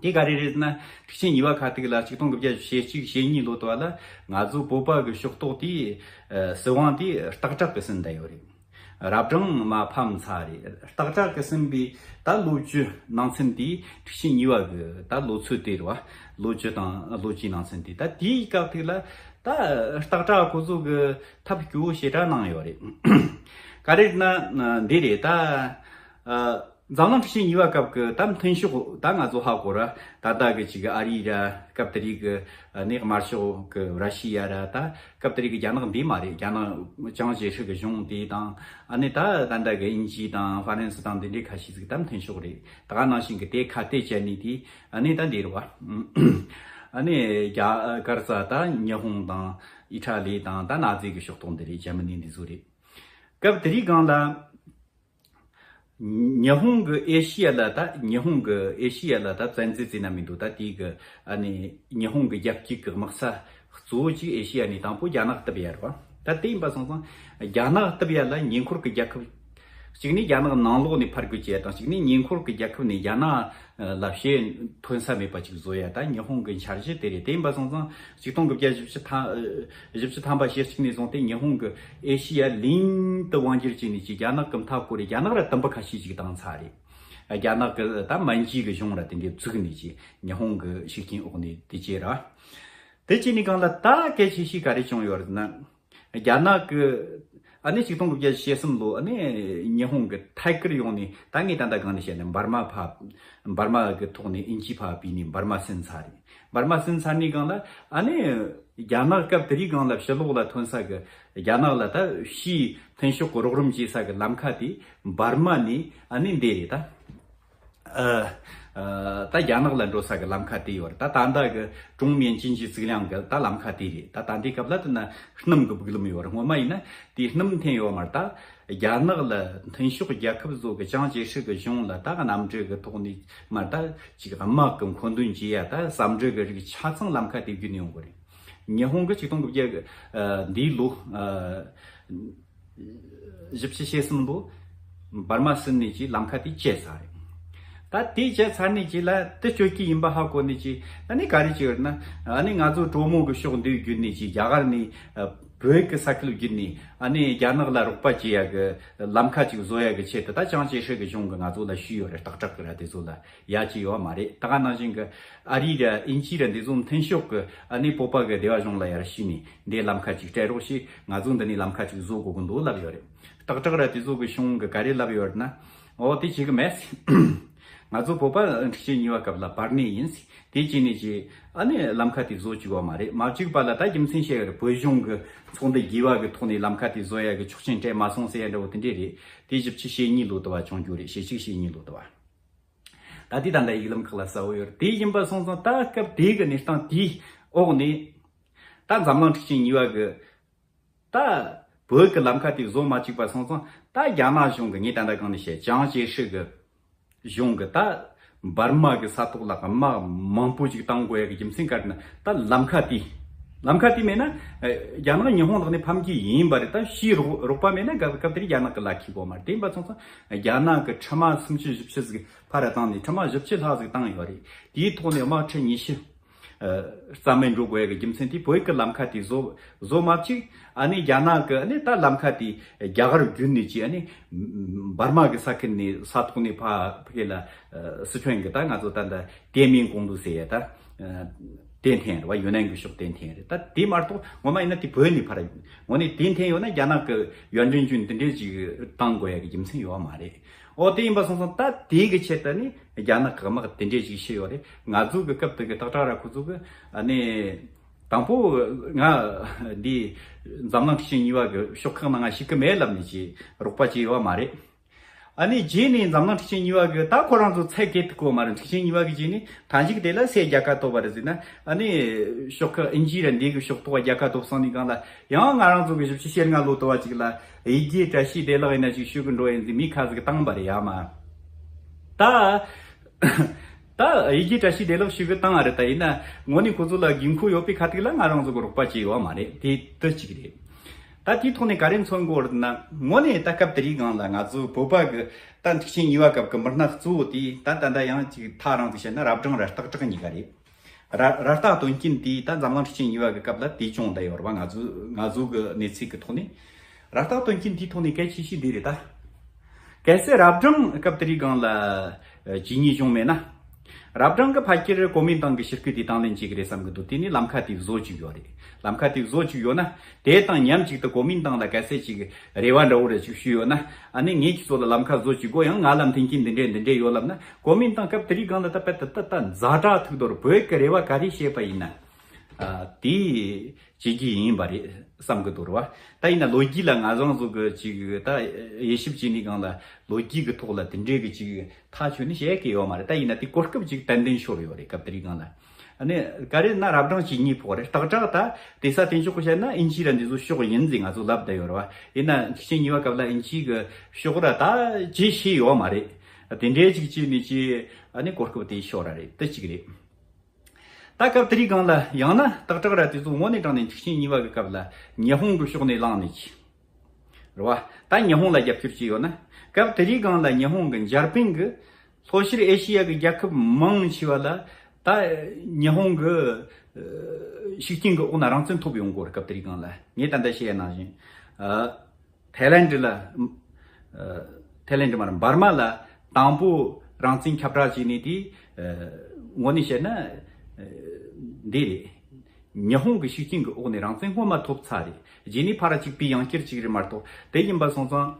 དེ་ག་རེ་རེད་ཟེར་ན། འཁྲུག་ཆེན་གཉིས་པ་ཁ་ཐུག་ལ་ཆིག་སྟོང་དགུ་བརྒྱ་ཞེ་གཅིག་ཞེ་གཉིས་ལོ་དུ་བ་ལ་ང་ཚོ་བོད་པ་གི་ཕྱོགས་གཏོགས་དེ་ཨ་སྲིད་དབང་དེ་སྟག་བྲག་གིས་ཟིན་བསྡད་ཡོད་རེད། རབ་བྱུང་མ་ཕམ་ཚར་རེད། སྟག་བྲག་གིས་ཟིན་པའི་ད་ལོ་བཅུ་ནང་ཚུན་དེ་འཁྲུག་ཆེན་གཉིས་པ་གི་ད་ལོ་ཚོད་དེ་རེད་བ། ལོ་བཅུ་དང་ལོ་བཅུའི་ནང་ཚུན་དེ། ད་དེའི་སྐབས་དེ་ལ་ད་སྟག་བྲག་ཁོ་ཚོ་གི་ཐབས་སྐྱོ་བོ་ཞེ་དྲག་གནང་ཡོད་རེད། ག་རེ་རེད་ན་འདི་རེད། ད་ཨ་འཛམ་གླིང་འཁྲུག་ཆེན་གཉིས་པ་སྐབས་ཀྱི་ད་མཐུན་ཕྱོགས་ད་ང་ཚོ་ཧ་གོ་ར། ད་ལྟ་གི་ཅིག་ཨ་རི་ར། སྐབས་དེ་རིགས་ཀྱི་ནས་དམར་ཤོག་གི་ར་ཤི་ཡ་ར། ད་སྐབས་དེ་རིགས་ཀྱི་རྒྱ་ནག་འདི་མ་རེད། རྒྱ་ནག་ཅང་ཅེ་ཧྲི་གི་གཞུང་དེ་དང་། ཨ་ནི་ད་ད་ལྟ་གི་དབྱིན་ཇི་དང་ཧྥ་རན་སི་དང་འདི་འདྲའི་ཁ་ཤས་ཟིག་ད་མཐུན་ཕྱོགས་རེད། ད་ག་ནང་བཞིན་གི་དེ་ཁ་གཏད་བཅད་ནས་དེ་ཨ་ནི་ད་འདི་རེད་བ། ཨ་ནི་རྒྱ་གར་ས་ད་ཉི་ཧོང་དང་ཨི་ཊ་ལི་དང་ད་ནཱ་ཛི་གི་ཕྱོགས་གཏོགས་འདི་རེད། འཇར་མ་ནི་འདི་ཚོ་རེད། སྐབས་དེ་རིགས་སྒང་ལ། ཉི་ཧོང་གི་ཨེ་ཤི་ཡ་ལ་ད། ཉི་ཧོང་གི་ཨེ་ཤི་ཡ་ལ་ད་བཙན་འཛུལ་བྱས་ན་མི་འདུག་ད་དེའི་གི་ཨ་ནི་ཉི་ཧོང་གི་རྒྱལ་སྤྱི་གི་དམག་ས་གཙོ་བོ་གཅིག་ཨེ་ཤི་ཡ་ནས་དང་པོ་རྒྱ་ནག་གཏུབ་ཡ་རེད་བ། ད་དེ་ཡིན་པ་སོང་ཙང་རྒྱ་ནག་གཏུབ་ཡ་ལ་ཉེ་འཁོར་གི་རྒྱལ་ཁབ་གཅིག་ནས་རྒྱ་ནག་ནང་ལོགས་ནས་ཕར་རྒོལ་བྱས་དང་། གཅིག་ནས་ཉེ་འཁོར་གི་རྒྱལ་ཁབ་ནས་རྒྱ་ནག་ལ་ཞེ་ཐོན་ས་མེད་པ་ཅིག་བཟོ་ཡ་ད་ཉི་ཧོང་གི་འཆར་གཞི་དེ་རེད། དེ་ཡིན་པ་སོང་ཙང་ཆིག་སྟོང་དགུ་བརྒྱ་བཞི་བཅུ་ཐམ་བཞི་བཅུ་ཐམ་པ་ཞེ་གཅིག་ནས་བཟུང་སྟེ་ཉི་ཧོང་གི་ཨེ་ཤི་ཡ་གླིང་དུ་དབང་སྒྱུར་བྱས་ནས་ཀྱི་རྒྱ་ནག་གི་མཐའ་བསྐོར་རེད། རྒྱ་ནག་ར་དུམ་བུ་ཁ་ཤས་ཅིག་བཏང་ཚར་རེད། རྒྱ་ནག་གི་ད་མན་ཇུའི་གི་གཞུང་ར་དེ་འདྲའི་བཙུགས་ནས་ཀྱི་ཉི་ཧོང་གི་ཤུགས་རྐྱེན་འོག་ནས་དེ་བྱས་ར། དེ་བྱས་ནས་གང་ལ་ད་གལ་ཆེ་ཤོས་ག་རེ་བྱུང་ཡོད་རེད་ན། རྒྱ་ནག་གི་ཨ་ནི་ཆིག་སྟོང་དགུ་བརྒྱ་ཞེ་གསུམ་ལོ་ཨ་ནི་ཉི་ཧོང་གི་ཐད་ཀར་ཡོང་ནས། ད་ངས་ད་ལྟ་སྒང་ནས་བཤད་ནས་འབར་མ་ཕབ། འབར་མ་གི་ཐོག་ནས་དབྱིན་ཇི་ཕར་བུད་ནས་འབར་མ་ཟིན་ཚར་རེད། འབར་མ་ཟིན་ཚར་ནས་སྒང་ལ་ཨ་ནི་རྒྱ་ནག་སྐབས་དེ་རིང་སྒང་ལ་ཕྱི་ལོགས་ལ་ཐོན་ས་གི་རྒྱ་ནག་ལ་ད་ཕྱིའི་མཐུན་ཕྱོགས་ཀྱི་རོགས་རམ་བྱེད་ས་གི་ལམ་ཁ་དེ་འབར་མ་ནས་ཨ་ནི་འདི་རེད་ད། ཨ། ཨ། ད་རྒྱ་ནག་ལ་འགྲོ་ས་གི་ལམ་ཁ་དེ་ཡོད་རེད། ད་ད་ལྟ་གི་ཀྲུང་མིན་ཅིན་ཅི་ཟིག་ལིང་གི་ད་ལམ་ཁ་དེ་རེད། ད་ད་འདི་སྐབས་ལ་དེ་ན་སྣུམ་གི་སྦུག་ལམ་ཡོད་རེད། སྔོན་མ་ཡིན་ན་དེ་སྣུམ་འཐེན་ཡོད་མ་རེད། ད་རྒྱ་ནག་ལ་མཐུན་ཕྱོགས་རྒྱལ་ཁབ་ཚོ་གི་ཅང་ཅེ་ཧྲི་གི་གཞུང་ལ་ད་གནམ་གྲུ་གི་ཐོག་ནས་མ་ད་ཅིག་དམག་གི་མཁོ་འདོན་བྱེད་ཡ། ད་ཟ་འབྲུ་གི་རིགས་ཆ་ཚང་ལམ་ཁ་དེ་བརྒྱུད་ནས་ཡོང་གི་རེད། ཉི་ཧོང་གི་ཆིག་སྟོང་དགུ་བརྒྱ་གི་ཨ་འདིའི་ལོ་ཨ་བཞི་བཅུ་ཞེ་གསུམ་ལོ་འབར་མ་ཟིན་ནས་ཀྱི་ལམ་ཁ་དེ་བཅད་ཚར་རེད། ད་དེ་བཅད་ཚར་ནས་ཀྱི་ལ་དེ་བཅོ་ཀི་ཡིན་པ་ཧ་གོ་ནས་ཀྱི་ཨ་ནི་ག་རེ་བྱས་ཡོད་ན། ཨ་ནི་ང་ཚོ་གྲོ་མོ་གི་ཕྱོགས་འདི་བརྒྱུད་ནས་ཀྱི་རྒྱ་གར་ནས་ཨ་བོད་ཀྱི་ས་ཁུལ་བརྒྱུད་ནས་ཨ་ནི་རྒྱ་ནག་ལ་རོགས་པ་བྱེད་ཡ་གི་ལམ་ཁ་ཅིག་བཟོ་ཡ་གི་ཆེད་དུ་ད་ཅང་ཅེ་ཧྲི་གི་གཞུང་གི་ང་ཚོ་ལ་ཞུས་ཡོད་རེད། སྟག་བྲག་གི་ར་དེ་ཚོ་ལ། ཡ་གཅིག་ཡོད་མ་རེད། ད་ག་ནང་བཞིན་གི་ཨ་རི་ར་དབྱིན་ཇི་ར་འདི་ཚོ་མཐུན་ཕྱོགས་གི་ཨ་ནི་བོད་པ་གི་སྡེ་བ་གཞུང་ལ་ཡར་ཞུས་ནས་འདི་ལམ་ཁ་ཅིག་སྤྲད་རོགས་ཞེས། ང་ཚོ་འདི་ནས་ལམ་ཁ་ཅིག་བཟོ་དགོས་གི་འདུག་ལབ་ཡོད་རེད། སྟག་བྲག་ར་དེ་ཚོ་གི་གཞུང་གི་ག་རེ་ལབ་ཡོད་རེད་ན། འོ་དེ་བྱེད་གི་མེད། ང་ཚོ་བོད་པ་འཁྲུག་ཆེན་གཉིས་པ་སྐབས་ལ་བར་གནས་ཡིན། དེ་བྱས་ནས་ཀྱི་ཨ་ནི་ལམ་ཁ་དེ་བཟོ་བཅུག་པ་མ་རེད། མ་བཅུག་པ་ལ་ད་རྒྱུ་མཚན་བཤད་ཡོད་རེད། བོད་གཞུང་གི་ཚོགས་འདུ་རྒྱས་པ་གི་ཐོག་ནས་ལམ་ཁ་དེ་བཟོ་ཡ་གི་ཆོག་མཆན་སྤྲད་མ་སོང་ཟེར་ཡ་འདྲ་བོ་དེ་འདྲས་རེད། དེ་བཞི་བཅུ་ཞེ་གཉིས་ལོ་དུ་བ་བྱུང་རྒྱུ་རེད། ཞེ་གཅིག་ཞེ་གཉིས་ལོ་དུ་བ། ད་ལྟའི་ད་ལྟ་ཡིག་ལམ་ཁག་ལ་གསལ་བོ་ཡོད་རེད། དེ་ཡིན་པ་སོང་ཙང་ད་སྐབས་དེའི་གི་གནས་སྟངས་དེའི་འོག་ནས་ད་འཛམ་གླིང་འཁྲུག་ཆེན་གཉིས་པ་གི་ད་བོད་ཀྱི་ལམ་ཁ་དེ་བཟོ་མ་བཅུག་པ་སོང་ཙང་ད་རྒྱ་ནག་གཞུང་གི་ངས་ད་ལྟ་གང་ནས་བཤད་ཅང་ཅེ་ཧྲི་གི་གཞུང་གི་ད་འབར་མ་གི་ས་ཐོག་ལ་དམག་མང་པོ་ཞིག་བཏང་དགོས་ཡ་གི་རྒྱུ་མཚན་ག་རེ་ན། ད་ལམ་ཁ་དེ་ལམ་ཁ་དེ་མེད་ན་རྒྱ་ནག་ཉི་ཧོང་ལག་ནས་ཕམ་གྱི་ཡིན་པ་རེད། ད་ཕྱིའི་རོགས་རོགས་པ་མེད་ན་སྐབས་སྐབས་དེར་རྒྱ་ནག་གི་ལ་ཁེ་གོ་མ་རེད། དེ་ཡིན་པ་སོང་ཙང་རྒྱ་ནག་གི་ཁྲི་མ་སུམ་ཅུ་བཞི་བཅུ་ཟིག་ཕར་བཏང་ནས་ཁྲི་མ་བཞི་བཅུ་ལྷག་ཟིག་བཏང་ཡོད་རེད། དེའི་ཐོག་ནས་དམག་ཁྲི་ཉི་ཤུ་རྩ་མེད་འགྲོ་དགོས་ཡ་གི་རྒྱུ་མཚན་དེ་བོད་ཀྱི་ལམ་ཁ་དེ་བཟོ་བཟོ་མ་བཅུག་ཨ་ནི་རྒྱ་ནག་གི་ཨ་ནི་ད་ལམ་ཁ་དེ་རྒྱ་གར་བརྒྱུད་ནས་ཀྱི་ཨ་ནི་འབར་མ་གི་ས་ཁུལ་ནས་ས་ཐོག་ནས་ཕ་ཕ་གི་ལ་སི་ཁྲོན་གི་ད་ང་ཚོ་ད་ད་ཏེ་མིན་ཀོང་ལུ་ཟེར་ཡ་ད་ཏན་ཐན་རེད་བ། ཡུན་ནན་གི་ཕྱོགས་ཏན་ཐན་རེད། ད་དེ་མ་གཏོགས་ངོ་མ་ཡིན་ན་དེ་བོད་ནས་ཕར་ངོ་ནས་ཏན་ཐན་ཡོད་ན་རྒྱ་ནག་གི་ཡོན་ཏན་ཅུན་དེ་འདྲས་ཅིག་བཏང་དགོས་ཡ་གི་རྒྱུ་མཚན་ཡོད་མ་རེད། ཨོ་དེ་ཡིན་པ་སོང་ཙང་ད་དེ་གི་ཆེད་དུ་ནི་རྒྱ་ནག་གི་དམག་དེ་འདྲས་ཞིག་ཤི་ཡོད་རེད། ང་ཚོ་གི་སྐབས་དེ་གི་སྟག་བྲག་ར་ཁོ་ཚོ་གི་ཨ་ནི་དང་པོ་ང་འདི་འཛམ་གླིང་འཁྲུག་ཆེན་གཉིས་པ་གི་ཤོག་ཁག་ནང་ང་ཞུགས་གི་མེད་ལབ་ནས་ཅི་རོགས་པ་ཅི་ཡོད་མ་རེད། ཨ་ནི་རྗེས་ནས་འཛམ་གླིང་འཁྲུག་ཆེན་གཉིས་པ་གི་ད་ཁོ་རང་ཚོ་ཚད་བཀལ་ཐུབ་གོ་མ་རེད། འཁྲུག་ཆེན་གཉིས་པ་གི་རྗེས་ནས་མཐའ་མཇུག་དེ་ལ་སུས་རྒྱལ་ཁ་ཐོབ་པ་རེད་ཟེར་ན། ཨ་ནི་ཤོག་ཁག་དབྱིན་ཇི་ར་འདི་གི་ཤོག་ཐོག་རྒྱལ་ཁ་ཐོབ་སོང་ནས་གང་ལ་ཡང་ང་རང་ཚོ་གི་བཞི་བཅུ་ཞེ་ལྔ་ལོ་དུ་བ་ཅིག་ལ་ཡི་གེ་བཀྲ་ཤིས་བདེ་ལེགས་ཡིན་ན་ཅིག་ཞུ་གི་འགྲོ་ཡིན་ཟེར་མི་ཁ་ཟིག་བཏང་པ་རེད་ཡ་མ། ད། ད་ཡི་གེ་བཀྲ་ཤིས་བདེ་ལེགས་ཞུ་གི་བཏང་བ་རེད། ད་ཡིན་ན་དངོས་གནས་ཁོ་ཚོ་ལ་དགོས་མཁོ་ཡོད་པའི་ཁ་ཐུག་ལ་ང་རང་ཚོ་གི་རོགས་པ་བྱས་ཡོད་མ་རེད། དེ་དེ་གཅིག་རེད། ད་དེའི་ཐོག་ནས་ག་རེ་མཚོན་གོ་རེད་ན། དངོས་གནས་ད་སྐབས་དེ་རིང་སྒང་ལ་ང་ཚོ་བོད་པ་གི་ད་འཁྲུག་ཆེན་གཉིས་པ་སྐབས་ཀྱི་མི་སྣ་གཙོ་བོ་དེ་ད་ད་ད་ཡང་ཅིག་ཐག་རིང་ཟིག་བཤད་ན་རབ་སྦྲང་ར་སྟག་བྲག་གཉིས་ཀ་རེད། ར་ར་སྟག་དོན་རྐྱེན་དེ་ད་འཛམ་གླིང་འཁྲུག་ཆེན་གཉིས་པ་གི་སྐབས་ལ་དེ་བྱུང་བསྡད་ཡོད་རེད་བ། ང་ཚོ་ང་ཚོ་གི་གནས་ཚུལ་གི་ཐོག་ནས། ར་སྟག་དོན་རྐྱེན་དེའི་ཐོག་ནས་གལ་ཆེ་ཤོས་འདི་རེད་ད། གལ་སྲིད་རབ་སྦྲང་སྐབས་དེ་རིང་སྒང་ལ་ཇི་སྙིད་བྱུང་མེད་ན། རབ་སྦྲང་གི་ཕལ་ཆེར་གོ་མིན་ཏང་གི་ཕྱི་སྐུད་དེ་དང་ལེན་བྱེད་ཀྱི་རེད་བསམ་གི་འདུག་དེ་ནི་ལམ་ཁ་དེ་བཟོ་བཅུག་ཡོད་རེད། ལམ་ཁ་དེ་བཟོ་བཅུག་ཡོད་ན་དེ་དང་མཉམ་གཅིག་ཏུ་གོ་མིན་ཏང་ལ་གལ་སྲིད་ཅིག་རེ་བ་འདྲ་བོ་རེ་ཅིག་ཞུས་ཡོད་ན། ཨ་ནི་ངས་ཁྱེད་ཚོ་ལ་ལམ་ཁ་བཟོ་བཅུག་གོ་ཡང་ང་ལ་མཐུན་རྐྱེན་འདི་འདྲས་འདི་འདྲས་ཡོད་ལབ་ན། གོ་མིན་ཏང་སྐབས་དེ་རིང་སྒང་ལ་ད་དཔེ་ད་ད་ད་ཛ་དྲག་ཐུག་དོར་བོད་ཀྱི་རེ་བ་ག་རེ་བྱས་པ་ཡིན་ན། ཨ་དེ་བྱེད་རྒྱུ་ཡིན་པ་རེད་བསམ་གི་འདུག་རེད་བ། ད་ཡིན་ན་ལོ་རྒྱུས་ལ་ང་རང་ཚོ་གི་ཅིག་ད་དབྱེ་ཞིབ་བྱས་ནས་སྒང་ལ་ལོ་རྒྱུས་ཀྱི་ཐོག་ལ་དེ་འདྲའི་གི་ཅིག་ཐག་ཆོད་ནས་བཤད་ཀྱི་ཡོད་མ་རེད། ད་ཡིན་ན་དེ་གོ་སྐབས་ཅིག་ཏན་ཏན་ཤོར་ཡོད་རེད་སྐབས་དེ་རིང་སྒང་ལ། ཨ་ནི་ག་རེ་ན་རབ་སྦྲང་གཅིག་གཉིས་ཕོག་རེད། སྟག་བྲག་ད་དེ་ས་དེ་ཕྱོགས་གི་བཤད་ན་ཨིན་ཇི་ར་འདི་ཚོ་ཕྱོགས་ཡིན་ཟེར་ང་ཚོ་ལབ་བསྡད་ཡོད་རེད་བ། ཡིན་ན་འཁྲུག་ཆེན་གཉིས་པ་སྐབས་ལ་ཨིན་ཇི་གི་ཕྱོགས་ར་ད་ཅི་བྱས་ཡོད་མ་རེད། དེ་འདྲའི་ཅིག་བྱས་ནས་ཅི་ཨ་ནི་གོ་སྐབས་དེ་ཤོར་ར་རེད། དེ་གཅིག་རེད། ད་སྐབས་དེ་རིང་སྒང་ལ་ཡང་ན་སྟག་བྲག་ར་དེ་ཚོ་དངོས་གནས་དྲང་གནས་འཁྲུག་ཆེན་གཉིས་པ་གི་སྐབས་ལ་ཉི་ཧོང་གི་ཕྱོགས་ནས་ལངས་ནས་ཀྱི་རེད་བ། ད་ཉི་ཧོང་ལ་རྒྱབ་སྐྱོར་བྱས་ཡོད་ན། སྐབས་དེ་རིང་སྒང་ལ་ཉི་ཧོང་གི་འཇར་པན་གི་ལྷོ་ཤར་ཨེ་ཤི་ཡ་གི་རྒྱལ་ཁབ་མང་ཆེ་བ་ལ་ད་ཉི་ཧོང་གི་ཤུགས་རྐྱེན་གི་འོག་ན་རང་བཙན་ཐོབ་ཡོང་གི་ཡོད་རེད། སྐབས་དེ་རིང་སྒང་ལ་ངས་ད་ལྟ་བཤད་ཡ་ནང་བཞིན། ཐའི་ལེན་ཌི་ལ། ཐའི་ལེན་ཌི་མ་རེད། འབར་མ་ལ་དང་པོ་རང་བཙན་ཁྱབ་བསྒྲགས་བྱས་ནས་དེ། དངོས་གནས་བཤད་ན། འདི་རེད། ཉི་ཧོང་གི་ཤུགས་རྐྱེན་གྱི་འོག་ནས་རང་བཙན་སྔོན་མ་ཐོབ་ཚར་རེད། རྗེས་ནས་ཕར་གཅིག་པའི་ཡང་བསྐྱར་གཅིག་རེད་མ་གཏོགས། དེ་ཡིན་པ་སོང་ཙང་།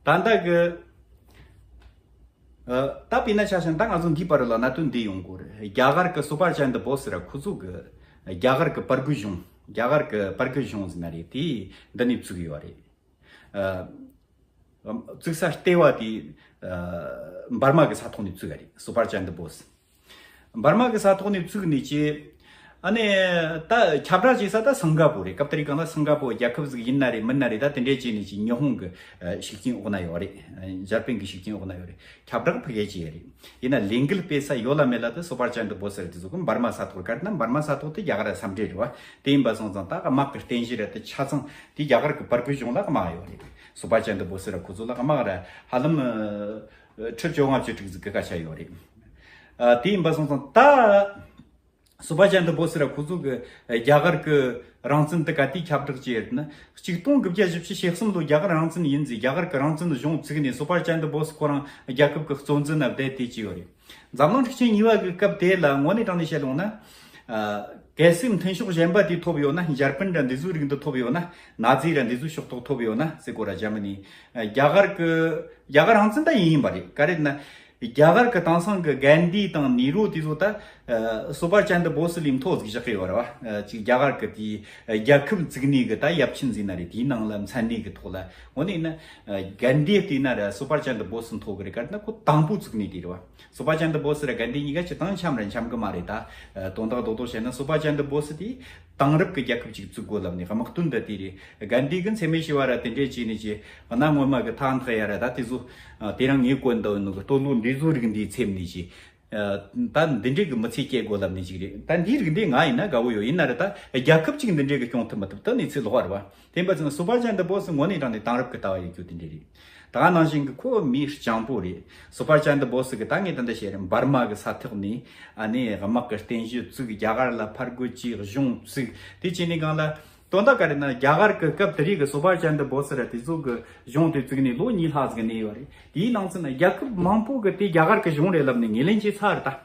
ཨ། ད་ལྟ་གི། ཨ། ད་དཔེར་ན་ཆ་བཞག་ན་ད་ང་ཚོ་འདིའི་བར་ལ་གནད་དོན་འདི་ཡོང་གི་རེད། རྒྱ་གར་གི་སོ་པ་ཅན་དི་བོ་སི་ར་ཁོ་ཚོ་གི་རྒྱ་གར་གི་པར་གི་གཞུང་། རྒྱ་གར་གི་པར་གི་གཞུང་ཟེར་ན་རེད། དེ་འདི་ནས་བཙུགས་ཡོད་རེད། ཨ། བཙུགས་ས་ལྟེ་བ་དེ། ཨ། འབར་མ་གི་ས་ཐོག་ནས་བཙུགས་ཡ་རེད། སོ་པ་ཅན་དི་བོ་སི། འབར་མ་གི་ས་ཐོག་ནས་བཙུགས་ནས་ཀྱི། ཨ་ནི། ད་ཁྱབ་བསྒྲགས་བྱེད་ས་ད་སིང་ག་པོ་རེད། སྐབས་དེ་རིང་གང་ལ་སིང་ག་པོ་རྒྱལ་ཁབ་ཟིག་ཡིན་ན་རེད་མིན་ན་རེད། ད་དེ་འདྲས་བྱས་ནས་ཀྱི་ཉི་ཧོང་གི་ཤུགས་རྐྱེན་འོག་ན་ཡོད་རེད། འཇར་པན་གི་ཤུགས་རྐྱེན་འོག་ན་ཡོད་རེད། ཁྱབ་བསྒྲགས་ཕ་གི་བྱས་ཡ་རེད། ཡིན་ན་ལས་འགུལ་སྤེལ་ས་ཡོད་ལ་མེད་ལ་དེ་སོ་པ་ཅན་དི་བོ་སི་རེད། དེ་ཚོ་གི་འབར་མ་ས་ཐོག་གར་ན་འབར་མ་ས་ཐོག་དེ་རྒྱ་གར་ས་འབྲེལ་རེད་བ། དེ་ཡིན་པ་སོང་ཙང་ད་དམག་གི་རྟེན་གཞི་རེད། དེ་ཆ་ཚང་དེ་རྒྱ་གར་གི་པར་གི་གཞུང་ལ་དམག་ཡོད་རེད། སོ་པ་ཅན་དི་བོ་སི་ར་ཁོ་ཚོ་ལ་དམག་ར་ཧ་ལམ། ཁྲི་བཅོ་ལྔ་བཅུ་དྲུག་ཟིག་གི་སྐད་ཆ་ཡོད་རེད། ཨ། དེ་ཡིན་པ་སོང་ཙང་ད། སོ་པ་ཅན་དི་བོ་སི་ར་ཁོ་ཚོ་གི་རྒྱ་གར་གི་རང་བཙན་དེ་ག་དུས་ཁྱབ་བསྒྲགས་བྱས་ཡོད་ན། ཆིག་སྟོང་དགུ་བརྒྱ་བཞི་བཅུ་ཞེ་གསུམ་ལོ་རྒྱ་གར་རང་བཙན་ཡིན་ཟེར། རྒྱ་གར་གི་རང་བཙན་གཞུང་བཙུགས་ནས་སོ་པ་ཅན་དི་བོ་སི་ཁོ་རང་རྒྱལ་ཁབ་གི་གཙོ་འཛིན་ན་བསྡད་དེ་བྱས་ཡོད་རེད། འཛམ་གླིང་འཁྲུག་ཆེན་གཉིས་པ་གི་སྐབས་དེ་ལ་དངོས་གནས་དྲང་གནས་བཤད་ཡོང་ན། ཨ། གལ་སྲིད་མཐུན་ཕྱོགས་གཞན་པ་དེ་ཐོབ་ཡོད་ན། འཇར་པན་འདྲ་འདི་ཚོའི་རིགས་འདི་ཐོབ་ཡོད་ན། ན་ཛི་ར་འདི་ཚོའི་ཕྱོགས་གཏོགས་ཐོབ་ཡོད་ན་ཟེར་གོ་ར། འཇར་མ་ནི། ཨ། རྒྱ་གར་གི་རྒྱ་གར་རང་བཙན་ད་ཡིན་ཡིན་པ་རེད། ག་རེ་ན། རྒྱ་གར་གི་དེང་སང་གི་གན་དྷི་དང་ནེ་རུ་དེ་ཚོ་ད། ཨ། སོ་པ་ཅན་དི་བོ་སི་ལས་མཐོ་ཟིག་བཞག་གི་ཡོད་རེད་བ། ཨ། ཅིག་རྒྱ་གར་གི་དེའི་རྒྱལ་ཁབ་བཙུགས་ནས་གི་ད་ཡབ་ཆེན་ཟིན་ན་རེད། དེའི་ནང་ལ་མཚན་གནས་གི་ཐོག་ལ་དངོས་གནས་ན། ཨ། གན་དྷི་བལྟས་ན་ར་སོ་པ་ཅན་དི་བོ་སི་མཐོ་གི་རེད། ག་རེ་ན་ཁོ་དང་པོ་བཙུགས་ནས་དེ་རེད་བ། སོ་པ་ཅན་དི་བོ་སི་ར་གན་དྷི་གཉིས་ཀ་སྤྱིར་བཏང་འཆམ་ར་འཆམ་གི་མ་རེད་ད། ཨ། དོན་དག་རྡོག་རྡོག་བཤད་ན་སོ་པ་ཅན་དི་བོ་སི་དེ་དེང་རབས་ཀྱི་རྒྱལ་ཁབ་ཅིག་བཙུགས་དགོས་ལབ་ནས་དམག་དོན་འདི་དེ་རེད། གན་དྷི་གི་འཚེ་མེད་ཞི་བ་ར་དེ་འདྲས་བྱས་ནས་ཀྱི་གནའ་སྔོན་མ་གི་ཐང་ཐག་ཡ་ར་ད་དེ་ཚོ། ཨ། དེ་རིང་ངས་བཀོད་འདོད་ནོ་གི་སྟོད་ལུང་འདི་ཚོ་རིགས་འདིའི་ཚེམ་ནས་ཀྱི། ཨ། ད་འདི་འདྲས་གི་མི་ཚེ་སྐྱེལ་དགོས་ལབ་ནས་ཅིག་རེད། ད་འདིའི་རིགས་འདི་ང་ཡིན་ན་དགའ་བོ་ཡོད། ཡིན་ན་ར་ད་རྒྱལ་ཁབ་ཅིག་འདི་འདྲས་གི་སྐྱོང་ཐུབ་མི་ཐུབ་ད་གནས་ཚུལ་ལོགས་ར་བ། དེ་འབའ་ཚང་སོ་པ་ཅན་དི་བོ་སི་དངོས་གནས་དྲང་གནས་དེང་རབས་ཀྱི་ལྟ་བ་ཡོད་རྒྱུ་དེ་འདྲས་རེད། ད་ག་ནང་བཞིན་གྱི་ཁོ་མི་སྤྱང་པོ་རེད། སོ་པ་ཅན་དི་བོ་སི་གི་ད་ངས་ད་ལྟ་བཤད་རེད། འབར་མ་གི་ས་ཐོག་ནས་ཨ་ནི་དམག་གི་རྟེན་གཞི་བཙུགས། རྒྱ་གར་ལ་ཕར་རྒོལ་གྱིས་གཞུང་བཙུགས། དེ་བྱས་ནས་གང་ལ་དོན་དག་ག་རེ་ན། རྒྱ་གར་གི་སྐབས་དེ་རིགས་གི་སོ་པ་ཅན་དི་བོ་སི་ར་དེ་ཚོ་གི་གཞུང་དེ་བཙུགས་ནས་ལོ་གཉིས་ལྷག་ཟིག་གནས་ཡོད་རེད། དེའི་ནང་ཚན་ན་རྒྱལ་ཁབ་མང་པོ་གི་དེ་རྒྱ་གར་གི་གཞུང་རེད་ལབ་ནས་ངོས་ལེན་བྱས་ཚར་རེད་ད། རེད་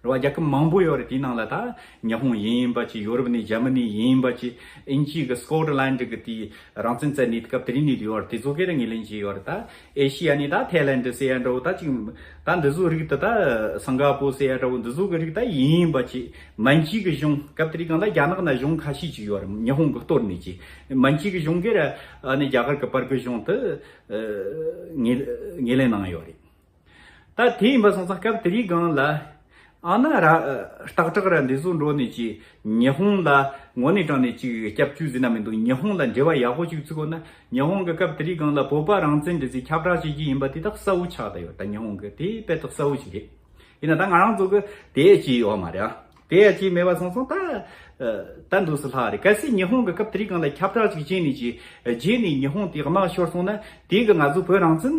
བ། རྒྱལ་ཁབ་མང་པོ་ཡོད་རེད། དེའི་ནང་ལ་ད་ཉི་ཧོང་ཡིན་ཡིན་པ་ཅིག་ཡོ་རོབ་ནས་འཇར་མ་ནི་ཡིན་ཡིན་པ་ཅིག་དབྱིན་ཇི་གི་སྐོ་ཊི་ལན་ཌི་གི་དེའི་རང་བཙན་བཙན་ནས་སྐབས་དེ་རིང་ནས་ཡོད་རེད། དེ་ཚོ་གི་ར་ངོས་ལེན་བྱས་ཡོད་རེད། ད་ཨེ་ཤི་ཡ་ནས་ད་ཐའི་ལན་ཌི་ཟེར་ཡ་འདྲ་བོ། ད་ཅིག་ད་འདི་ཚོ་རིགས་དེ། ད་སིང་ག་པོ་ཟེར་ཡ་འདྲ་བོ། འདི་ཚོ་གི་རིགས་ད་ཡིན་ཡིན་པ་ཅིག་མན་ཇུའི་གི་གཞུང་། སྐབས་དེ་རིང་གང་ལ་རྒྱ་ནག་ན་གཞུང་ཁ་ཤས་ཅིག་ཡོད་རེད། ཉི་ཧོང་གི་གཏོར་ནས་ཅིག་མན་ཇུའི་གི་གཞུང་གི་ར་ཨ་ནི་རྒྱ་གར་གི་པར་གི་གཞུང་དེ་ངོས་ངོས་ལེན་གནང་ཡོད་རེད། ད་དེ་ཡིན་པ་སོང་ཙང་སྐབས་དེའི་སྒང་ལ་ཨ་ན་ར་སྟག་བྲག་ར་འདི་ཚོ་འགྲོ་ནས་ཀྱི་ཉི་ཧོང་ལ་དངོས་གནས་དྲང་གནས་ཅིག་སྐྱབས་བཅོལ་ཟེར་ན་མི་འདུག་ཉི་ཧོང་ལ་འབྲེལ་བ་ཡག་པོ་ཅིག་བཙུགས་དགོས་ན། ཉི་ཧོང་གི་སྐབས་དེའི་སྒང་ལ་བོད་པ་རང་བཙན་འདི་ཚོས་ཁྱབ་བསྒྲགས་བྱེད་རྒྱུ་ཡིན་པ་དེ་དག་གསལ་བོ་ཆགས་བསྡད་ཡོད། ད་ཉི་ཧོང་གི་དེ་དཔེ་དག་གསལ་བོ་ཞིག་རེད། ཡིན་ན་ད་ང་རང་ཚོ་གི་དེ་ཅི་ཡོད་མ་རེད་ཨ། དེ་ཡ་ཅི་མེད་པ་སོང་སོང་ད། ཨ། ད་འདུག་སེ་ལྷག་རེད། གལ་སྲིད་ཉི་ཧོང་གི་སྐབས་དེའི་སྒང་ལ་ཁྱབ་བསྒྲགས་ཅིག་བྱས་ནས་ཀྱི་རྗེས་ནས་ཉི་ཧོང་དེ་དམག་ཤོར་སོང་ན། དེ་གི་ང་ཚོ་བོད་རང་བཙན་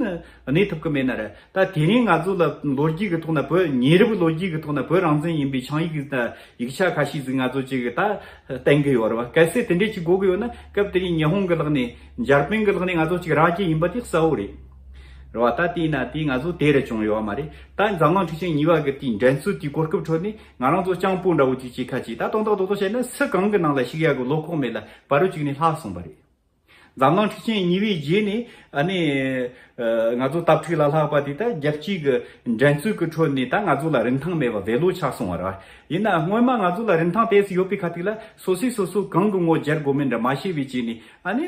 གནས་ཐུབ་ཀྱི་མེད་ན་རེད། ད་དེ་རིང་ང་ཚོ་ལ་ལོ་རྒྱུས་ཀྱི་ཐོག་ན། བོད་ཉེ་རབས་ལོ་རྒྱུས་ཀྱི་ཐོག་ན་བོད་རང་བཙན་ཡིན་པའི་ཆིངས་ཡིག་ད་ཡིག་ཆ་ཁ་ཤས་ཟིག་ང་ཚོ་ཅིག་ད་བསྟན་གི་ཡོད་རེད་བ། གལ་སྲིད་དེ་འདྲས་ཅིག་དགོས་གི་ཡོད་ན། སྐབས་དེ་རིང་ཉི་ཧོང་གི་ལག་ནས། འཇར་པན་གི་ལག་ནས་ང་ཚོ་ཅིག་རག་གི་ཡིན་པ་དེ་གསལ་བོ་རེད། རེད་བ། ད་དེས་ན་དེ་ང་ཚོ་དེ་རུ་བྱུང་ཡོད་མ་རེད། ད་འཛམ་གླིང་འཁྲུག་ཆེན་གཉིས་པ་གི་དེའི་འགྲན་རྩོད་དེའི་གོ་སྐབས་ཁྲོད་ནས་ང་རང་ཚོ་སྤྱང་པོ་འདྲ་བོ་ཅིག་བྱེད་ཁ་ཅིག་ད་དོན་དག་རྡོག་རྡོག་བཤད་ན་སུ་གང་གི་ནང་ལ་ཞུགས་ཡག་གི་བློ་ཁོག་མེད་ལ་བར་རུ་བཅུག་ནས་ལྷག་སོང་བ་རེད། འཛམ་གླིང་འཁྲུག་ཆེན་གཉིས་པའི་རྗེས་ནས་ཨ་ནི། ཨ། ང་ཚོ་དྭ་ཕྲུག་ལ་ལྷག་པ་དེ་ད་རྒྱལ་སྤྱིའི་གི་འགྲན་རྩོད་ཀྱི་ཁྲོད་ནས་ད་ང་ཚོ་ལ་རིན་ཐང་མེད་པ་བེ་ལོ་ཆགས་སོང་བ་རེད་བ། ཡིན་ན་སྔོན་མ་ང་ཚོ་ལ་རིན་ཐང་དེ་ཚོ་ཡོད་པའི་ཁ་ཐུག་ལ་སོ་སོས་སོ་སོ་གང་གི་ངོ་རྒྱལ་དགོས་མིན་འདྲ་མ་ཤེས་པའི་བྱས་ནས། ཨ་ནི་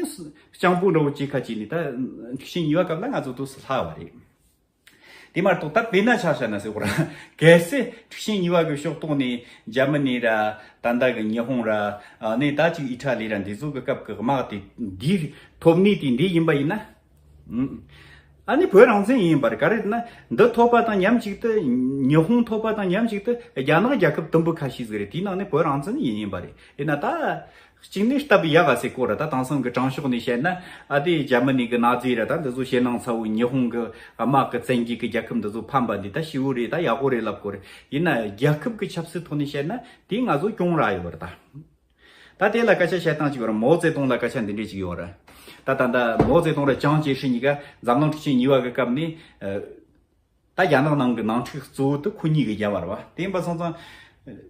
སྤྱང་པོ་འདྲ་བོ་བྱེད་ཁ་ཅིག་ནས་ད་འཁྲུག་ཆེན་གཉིས་པ་སྐབས་ལ་ང་ཚོ་དུས་སུ་ལྷག་པ་རེད། དེ་མ་གཏོགས་ད་དཔེར་ན་ཆ་བཞག་ན་ཟེར་བ་ར། གལ་སྲིད་འཁྲུག་ཆེན་གཉིས་པ་གི་ཕྱོགས་གཏོགས་ནས་འཇར་མ་ནི་ར། ད་ལྟ་གི་ཉི་ཧོང་ར། ཨ་ནི་ད་ཅིག་ཨི་ཊ་ལི་ར། འདི་ཚོ་གི་སྐབས་གི་དམག་དེ་འདི་ཐོབ་ནི་དེ་འདི་ཡིན་པ་ཡིན་ན། ཨ་ནི་བོད་རང་བཙན་ཡིན་པར་ག་རེ་ན། འདི་ཐོབ་པ་དང་མཉམ་གཅིག་ཏུ། ཉི་ཧོང་ཐོབ་པ་དང་མཉམ་གཅིག་ཏུ་རྒྱ་ནག་རྒྱལ་ཁབ་དུམ་བུ་ཁ་ཤས་ཟིག་རེད། དེའི་ནང་ནས་བོད་རང་བཙན་ཡིན་ཡིན་པ་རེད། ཡིན་ན་ད། གཅིག་ནས་སྟབས་ཡག་ག་ཟེར་གོ་ར། ད་དེང་སང་གི་དྲང་ཕྱོགས་ནས་བཤད་ན། ཨ་དེ་འཇར་མ་ནི་གི་ན་ཛི་ར། ད་འདི་ཚོ་ཞེད་སྣང་ཚ་བོ། ཉི་ཧོང་གི་དམག་གི་བཙན་རྒྱལ་གི་རྒྱལ་ཁབ་འདི་ཚོ་ཕམ་པ་འདི་ད་ཞེ་བོ་རེད། ད་ཡག་པོ་རེད་ལབ་གོ་རེད། ཡིན་ན་རྒྱལ་ཁབ་གི་ཆབ་སྲིད་ཐོག་ནས་བཤད་ན་དེ་ང་ཚོ་གྱོང་རག་ཡོད་རེད་ད། ད་དེ་ལ་སྐད་ཆ་བཤད་སྟངས་གཅིག་ཡོད་ར། མའོ་ཙེ་ཏུང་ལ་སྐད་ཆ་འདི་འདྲས་ཅིག་ཡོད་ར། ད་ད་ད་མའོ་ཙེ་ཏུང་ར་ཅང་ཅེ་ཧྲི་གཉིས་ཀ་འཛམ་གླིང་འཁྲུག་ཆེན་གཉིས་པ་གི་སྐབས་ནས། ཨ། ད་རྒྱ་ནག་ནང་གི་ནང་འཁྲུག་གཙོ་བོ་དེ་ཁོ་གཉིས་ཀྱིས་བརྒྱབ་པ་རེད་བ། དེ་ཡིན་པ་སོང་ཙང་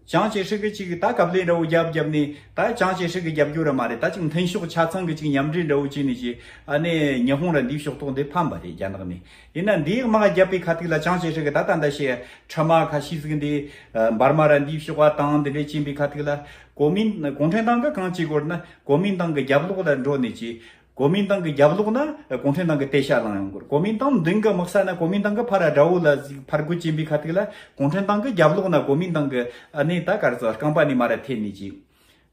ཅང་ཅེ་ཧྲི་གི་ཅིག་ད་ཀབ་ལེ་འདྲ་བོ་རྒྱབ་རྒྱབ་ནས་ད་ཅང་ཅེ་ཧྲི་གི་རྒྱབ་སྐྱོར་ར་མ་རེད། ད་ཅིག་མཐུན་ཕྱོགས་ཆ་ཚང་གི་ཅིག་མཉམ་འབྲེལ་འདྲ་བོ་བྱས་ནས་ཅིག་ཨ་ནི་ཉི་ཧོང་ར་འདིའི་ཕྱོགས་གཏོགས་འདི་ཕམ་པ་རེད། རྒྱ་ནག་ནས། ཡིན་ན་འདིའི་དམག་རྒྱབ་པའི་ཁ་ཐུག་ལ་ཅང་ཅེ་ཧྲི་གི་ད་ད་ད་བཤད་ཁྲི་མ་ཁ་ཤས་ཟིག་འདི་འབར་མ་ར་འདིའི་ཕྱོགས་བ་དང་འདི་འདྲས་ཕྱིན་པའི་ཁ་ཐུག་ལ་གོ་མིན་གུང་ཁྲན་ཏང་གི་གང་བྱེད་དགོས་ན་གོ་མིན་ཏང་གི་རྒྱབ་ལོགས་ལ་འགྲོ་ནས་ཅིག་གོ་མིན་ཏང་གི་རྒྱབ་ལོགས་ན་གུང་ཁྲན་ཏང་གི་དེ་ཤ་ལངས་ཡོང་གི་རེད། གོ་མིན་ཏང་མདུན་གི་དམག་ས་ན་གོ་མིན་ཏང་གི་ཕར་ར་དགྲ་བོ་ལ་ཟིག་ཕར་རྒོལ་ཕྱིན་པའི་ཁ་ཐུག་ལ་གུང་ཁྲན་ཏང་གི་རྒྱབ་ལོགས་ན་གོ་མིན་ཏང་གི་ཨ་ནི་ད་གར་ཟ་རྐང་པ་ནས་མ་ར་ཐེན་ནས་ཅིག་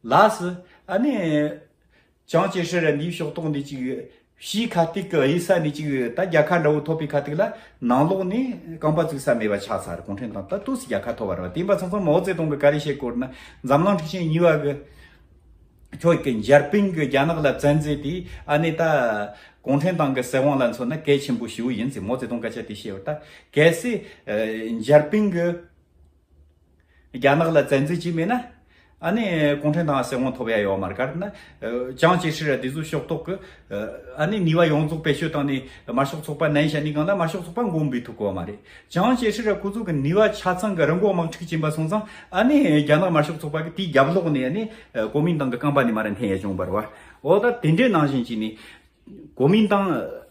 ལ་སི་ཨ་ནི་ཅང་ཅེ་ཧྲི་ར་འདིའི་ཕྱོགས་གཏོགས་འདི་ཅིག་ཕྱིའི་ཁ་ཐུག་གི་གཡུལ་ས་ནས་ཅིག་ད་རྒྱལ་ཁ་འདྲ་བོ་ཐོབ་པའི་ཁ་ཐུག་ལ་ནང་ལོགས་ནས་རྐང་པ་བཙུགས་ས་མེད་པ་ཆགས་ཚར། གུང་ཁྲན་ཏང་ད་ཏོག་ཙམ་རྒྱལ་ཁ་ཐོབ་པ་རེད་བ། དེ་ཡིན་པ་སོང་ཙང་མའོ་ཙེ་ཏུང་གི་ག་རེ་བཤད་དགོས་ན་འཛམ་གླིང་འཁྲུག་ཆེན་གཉིས་པ་གི་ཁྱོད་ཀྱི་འཇར་པན་གྱི་རྒྱ་ནག་ལ་བཙན་འཛུལ་དེ་ཨ་ནི་ད་གུང་ཁྲན་ཏང་གི་སྲིད་དབང་ལ་མཚོན་ན་གལ་ཆེན་པོ་ཞེ་པོ་ཡིན་ཟེར་མའོ་ཙེ་ཏུང་སྐད་ཆ་དེ་བཤད་ཡོད། ད་གལ་སྲིད་ཨ་འཇར་པན་གྱི་རྒྱ་ནག་ལ་བཙན་འཛུལ་བྱས་མེད་ན་ཨ་ནི་གུང་ཁྲན་ཏང་སྲིད་དབང་ཐོབ་ཡ་ཡོད་མ་རེད། ག་རེ་ན་ཅང་ཅེ་ཧྲི་ར་དེ་ཚོ་ཕྱོགས་གཏོགས་ཀྱི་ཨ་ནི་ནུས་པ་ཡོངས་རྫོགས་བེད་སྤྱོད་བཏང་ནས་དམར་ཤོག་ཚོགས་པ་ནན་བཤད་ནས་གང་ལ་དམར་ཤོག་ཚོགས་པ་མགོ་འབུས་ཐུབ་གོ་མ་རེད། ཅང་ཅེ་ཧྲི་ར་ཁོ་ཚོ་གི་ནུས་པ་ཆ་ཚང་གི་རི་མགོ་དམག་འཁྲུག་ཕྱིན་པ་སོང་ཙང་ཨ་ནི་རྒྱ་ནག་དམར་ཤོག་ཚོགས་པ་གི་དེའི་རྒྱབ་ལོགས་ནས་ཨ་ནི་གོ་མིན་ཏང་གི་རྐང་པ་ནས་མ་ར་འཐེན་ཡ་བྱུང་བ་རེད་བ། འོ་ད་དེ་འདྲའི་ནང་བཞིན་བྱས་ནས་གོ་མིན་ཏང་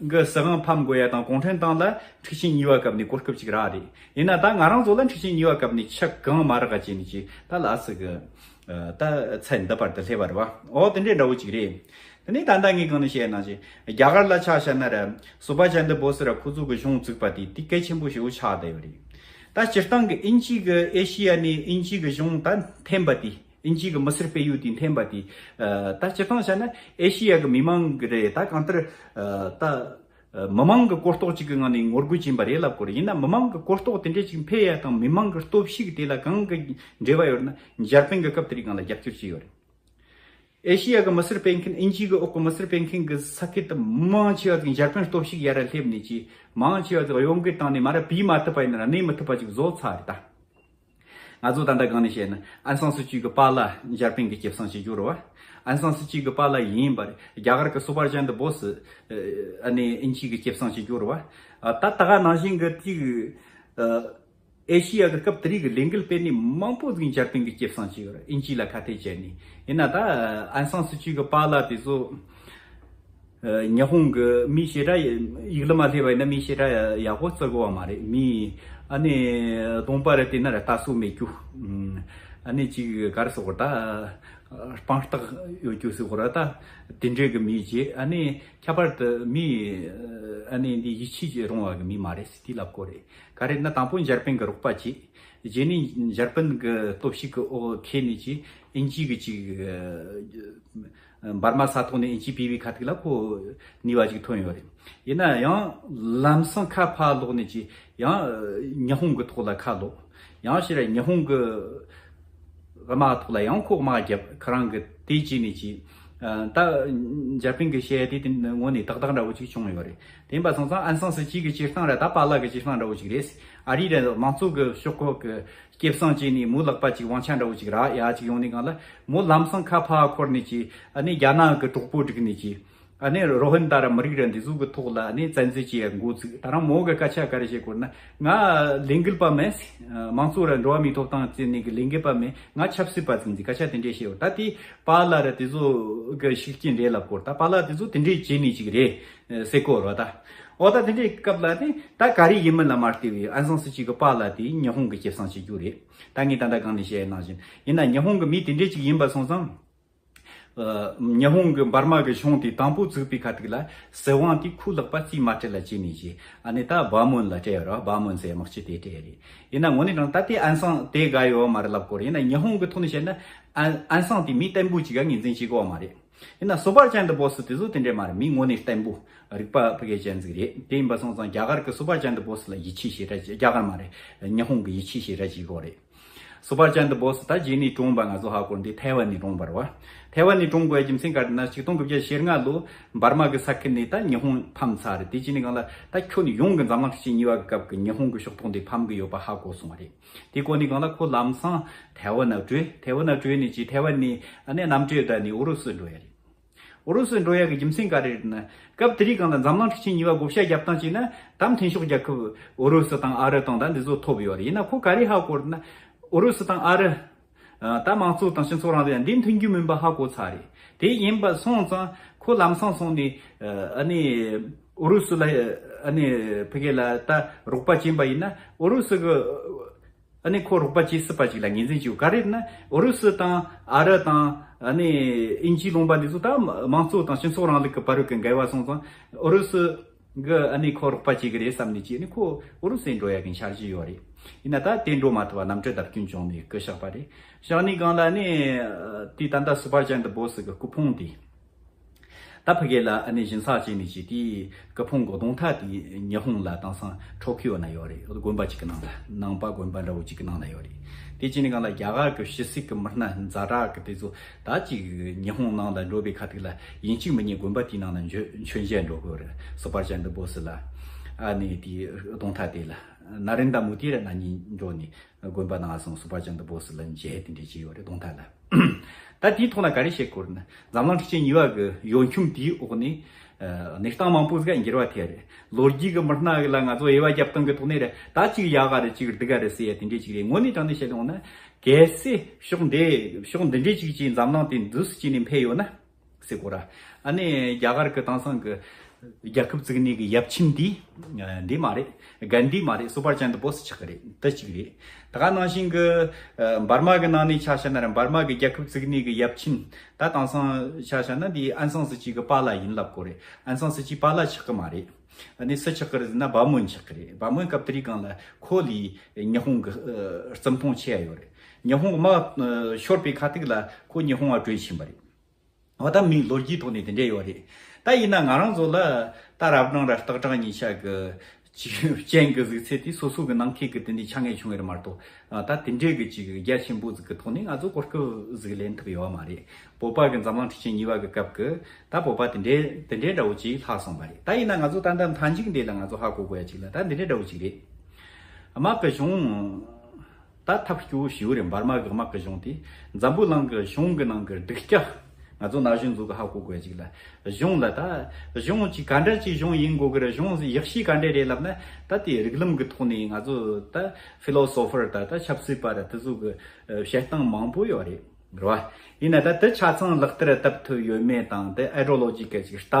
གི་སྲིད་དབང་ཕམ་དགོས་ཡ་དང་གུང་ཁྲན་ཏང་ལ་འཁྲུག་ཆེན་གཉིས་པ་སྐབས་ནས་གོ་སྐབས་ཅིག་རག་རེད། ཡིན་ན་ད་ང་རང་ཚོ་ལ་འཁྲུག་ཆེན་གཉིས་པ་སྐབས་ནས་ཆག་གང་མ་རག་ག་བྱས་ནས་ཅིག་ད་ལ་སི་གི་ད་ཚད་འདི་བར་དུ་སླེབས་པ་རེད་བ། འོ་དེ་འདྲའི་འདྲ་བོ་ཅིག་རེད། དེ་ནས་ད་ལྟ་ངས་གང་ནས་བཤད་ན་ཅིག་རྒྱ་གར་ལ་ཆ་བཞག་ན་ར་སུ་བྷ་ཅན་དི་བོ་སི་ར་ཁོ་ཚོ་གི་གཞུང་བཙུགས་པ་དེ་དེ་གལ་ཆེན་པོ་ཞེ་པོ་ཆགས་བསྡད་ཡོད་རེད། ད་སྤྱིར་བཏང་གི་དབྱིན་ཇི་གི་ཨེ་ཤི་ཡ་ནས་དབྱིན་ཇི་གི་གཞུང་ད་འཐེན་པ་དེ། དབྱིན་ཇི་གི་མི་སེར་སྤེལ་ཡུལ་དེ་འཐེན་པ་དེ། ད་སྤྱིར་བཏང་བྱས་ན་ཨེ་ཤི་ཡ་གི་མི་མང་གི་རེད། ད་གང་ལྟར་ད་མི་མང་གི་གོ་རྟོགས་གཅིག་གི་ངང་ནས་ངོ་རྒོལ་བྱིན་པ་རེད་ལབ་དགོས་རེད། ཡིན་ན་མི་མང་གི་གོ་རྟོགས་དེ་འདྲས་ཅིག་འཕེལ་ཡ་དང་མི་མང་གི་སྟོབས་ཤུགས་དེ་ལ་གང་གི་འབྲེལ་བ་ཡོད་ན་འཇར་པན་གི་སྐབས་དེ་རིགས་སྒང་ལ་རྒྱབ་སྐྱོར་བྱས་ཡོད་རེད། ཨེ་ཤི་ཡ་གི་མི་སེར་སྤེལ་མཁན་དབྱིན་ཇི་གི་འོག་གི་མི་སེར་སྤེལ་མཁན་གི་ས་ཁུལ་དུ་མང་ཆེ་བ་ཅིག་འཇར་པན་སྟོབས་ཤུགས་ཡར་ར་སླེབས་ནས་ཀྱི་མང་ཆེ་བ་ཅིག་གཡོ་འགུལ་བཏང་ནས་མ་ར་བུད་མ་ཐུབ་པ་ཡིན་ན་ར་གནས་མི་ཐུབ་པ་ཅིག་བཟོ་ཚར་རེད་ད། ང་ཚོ་ད་ལྟ་གང་ནས་བཤད་ན་ཨན་སང་སི་ཅི་གི་པཱ་ལགས་འཇར་པན་གྱི་སྐྱེད་བསྲིང་བྱེད་རྒྱུ་རེད་བ། ཨན་སང་སི་ཅི་གི་པཱ་ལགས་ཡིན་པ་རེད། རྒྱ་གར་གྱི་སུ་བྷ་ཅན་དི་བོ་སི་ཨ་ནི་ཨིན་ཇི་གི་སྐྱེད་བསྲིང་བྱེད་རྒྱུ་རེད་བ། ད་ད་ག་ནང་བཞིན་གི་དེ་གི་ཨེ་ཤི་ཡ་གི་སྐབས་དེ་རིགས་ཀྱི་ལས་འགུལ་སྤེལ་ནི་མང་པོ་ཟིག་འཇར་པན་གྱི་སྐྱེད་བསྲིང་བྱེད་ཡོད་རེད། ཨིན་ཇི་ལ་ཁ་གཏད་བྱས་ནས། ཡིན་ན་ད་ཨན་སང་སི་ཅི་གི་པཱ་ལགས་དེ་ཚོ། ཨ་ཉི་ཧོང་གི་མི་ཞེ་དྲག་ཡིག་ལ་མ་སླེབས་པ་ཡིན་ན་མི་ཞེ་དྲག་ཡག་པོ་བརྩི་གོ་བ་མ་རེད། མི་ཨ་ནི་གདོང་པ་རེ་བལྟས་ན་ར་ལྟ་སྲོལ་མེད་རྒྱུ། ཨ་ནི་ཅིག་ག་རེ་ཟེར་དགོས་རེད་ད། སྤང་རྟགས་ཡོད་རྒྱུ་ཟེར་དགོས་རེད་ད། དེ་འདྲའི་གི་མི་བྱས་ཨ་ནི་ཁྱད་པར་དུ་མི་ཨ་ནི་འདི་ཡིད་ཆེས་རུང་བ་གི་མི་མ་རེད་ཟེར་དེ་ལབ་དགོས་རེད། ག་རེ་ན་དང་པོ་འཇར་པན་གི་རོགས་པ་བྱས། རྗེས་ནས་འཇར་པན་གི་སྟོབས་ཤུགས་ཀྱི་འོག་འཁེལ་ནས་ཀྱི་དབྱིན་ཇི་གི་ཅིག་འབར་མ་ས་ཐོག་ནས་དབྱིན་ཇི་སྤེལ་བའི་ཁ་ཐུག་ལ་ཁོ་ནུས་པ་ཅིག་ཐོན་ཡོད་རེད། ཡིན་ན་ཡང་ལམ་སང་ཁ་ཕར་ལོག་ནས་ཀྱི་ཡང་ཉི་ཧོང་གི་ཐོག་ལ་ཁ་ལོག་ཡང་ཕྱིར་ཉི་ཧོང་གི་དམག་ཐོག་ལ་ཡང་ཁོ་དམག་རྒྱབ། ཁོ་རང་གི་དེ་བྱས་ནས་ཀྱི་ད་འཇར་པན་གི་བཤད་ཡ་དེ་དེ་ངོ་ནས་ཏག་ཏག་འདྲ་བོ་ཅིག་བྱུང་ཡོད་རེད། དེ་ཡིན་པ་སོང་ཙང་ཨན་སང་སི་ཅི་གི་སྤྱིར་བཏང་ར་ད་པཱ་ལགས་གི་སྤྱིར་བཏང་འདྲ་བོ་ཅིག་རེད། ཨ་རིའི་ར་མང་གཙོ་གི་ཤོག་ཁག་གི་སྐྱེད་བསྲིང་བྱས་ནས་མོ་ལག་པ་ཅིག་དབང་ཆ་འདྲ་བོ་ཅིག་རག་ཡ་ཅིག་ཡོང་ནས་གང་ལ་མོ་ལམ་སང་ཁ་ཕར་འཁོར་ནས་ཀྱི་ཨ་ནི་རྒྱ་ནག་གི་གྲོགས་པོ་བསྒྲིགས་ནས་ཀྱི་ཨ་ནི་རོ་ཧིན་ད་ར་མི་རིགས་ར་འདི་ཚོ་གི་ཐོག་ལ་ཨ་ནི་བཙན་འཛུལ་བྱེད་ཡ་འགོ་བཙུགས། ད་རང་མོ་གི་སྐད་ཆ་ག་རེ་བཤད་དགོས་ན་ང་ལས་འགུལ་པ་མིན། མང་གཙོ་ར་འགྲོ་བ་མིའི་ཐོབ་ཐང་བརྩི་ནས་གི་ལས་འགུལ་པ་མིན། ང་ཆབ་སྲིད་པ་ཟིག་འདི་སྐད་ཆ་དེ་འདྲས་བཤད་ཡོད། ད་དེ་པཱ་ལགས་ར་དེ་ཚོ་གི་ཤུགས་རྐྱེན་རེད་ལབ་དགོས། ད་པཱ་ལགས་དེ་ཚོ་དེ་འདྲས་བྱས་ནས་ཅིག་རེད། ཟེར་གོ་རོ་ད། འོ་ད་དེ་འདྲའི་སྐབས་ལ་ནི་ད་ག་རེ་ཡིན་མིན་ལ་མ་ལྟོས་པའི་ཨན་སང་སི་ཅི་གི་པཱ་ལགས་དེ་ཉི་ཧོང་གི་སྐྱེད་བསྲིང་བྱེད་རྒྱུ་རེད། ད་ངས་ད་ལྟ་གང་ནས་བཤད་ནང་བཞིན་ཡིན་ན་ཉི་ཧོང་གི་མི་དེ་འདྲས་ཅིག་ཡིན་པ་སོང་ཙང་། ཉི་ཧོང་གི་འབར་མ་གི་གཞུང་དེ་དང་པོ་བཙུགས་པའི་ཁ་ཐུག་ལ་སྲིད་དབང་དེ་ཁོའི་ལག་པ་རྩིས་མ་སྤྲད་ལ་བྱས་ནས་བྱས་ཨ་ནི་ད་བ་མོན་ལ་སྤྲད་ཡོད་ར། བ་མོན་ཟེར་དམག་སྤྱི་དེ་སྤྲད་རེད། ཡིན་ན་དངོས་གནས་དྲང་ད་ལྟའི་ཨན་སང་དེ་དགའ་ཡོད་མ་རེད་ལབ་དགོས་རེད། ཡིན་ན་ཉི་ཧོང་གི་ཐོག་ནས་བཤད་ན་ཨན་ཨན་སང་དེ་མི་བརྟན་པོ་ཅིག་ག་ངོས་འཛིན་བྱེད་དགོས་མ་རེད། ཡིན་ན་སུ་བར་ཅན་དུ་བོ་སི་དེ་ཚོ་དེ་འདྲས་མ་རེད། མི་དངོས་གནས་བརྟན་པོ་རིག་པ་ཕ་གི་ཅན་ཟིག་རེད། དེ་ཡིན་པ་སོང་ཙང་རྒྱ་གར་གི་སུ་བར་ཅན་དུ་བོ་སི་ལ་ཡིད་ཆེས་བྱེད་ར་བྱེད། རྒྱ་གར་མ་རེད། ཉི་ཧོང་གི་ཡིད་ཆེས་བྱེད་ར་བྱེད་དགོས་རེད། སུ་བར་ཅན་དུ་བོ་སི་ད་རྗེས་ནས་གྲོངས་པ་ང་ཚོ་ཧ་གོ་འདི་ཐའེ་ཝན་ནས་གྲོངས་པ་རེད་བ། ཐའེ་ཝན་ནས་གྲོངས་དགོས་རྒྱུ་མཚན་ག་རེ་ན་ཆིག་སྟོང་དགུ་བརྒྱ་ཞེ་ལྔ་ལོ་འབར་མ་གི་ས་ཁུལ་ནས་ད་ཉི་ཧོང་ཕམ་ཚར་རེད། དེ་རྗེས་ནས་གང་ལ་ད་ཁྱོན་ཡོངས་གི་འཛམ་གླིང་འཁྲུག་ཆེན་གཉིས་པ་གི་སྐབས་ཀྱི་ཉི་ཧོང་གི་ཕྱོགས་གཏོགས་འདི་ཕམ་གི་ཡོད་པ་ཧ་གོ་སོང་བ་རེད། དེ་གོ་ནས་གང་ལ་ཁོ་ལམ་སང་ཐའེ་ཝན་ན་བྲོས། ཐའེ་ཝན་ན་བྲོས་ནས་ཅི་ཐའེ་ཝན་ནས་ཨ་ནི་གནམ་གྲུ་བསྡད་ནས་ཨུ་རུ་སུ་འགྲོ་ཡ་རེད། ཨུ་རུ་སུ་འགྲོ་ཡ་གི་རྒྱུ་མཚན་ག་རེ་རེད་ན། སྐབས་དེ་རིང་གང་ལ་འཛམ་གླིང་འཁྲུག་ཆེན་གཉིས་པ་བགོ་བཤའ་རྒྱབ་སྟངས་ཅིག་ན་ད་མཐུན་ཕྱོགས་རྒྱལ་ཁབ་ཨུ་རུ་སུ་དང་ཨ་རི་དང་ད་འདི་ཚོ་ཐོབ་ཡོད་རེད། ཡིན་ན་ཁོ་ག་རེ་ཧ་གོ་རེད་ན། ཨུ་རུ་སུ་དང་ཨ་རི། ཨ། ད་དམངས་གཙོ་དང་སྤྱི་ཚོགས་རིང་ལུགས་འདི་མཐུན་རྒྱུ་མིན་པ་ཧ་གོ་ཚར་རེད། དེ་ཡིན་པ་སོང་ཙང་ཁོ་ལམ་སང་སོང་ནས། ཨ་ནི་ཨུ་རུ་སུ་ལ། ཨ་ནི་ཕ་གི་ལ་ད་རོགས་པ་བྱིན་པ་ཡིན་ན་ཨུ་རུ་སུ་གི། ཨ་ནི་ཁོ་རོགས་པ་བྱེད་སྲིད་པ་ཅིག་ལ་ངོས་འཛིན་བྱེད་དགོས། ག་རེ་ན་ཨུ་རུ་སུ་དང་ཨ་རི་དང་། ཨ་ནི་དབྱིན་ཇིའི་ལུང་པ་འདི་ཚོ་ད་དམངས་གཙོ་དང་སྤྱི་ཚོགས་རིང་ལུགས་ཀྱི་བར་གྱི་འགལ་བ་སོང་ཙང་ཨུ་རུ་སུ་གི། ཨ་ནི་ཁོ་རོགས་པ་བྱེད་ཀྱི་རེད་བསམ་ནས་ཅིག་ནི་ཁོ་ཨུ་རུ་སུ་འགྲོ་ཡ་གི་འཆར་གཞི་ཡོད་རེད། ཡིན་ན་ད་དེ་འགྲོ་མ་ཐུབ་པ་གནམ་གྲུ་བརྡབ་སྐྱོན་བྱུང་ནས་རྐུ་བཞག་པ་རེད། བཞག་ནས་སྒང་ལ་ནི་དེ་ད་ལྟ་སུ་པར་ཅན་དི་བོ་སི་གི་སྐུ་ཕུང་དེ། ད་ཕ་གི་ལ་ཨ་ནི་སྦྱིན་སྲེག་བྱས་ནས་ཅིག་དེའི་སྐུ་ཕུང་གི་རྡུང་ཐག་དེ་ཉི་ཧོང་ལ་དེང་སང་ཊོ་ཀིའོ་ན་ཡོད་རེད། དགོན་པ་ཅིག་གི་ནང་ལ། ནང་པ་དགོན་པ་འདྲ་བོ་ཅིག་གི་ནང་ལ་ཡོད་རེད། དེ་བྱས་ནས་སྒང་ལ་རྒྱ་གར་གི་ཕྱི་སྲིད་ཀྱི་མི་སྣ་ཛ་དྲག་གི་དེ་ཚོ་ད་ཅིག་ཉི་ཧོང་ནང་ལ་འགྲོ་བའི་ཁ་ཐུག་ལ་ཡིན་གཅིག་མིན་གཉིས་དགོན་པ་དེའི་ནང་ལ་མཆོད་མཆོད་མཇལ་འགྲོ་དགོས་རེད། སུ་པར་ཅན་དི་བོ་སི་ལ། ཨ་ནི་དེའི་རྡུང་ཐག་དེ་ལ་ན་རེན་དྲ་མོ་དི་ར་ང་གཉིས་འགྲོ་ནས་དགོན་པ་ནང་སོང་སུ་པར་ཅན་དི་བོ་སི་ལ་མཇལ་དེ་འདྲས་བྱས་ཡོད་རེད། རྡུང་ཐག་ལ། ད་དེའི་ཐོག་ན་ག་རེ་བཤད་དགོས་རེད་ན། འཛམ་གླིང་འཁྲུག་ཆེན་གཉིས་པ་གི་ཡོ་འཁྱོམ་དེའི་འོག་ནས། ཨ། གནས་སྟངས་མང་པོ་ཟིག་འགྱུར་བ་ཐེབས་རེད། ལོ་རྒྱུས་ཀྱི་མི་སྣ་ལ་ང་ཚོ་དབྱེ་བ་རྒྱབ་སྟངས་ཀྱི་ཐོག་ནས་རེད། ད་གཅིག་ཡག་ག་རེད། གཅིག་སྡུག་ག་རེད་ཟེར་ཡ་དེ་འདྲས་ཅིག་རེད། དངོས་གནས་དྲང་གནས་བཤད་ཡོང་ན། གལ་སྲིད་ཕྱོགས་འདི་ཕྱོགས་འདི་འདྲས་ཅིག་ཅིག་འཛམ་གླིང་དེ་འདུག་སེ་བྱས་ནས་འཕེལ་ཡོད་ན་ཟེར་གོ་ར། ཨ་ནི་རྒྱ་གར་གི་དེང་སང་གི་རྒྱལ་ཁབ་བཙུགས་ནས་གི་ཡབ་ཆེན་འདི། འདི་མ་རེད། གན་དྷི་མ་རེད། སུ་པར་ཅན་དི་བོ་སི་ཆགས་ཀྱི་རེད། དེ་གཅིག་རེད། ད་ག་ནང་བཞིན་གི་འབར་མ་གི་ནང་ནས་ཆ་བཞག་ན་ར། འབར་མ་གི་རྒྱལ་ཁབ་བཙུགས་ནས་གི་ཡབ་ཆེན་ད་དེང་སང་ཆ་བཞག་ན་འདི་ཨན་སང་སི་ཅི་གི་པཱ་ལགས་ཡིན་ལབ་གོ་རེད། ཨན་སང་སི་ཅི་པཱ་ལགས་ཆགས་ཀྱི་མ་རེད། ཨ་ནི་སུ་ཆགས་ཀྱི་རེད་ཟེར་ན་བ་མོན་ཆགས་ཀྱི་རེད། བ་མོན་སྐབས་དེ་རིང་སྒང་ལ་ཁོ་ལས་ཉི་ཧོང་གི་ཨ་རྩིས་མཐོང་ཆེ་ཡ་ཡོད་རེད། ཉི་ཧོང་དམག་ཤོར་བའི་ཁ་ཐུག་ལ་ཁོ་ཉི་ཧོང་ང་བྲོས་ཕྱིན་པ་རེད། འོ་ད་མིའི་ལོ་རྒྱུས་ཐོག་ནས་དེ་འདྲས་ཡོད་རེད། ད་ཡིན་ན་ང་རང་ཚོ་ལ་ད་རབ་གྲངས་ར་སྟག་གྲངས་གཉིས་ཆ་གི་ཅིག་ཅན་གི་གཟུགས་ཚད་དེ་སོ་སོ་གི་ནང་ཁུལ་གི་དེ་འདྲའི་ཆ་ངེས་བྱུང་ཡོད་རེད་མ་གཏོགས། ཨ། ད་དེ་འདྲས་གི་ཅིག་རྒྱ་ཆེན་པོ་ཟིག་གི་ཐོག་ནས་ང་ཚོ་གོ་སྐབས་ཟིག་ལེན་ཐུབ་ཡོད་མ་རེད། བོད་པ་གི་འཛམ་གླིང་འཁྲུག་ཆེན་གཉིས་པ་གི་སྐབས་གི་ད་བོད་པ་དེ་འདྲས་དེ་འདྲས་འདྲ་བོ་ཅིག་ལྷག་སོང་བ་རེད། ད་ཡིན་ན་ང་ཚོ་ད་ལྟ་མཐའ་མཇུག་འདི་ལ་ང་ཚོ་ཧ་གོ་དགོས་ཡ་ཅིག་ལ་ད་འདི་འདྲས་འདྲ་བོ་ཅིག་རེད། དམག་གི་གཞུང་ད་ཐབས་སྐྱོ་བོ་ཞིག་རེད། འབར་མ་གི་དམག་གི་གཞུང་དེ་འཛམ་བུ་གླིང་གི་གཞུང་གི་ནང་གི་སྡུག་ཅག་ང་ཚོ་ན་གཞོན་ཚོ་གི་ཧ་གོ་དགོས་ཅིག་ལ། གཞུང་ལ་ད་གཞུང་ཅིག་ག་འདྲ་ཅིག་གཞུང་ཡིན་དགོས་གི་རེད། གཞུང་ཡག་ཤོས་ག་འདྲ་རེད་ལབ་ན། ད་དེ་རིགས་ལམ་གི་ཐོག་ནས་ང་ཚོ་ད་ཕི་ལོ་སོ་ཕར་ད་ད་ཆབ་སྲིད་པ་ར་དེ་ཚོ་གི་བཤད་སྟངས་མང་པོ་ཡོད་རེད། རེད་བ། ཡིན་ན་ད་དེ་ཆ་ཚང་ལག་བསྟར་བཏབ་ཐུབ་ཡོད་མེད་དང་། དེ་ཨའི་ཌི་ཡོ་ལོ་ཇི་གལ་ཅིག་ལྟ་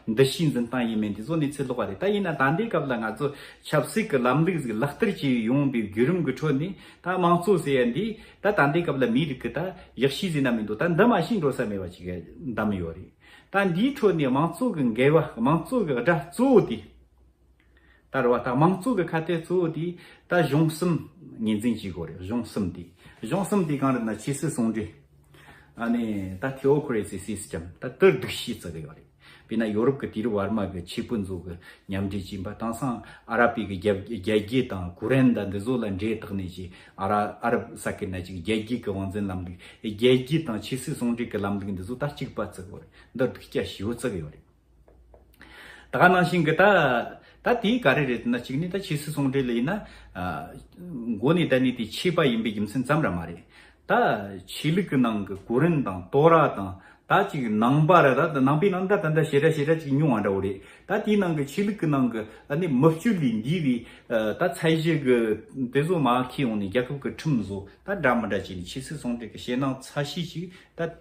བ་འདུ་ཤེས་འཛིན་སྟངས་ཡིན་མིན་དེ་ཚོ་གནས་ཚུལ་ལོགས་པ་རེད། ད་ཡིན་ན་ད་ལྟའི་སྐབས་ལ་ང་ཚོ་ཆབ་སྲིད་ཀྱི་ལམ་ལུགས་ཟིག་ལག་བསྟར་བྱས་ཡོང་བའི་བརྒྱུད་རིམ་གྱི་ཁྲོད་ནས། ད་དམངས་གཙོ་ཟེར་ཡ་འདི་ད་ད་ལྟའི་སྐབས་ལ་མིའི་རིགས་ཀྱི་ད་ཡག་ཤོས་ཟེར་ན་མི་འདུག་ད་འདི་མ་ཤེས་འགྲོ་ས་མེད་པ་ཅིག་འདམ་ཡོད་རེད། ད་འདིའི་ཁྲོད་ནས་དམངས་གཙོ་གི་འགལ་བ། དམངས་གཙོ་གི་དགྲ་གཙོ་བོ་དེ། ད་རེད་བ། ད་དམངས་གཙོ་གི་ཁ་གཏད་གཙོ་བོ་དེ་ད་གཞུང་གསུམ་ངོས་འཛིན་བྱེད་དགོས་རེད། གཞུང་གསུམ་དེ། གཞུང་གསུམ་དེ་གང་རེད་ན། ཆོས་སྲིད་ཟུང་འབྲེལ། ཨ་ནི་ད་ཐེའོ་ཁོ་རེ་སི་སི་སི་ཊམ་ད་དེ་སྡུག་ཤོས་བརྩི་གི་ཡོད་རེད། དཔེར་ན་ཡོ་རོབ་ཀྱི་དུས་རབས་བར་མ་གི་ཆོས་དཔོན་ཚོ་གི་མཉམ་འབྲེལ་བྱས་པ། དེང་སང་ཨ་ར་པའི་གི་རྒྱལ་རྒྱལ་རྒྱུད་དང་ཀུ་རན་ད་འདི་ཚོ་ལ་འབྲེལ་བཏགས་ནས་ཅིག་ཨ་ར་ཨ་རབ་ས་ཁུལ་ན་ཅིག་རྒྱལ་རྒྱུད་ཀྱི་དབང་འཛིན་ལམ་ལུགས། རྒྱལ་རྒྱུད་དང་ཆོས་སྲིད་ཟུང་འབྲེལ་གྱི་ལམ་ལུགས་འདི་ཚོ་ད་གཅིག་པ་བརྩི་གི་ཡོད་རེད། འདི་སྡུག་ཅག་ཞེ་པོ་བརྩི་གི་ཡོད་རེད། ད་ག་ནང་བཞིན་གྱི་ད་ད་དེའི་ག་རེ་རེད་ན། གཅིག་ནི་ད་ཆོས་སྲིད་ཟུང་འབྲེལ་ལ་ཡིན་ན། ཨ། མགོ་ནས་བསྡད་ནས་དེ་ཆོས་པ་ཡིན་པའི་རྒྱུ་མཚན་ཙམ་ར་མ་རེད། ད་ཆོས་ལུགས་ཀྱི་ནང་གི་ཀུ་རན་དང་ཏོ་ར་དང་། ད་ཅིག་ནང་པ་ར། ད་ནང་པའི་ནང་ད་ད་ད་ཞེ་དྲག་ཞེ་དྲག་ཅིག་ཉུང་བ་འདྲ་བོ་རེད། ད་དེའི་ནང་གི་ཆོས་ལུགས་ཀྱི་ནང་གི་ཨ་ནི་མི་སྤྱོད་ལས་འདས་པའི། ཨ། ད་ཚད་གཞི་གི་དེ་ཚོ་མར་འཁྱེར་ཡོང་ནས་རྒྱལ་ཁབ་ཀྱི་ཁྲིམས་བཟོ། ད་འདྲ་མི་འདྲ་བྱས་ནས་ཆོས་སྲིད་ཟུང་འབྲེལ་གྱི་ཞེད་སྣང་ཚ་ཤོས་ཅིག་ད།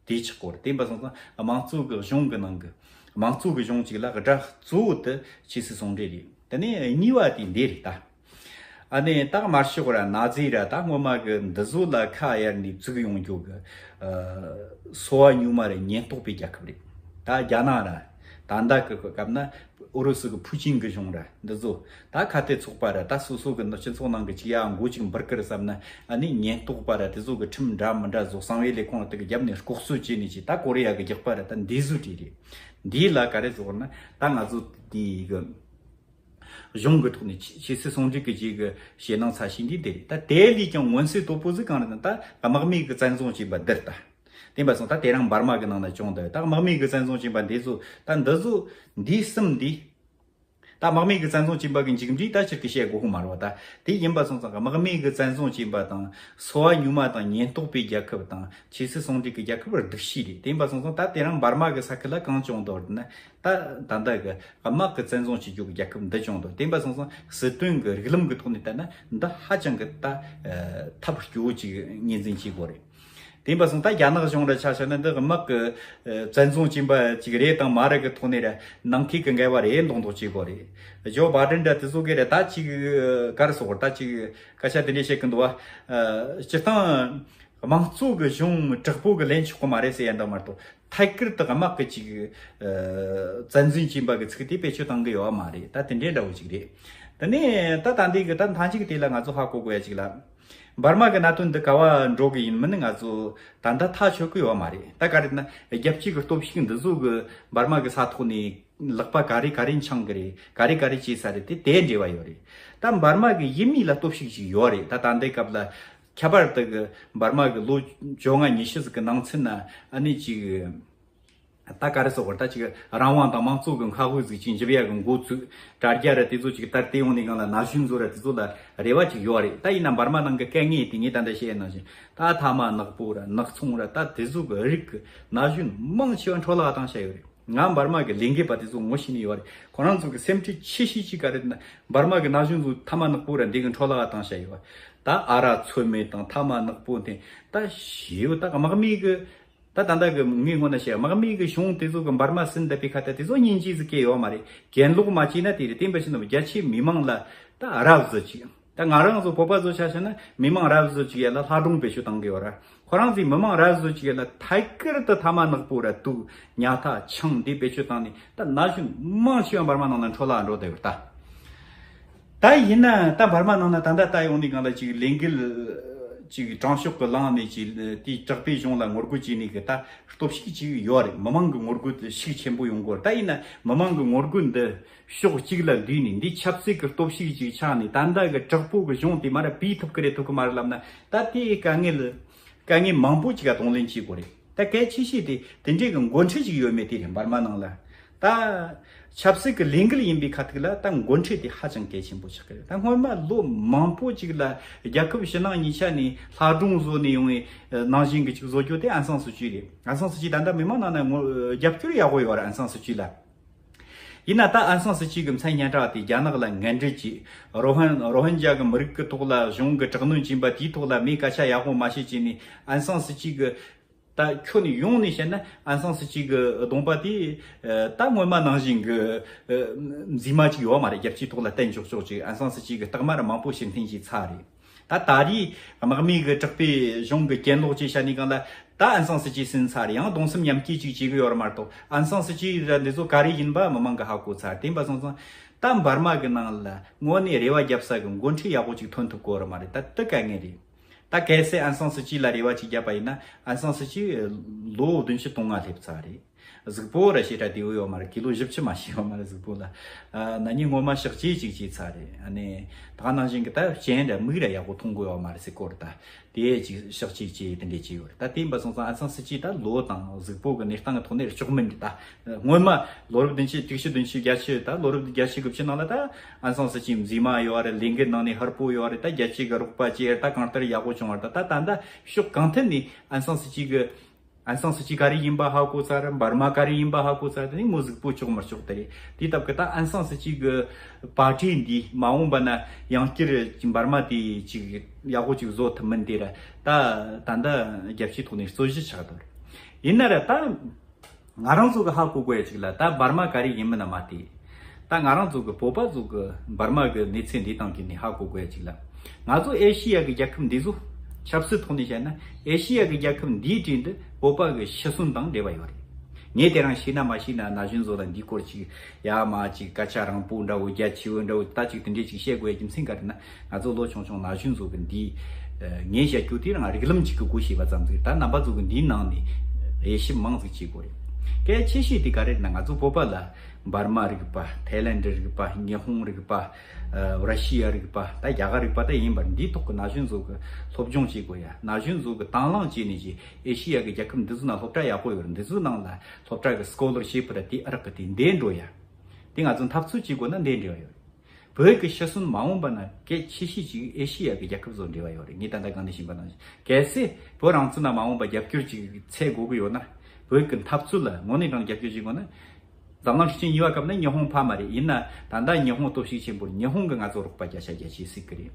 དེ་ཆགས་གོ་རེད། དེ་ཡིན་པ་སོང་ཙང་དམངས་གཙོ་གི་གཞུང་གི་ནང་གི། དམངས་གཙོ་གི་གཞུང་གཅིག་ལ་དགྲ་གཙོ་བོ་དེ་ཆོས་སྲིད་ཟུང་འབྲེལ་རེད། དེ་ནས་གཉིས་པ་དེ་འདི་རེད་ད། ཨ་ནི་ད་དམར་ཤོག་ར་ན་ཛི་ར་ད་སྔོན་མ་གི་འདི་ཚོ་ལ་ཁ་གཡར་ནས་བཙུགས་ཡོང་རྒྱུ་གི། ཨ། སོ་པ་ཉུང་མ་རེད། ཉེན་རྟོག་པའི་རྒྱལ་ཁབ་རེད། ད་རྒྱ་ནག་ར་ད་ལྟ་གི་སྐབས་ན། ཨུ་རུ་སུ་གི་ཕུའུ་ཅིན་གི་གཞུང་ར་འདི་ཚོ། ད་ཁ་གཏད་ཚོགས་པ་ར་ད་སོ་སོ་གི་སྤྱི་ཚོགས་ནང་གི་ཅིག་ཡ་མགོ་ཅིག་འབུར་ཀི་ར་བསམ་ན། ཨ་ནི་ཉེན་རྟོག་པ་ར་དེ་ཚོ་གི་ཁྲིམས་འདྲ་མི་འདྲ་བཟོ། གསང་བའི་ལས་ཁུངས་དེ་གི་རྒྱབ་ནས་ལྐོག་གསོད་བྱས་ནས་ཅིག་ད་ཀོ་རི་ཡ་གི་རྒྱག་པ་ར་ད་འདི་བཟོ་བྲིས་རེད། འདི་ལ་ག་རེ་བཟོ་ན། ད་ང་ཚོ་དེ་གི་གཞུང་གི་ཐོག་ནས་ཆོས་སྲིད་ཟུང་འབྲེལ་གི་ཅིག་གི་ཞེད་སྣང་ཚ་ཤོས་འདི་དེ་རེད། ད་དེ་ལས་ཀྱང་མངོན་གསལ་དོད་པོ་ཟིག་གང་རེད་ན། ད་དམག་མི་གི་བཙན་བཟུང་བྱས་པ་འདི་རེད་ད། དེ་ཡིན་པ་སོང་ད་དེ་རིང་འབར་མ་གི་ནང་ན་བྱུང་འདུག་ད་དམག་མི་གི་བཙན་བཟུང་བྱས་པ་འདི་ཚོ། ད་འདི་ཚོ་འདི་གསུམ་འདི། ད་དམག་མི་གི་བཙན་བཟུང་བྱས་པ་གི་མཇུག་འབྲས་ད་ཁྱེད་ཀྱིས་བཤད་དགོས་ཁུངས་མ་རེད་བ། ད་དེ་ཡིན་པ་སོང་ཙང་གི་དམག་མི་གི་བཙན་བཟུང་བྱས་པ་དང་། སོ་བ་ཉུང་མ་དང་ཉེན་རྟོག་པའི་རྒྱལ་ཁབ་དང་ཆབ་སྲིད་ཟུང་འབྲེལ་གྱི་རྒྱལ་ཁབ་སྡུག་ཤོས་རེད། དེ་ཡིན་པ་སོང་ཙང་ད་དེ་རིང་འབར་མ་གི་ས་ཁུལ་ལ་གང་བྱུང་འདུག་ཟེར་ན། ད་ད་ལྟ་གི་དམག་གི་བཙན་བཟུང་བྱེད་རྒྱུ་གི་རྒྱལ་ཁབ་འདི་བྱུང་འདུག་དེ་ཡིན་པ་སོང་ཙང་སྲིད་དོན་གི་རིགས་ལམ་གི་ཐོག་ནས་བལྟས་ན་འདི་ཧ་ཅང་གི་ད་ཐབས་སྐྱོ་བོ་ཅིག་ངོས་འཛིན་བྱེད་དགོས་རེད། དེ་ཡིན་པ་སོང་ད་རྒྱ་ནག་གཞུང་ལ་ཆ་བཞག་ན་འདི་དམག་གི་བཙན་བཟུང་བྱས་པ་ཅིག་རེད་དང་མ་རེད་གི་ཐོག་ནས་ར་ནང་འཁྲུག་གི་འགལ་བ་རེད་མདོག་མདོག་བྱེད་དགོས་རེད། ཇོ་བྷའི་ཌེན་འདྲ་དེ་ཚོ་གི་ར་ད་ཅིག་ག་རེ་ཟེར་དགོས་རེད། ད་ཅིག་སྐད་ཆ་དེ་འདྲ་བཤད་གི་འདུག་བ། སྤྱིར་བཏང་དམངས་གཙོ་གི་གཞུང་དྲག་པོ་གི་ལེན་ཆོག་གི་མ་རེད་ཟེར་ཡ་འདྲ་མ་གཏོགས། ཐད་ཀར་དུ་དམག་གི་ཅིག་བཙན་འཛུལ་བྱས་པ་གི་ཚིག་དེ་བེད་སྤྱོད་གཏང་གི་ཡོད་བ་མ་རེད། ད་དེ་འདྲའི་འདྲ་བོ་ཅིག་རེད། དེ་ནས་ད་ད་འདི་གི་ད་མཐའ་མཇུག་དེ་ལ་ང་ཚོ་ཧ་གོ་དགོས་ཡ་ཅིག་ལ། འབར་མ་གི་གནད་དོན་འདི་ག་བ་འགྲོ་གི་ཡིན་མིན་ང་ཚོ་ད་ལྟ་ཐག་ཆོད་གི་ཡོད་བ་མ་རེད། ད་ག་རེ་ན་རྒྱལ་སྤྱི་གི་སྟོབས་ཤུགས་འདི་ཚོ་གི་འབར་མ་གི་ས་ཐོག་ནས་ལག་པ་ག་རེ་ག་རེ་འཆང་གི་རེད། ག་རེ་ག་རེ་བྱས་ས་རེད། དེ་དེ་འབྲེལ་བ་ཡོད་རེད། ད་འབར་མ་གི་ཡུལ་མི་ལ་སྟོབས་ཤུགས་ཅིག་ཡོད་རེད། ད་ད་ལྟའི་སྐབས་ལ་ཁྱད་པར་དུ་གི་འབར་མ་གི་ལོ་བཅོ་ལྔ་ཉི་ཤུ་ཟིག་གི་ནང་ཚུན་ན་ཨ་ནི་ཅིག་ད་ག་རེ་ཟེར་དགོས་རེད། ད་ཅིག་རང་དབང་དང་དམངས་གཙོ་གི་མཁའ་དབུགས་ཟིག་ཅིག་འཇིབ་ཡ་གི་འགོ་ཚུགས། དྲ་རྒྱ་ར་དེ་ཚོ་ཅིག་དར། དེ་ཡོང་ནས་སྒང་ལ་ན་གཞོན་ཚོ་ར་དེ་ཚོ་ལ་རེ་བ་ཅིག་ཡོད་རེད། ད་ཡིན་ན་འབར་མ་ནང་གི་དཀའ་ངལ་དེ་ངས་ད་ལྟ་བཤད་ཡ་ནང་བཞིན་ད་ཐ་མག་ནག་པོ་ར་ནག་ཚོང་ར་ད་དེ་ཚོ་གི་རིགས་གི་ན་གཞོན་མང་ཆེ་བ་འཕྲོ་བརླག་བཏང་བཞག་ཡོད་རེད། ང་འབར་མ་གི་ལས་འགུལ་པ་དེ་ཚོ་ངོ་ཤེས་ནི་ཡོད་རེད། ཁོ་རང་ཚོ་གི་སེམས་ཁྲལ་ཆེ་ཤོས་ཅིག་ག་རེ་ན་འབར་མ་གི་ན་གཞོན་ཚོ་ཐ་མག་ནག་པོ་ར་འདི་གི་འཕྲོ་བརླག་བཏང་བཞག་ཡོད། ད་ཨ་རག་ཚོད་མེད་དང་ཐ་མག་ནག་པོ་འཐེན། ད་ཞེ་པོ་ད་དམག་མི་གི་ད་ད་ལྟ་གི་ངས་སྔོན་ན་བཤད་དམག་མི་གི་གཞུང་དེ་ཚོ་གི་འབར་མ་ཟིན་བསྡད་པའི་ཁ་ད་དེ་ཚོ་སྙིང་རྗེ་ཟིག་སྐྱེ་ཡོད་མ་རེད། གྱེན་ལོག་མ་བྱས་ན་དེ་རེད། དེ་འབའ་ཞིག་ནི་རྒྱ་ཆེའི་མི་མང་ལ་ད་རབ་བཟོ་ཅིག་ད་ང་རང་ཚོ་བོད་པ་ཚོ་ཆ་བཞག་ན་མི་མང་རབ་བཟོ་ཅིག་ཡ་ལ་ལྷ་སྒྲུང་བེད་སྤྱོད་བཏང་གི་ཡོད་ར། ཁོ་རང་ཚོའི་མི་མང་རབ་བཟོ་ཅིག་ཡ་ལ་ཐད་ཀར་དུ་ཐ་མག་ནག་པོ་ར་དུག་ཉལ་ཐ་ཆང་འདི་བེད་སྤྱོད་བཏང་ནས་ད་ན་གཞོན་མང་ཆེ་བ་འབར་མ་ནང་ན་འཕྲོ་བརླག་འགྲོ་བསྡད་ཡོད་ད། ད་ཡིན་ན་ད་འབར་མ་ནང་ན་ད་ལྟ་ད་ཡོང་ནས་སྒང་ལ་ཅིག་ལས་འགུལ་ཅིག་དྲང་ཕྱོགས་ཀྱི་ལངས་ནས་ཅིག་དེའི་དྲག་པའི་གཞུང་ལ་ངོ་རྒོལ་བྱས་ནས་གི་ད་སྟོབས་ཤུགས་ཅིག་ཡོད་རེད། མི་མང་གི་ངོ་རྒོལ་དེ་ཤུགས་ཆེན་པོ་ཡོང་གི་ཡོད་རེད། ད་ཡིན་ན་མི་མང་གི་ངོ་རྒོལ་འདི་ཕྱོགས་གཅིག་ལ་བསྡུས་ནས་འདི་ཆབ་སྲིད་ཀྱི་སྟོབས་ཤུགས་ཅིག་ཆགས་ནས་ད་ལྟ་གི་དྲག་པོ་གི་གཞུང་དེ་མར་སྤེལ་ཐུབ་ཀི་རེད་ཐུབ་ཀི་མ་རེད་ལབ་ན་ད་དེའི་དཀའ་ངལ་དཀའ་ངལ་མང་པོ་ཅིག་ག་གདོང་ལེན་བྱེད་དགོས་རེད། ད་གལ་ཆེ་ཤོས་དེ་དེ་འདྲའི་གི་འགོ་ཁྲིད་ཅིག་ཡོད་མེད་དེ་རེད། འབར་མ་ནང་ལ་ད་ཆབ་སྲིད་ཀྱི་ལས་འགུལ་ཡིན་པའི་ཁ་ཐུག་ལ་ད་འགོ་ཁྲིད་དེ་ཧ་ཅང་གལ་ཆེན་པོ་ཆགས་ཀྱི་རེད། ད་སྔོན་མ་ལོ་མང་པོ་ཅིག་ལ་རྒྱལ་ཁབ་ཕྱི་ནང་གཉིས་ཆ་ནས་ལྷ་སྒྲུང་བཟོ་ནས་ཡོང་བའི་ནང་བཞིན་གྱི་ཅིག་བཟོ་རྒྱུ་དེ་ཨན་སང་སུ་ཅི་རེད། ཨན་སང་སུ་ཅི་ད་ལྟ་མི་མང་ནང་ན་ངོ་རྒྱབ་སྐྱོར་ཡག་པོ་ཡོད་རེད། ཨན་སང་སུ་ཅི་ལ། ཡིན་ན་ད་ཨན་སང་སུ་ཅི་གི་མཚན་སྙན་གྲགས་དེ་རྒྱ་ནག་ལ་ངན་འབྲེལ་གྱིས་རོ་ཧན་རོ་ཧན་ཇཱ་གི་མི་རིགས་ཀྱི་ཐོག་ལ་གཞུང་གི་དྲག་གནོན་བྱིན་པ་དེའི་ཐོག་ལ་མིས་སྐད་ཆ་ཡག་པོ་མ་བཤད་ཀྱི་ནས་ཨན་སང་སུ་ཅི་གི་ད་ཁྱོན་ནས་ཡོང་ནས་བཤད་ན་ཨན་སང་སུ་ཅི་གི་གདོང་པ་དེ་ད་སྔོན་མ་ནང་བཞིན་གི་མཛེས་མ་ཅིག་ཡོད་མ་རེད། རྒྱལ་སྤྱིའི་ཐོག་ལ་བསྟན་ཆོག་ཆོག་ཅིག་ཨན་སང་སུ་ཅི་གི་རྟགས་མ་ར་མང་པོ་ཞིག་འཐེན་བྱས་ཚར་རེད། ད་ད་རེས་དམག་མི་གི་དྲག་པོའི་གཞུང་གི་གྱེན་ལོག་བྱས་བྱས་ནས་སྒང་ལ་ད་ཨན་སང་སུ་ཅི་ཟིན་ཚར་རེད། ཡང་གདུང་སེམས་མཉམ་སྐྱེད་ཅིག་བྱེད་གི་ཡོད་རེད་མ་གཏོགས་ཨན་སང་སུ་ཅི་ར་འདི་ཚོ་ག་རེ་ཡིན་པ་མི་མང་གི་ཧ་གོ་ཚར། དེ་ཡིན་པ་སོང་ཙང་ད་འབར་མ་གི་ནང་ལ་དངོས་གནས་རེ་བ་རྒྱབ་ས་གི་འགོ་ཁྲིད་ཡག་པོ་ཅིག་ཐོན་ཐུབ་གི་ཡོད་རེད་མ་རེད། ད་དེ་དཀའ་ངལ་རེད། ད་གལ་སྲིད་ཨན་སང་སུ་ཅི་ལ་རེ་བ་ཅིག་བརྒྱབ་པ་ཡིན་ན་ཨན་སང་སུ་ཅི་ལོ་བདུན་ཅུ་དོན་ལྔ་སླེབས་ཚར་རེད། གཟུགས་པོ་ར་ཞེ་དྲག་བདེ་བོ་ཡོད་མ་རེད། ཀི་ལོ་བཞི་བཅུ་མ་ཞིག་ཡོད་མ་རེད། གཟུགས་པོ་ལ་ཨ་ན་ནིང་སྔོན་མ་གཤགས་བཅོས་ཅིག་བྱས་ཚར་རེད། ཨ་ནི་ད་ག་ནང་བཞིན་གི་ད་སྤྱན་ར་མིག་ར་ཡག་པོ་མཐོང་གི་ཡོད་མ་རེད་ཟེར་གོ་རེད། ད་དེ་ཅིག་གཤགས་བཅོས་བྱས་དེ་འདྲས་བྱས་ཡོད་རེད། ད་དེ་ཡིན་པ་སོང་ཙང་ཨན་སང་སུ་ཅི་ད་ལོ་དང་གཟུགས་པོ་གི་གནས་སྟངས་གི་ཐོག་ནས་ལྕོགས་མིན་འདི་ད་སྔོན་མ་ལོ་རབས་བདུན་ཅུ་དྲུག་ཅུ་བདུན་ཅུ་བརྒྱད་ཅུ་ད་ལོ་རབས་བརྒྱད་ཅུ་དགུ་བཅུ་ནང་ལ་ད་ཨན་སང་སུ་ཅི་མཛེས་མ་ཡོད་རེད། ལས་འགུལ་ནང་ནས་ཧུར་པོ་ཡོད་རེད། ད་རྒྱལ་སྤྱི་གི་རོགས་པ་བྱས་རེད། ད་གང་ལྟར་ཡག་པོ་བྱུང་བ་རེད། ད་ད་ད་ད་ཕྱོགས་གང་ཐད་ནས་ཨན་སང་སུ་ཅི་གི་ཨན་སང་སུ་ཅི་ག་རེ་ཡིན་པ་ཧ་གོ་ཚར། འབར་མ་ག་རེ་ཡིན་པ་ཧ་གོ་ཚར། དེ་ནས་མོ་གཟུགས་པོ་ལྕོགས་མི་ལྕོགས་དེ་རེད། དེའི་སྟབས་ཀྱིས་ད་ཨན་སང་སུ་ཅི་གི་པར་ཊི་འདིས་མ་འོངས་པ་ན་ཡང་བསྐྱར་འབར་མ་དེ་ཅིག་ཡག་པོ་ཅིག་བཟོ་ཐུབ་མིན་དེ་ར་ད་ད་ལྟ་རྒྱལ་སྤྱིའི་ཐོག་ནས་རྩོད་གཞི་ཆགས་འདུག་ཡིན་ན་ར་ད་ང་རང་ཚོ་གི་ཧ་གོ་དགོས་ཡ་ཅིག་ལ་ད་འབར་མ་ག་རེ་ཡིན་མིན་ན་མ་བལྟས། ད་ང་རང་ཚོ་གི་བོད་པ་ཚོ་གི་འབར་མ་གི་གནས་ཚུལ་འདི་སྟེང་གི་ནས་ཧ་གོ་དགོས་ཡ་ཅིག་ལ། ང་ཚོ་ཨེ་ཤི་ཡ་གི་རྒྱལ་ཁབ་འདི་ཚོ་ཆབ་སྲིད་ཐོག་ནས་བཤད་ན་ཨེ་ཤི་ཡ་གི་རྒྱལ་ཁབ་འདིའི་གྲས་འདི་བོད་པ་གི་ཤི་གསོན་དང་འབྲེལ་བ་ཡོད་རེད། ངས་དེ་རིང་ཤེས་ན་མ་ཤེས་ན་ན་གཞོན་ཚོ་ལ་འདིའི་སྐོར་ཅིག་ཡ་མ་ཅིག་སྐད་ཆ་རིང་པོ་འདྲ་བོ་རྒྱ་ཆེ་བོ་འདྲ་བོ་ད་ཅིག་དེ་འདྲས་ཅིག་བཤད་དགོས་ཡ་རྒྱུ་མཚན་ག་རེ་ན། ང་ཚོ་ལོ་ཆུང་ཆུང་ན་གཞོན་ཚོ་གི་འདི་ངས་བཤད་རྒྱུ་དེ་རང་རིགས་ལམ་གཅིག་གི་སྒོ་ཕྱེ་བ་ཙམ་ཟིག་ད་རྣམ་པ་ཚོ་གི་འདིའི་ནང་ནས་དབྱེ་ཞིབ་མང་ཟིག་བྱེད་དགོས་རེད། གལ་ཆེ་ཤོས་དེ་ག་རེ་རེད་ན་ང་ཚོ་བོད་པ་ལ་འབར་མ་རིག་པ། ཐའི་ལན་ཌི་རིག་པ། ཉི་ཧོང་རིག་པ། ར་ཤི་ཡ་རིག་པ། ད་རྒྱ་གར་རིག་པ་ད་ཡིན་པར་འདིའི་ཐོག་གི་ན་གཞོན་ཚོ་གི་སློབ་སྦྱོང་བྱེད་དགོས་ཡ། ན་གཞོན་ཚོ་གི་དང་བླངས་བྱས་ནས་ཀྱི་ཨེ་ཤི་ཡ་གི་རྒྱལ་ཁབ་འདི་ཚོ་ནང་སློབ་གྲྭ་ཡག་པོ་ཡོད་རེད། འདི་ཚོའི་ནང་ལ་སློབ་གྲྭ་གི་སྐོ་ལར་ཤིབ་ར་དེ་ཨ་རག་གི་དེ་འདས་འགྲོ་ཡ། དེ་ང་ཚོ་འཐབ་རྩོད་བྱེད་དགོས་ན་འདི་འབྲེལ་བ་ཡོད་རེད། བོད་ཀྱི་ཤི་གསོན་མ་འོངས་པ་ན་གལ་ཆེ་ཤོས་ཅིག་ཨེ་ཤི་ཡ་གི་རྒྱལ་ཁབ་ཚོ་འབྲེལ་བ་ཡོད་རེད། ངས་ད་ལྟ་གང་ནས་ཤེས་པ་ནང་བཞིན། གལ་སྲིད་བོད་རང་བཙན་ན་མ་འོངས་པ་རྒྱབ་སྐྱོར་ཅིག་འཚོལ་དགོས་ཀྱི་ཡོད་ན། བོད་ཀྱི་འཐབ་རྩོད་ལ་དངོས་གནས་དྲང་རྒྱབ་སྐྱོར་བྱེད་དགོས་ན། འཛམ་གླིང་སྤྱི་ཡིན་བ་སྐབས་ན་ཉི་ཧོང་ཕ་མ་རེད། ཡིན་ན་ད་ལྟ་ཉི་ཧོང་སྟོབས་ཤུགས་ཆེན་པོ་རེད། ཉི་ཧོང་གི་ང་ཚོ་རོགས་པ་བརྒྱ་ཆ་བརྒྱ་བྱེད་སྲིད་ཀྱི་རེད།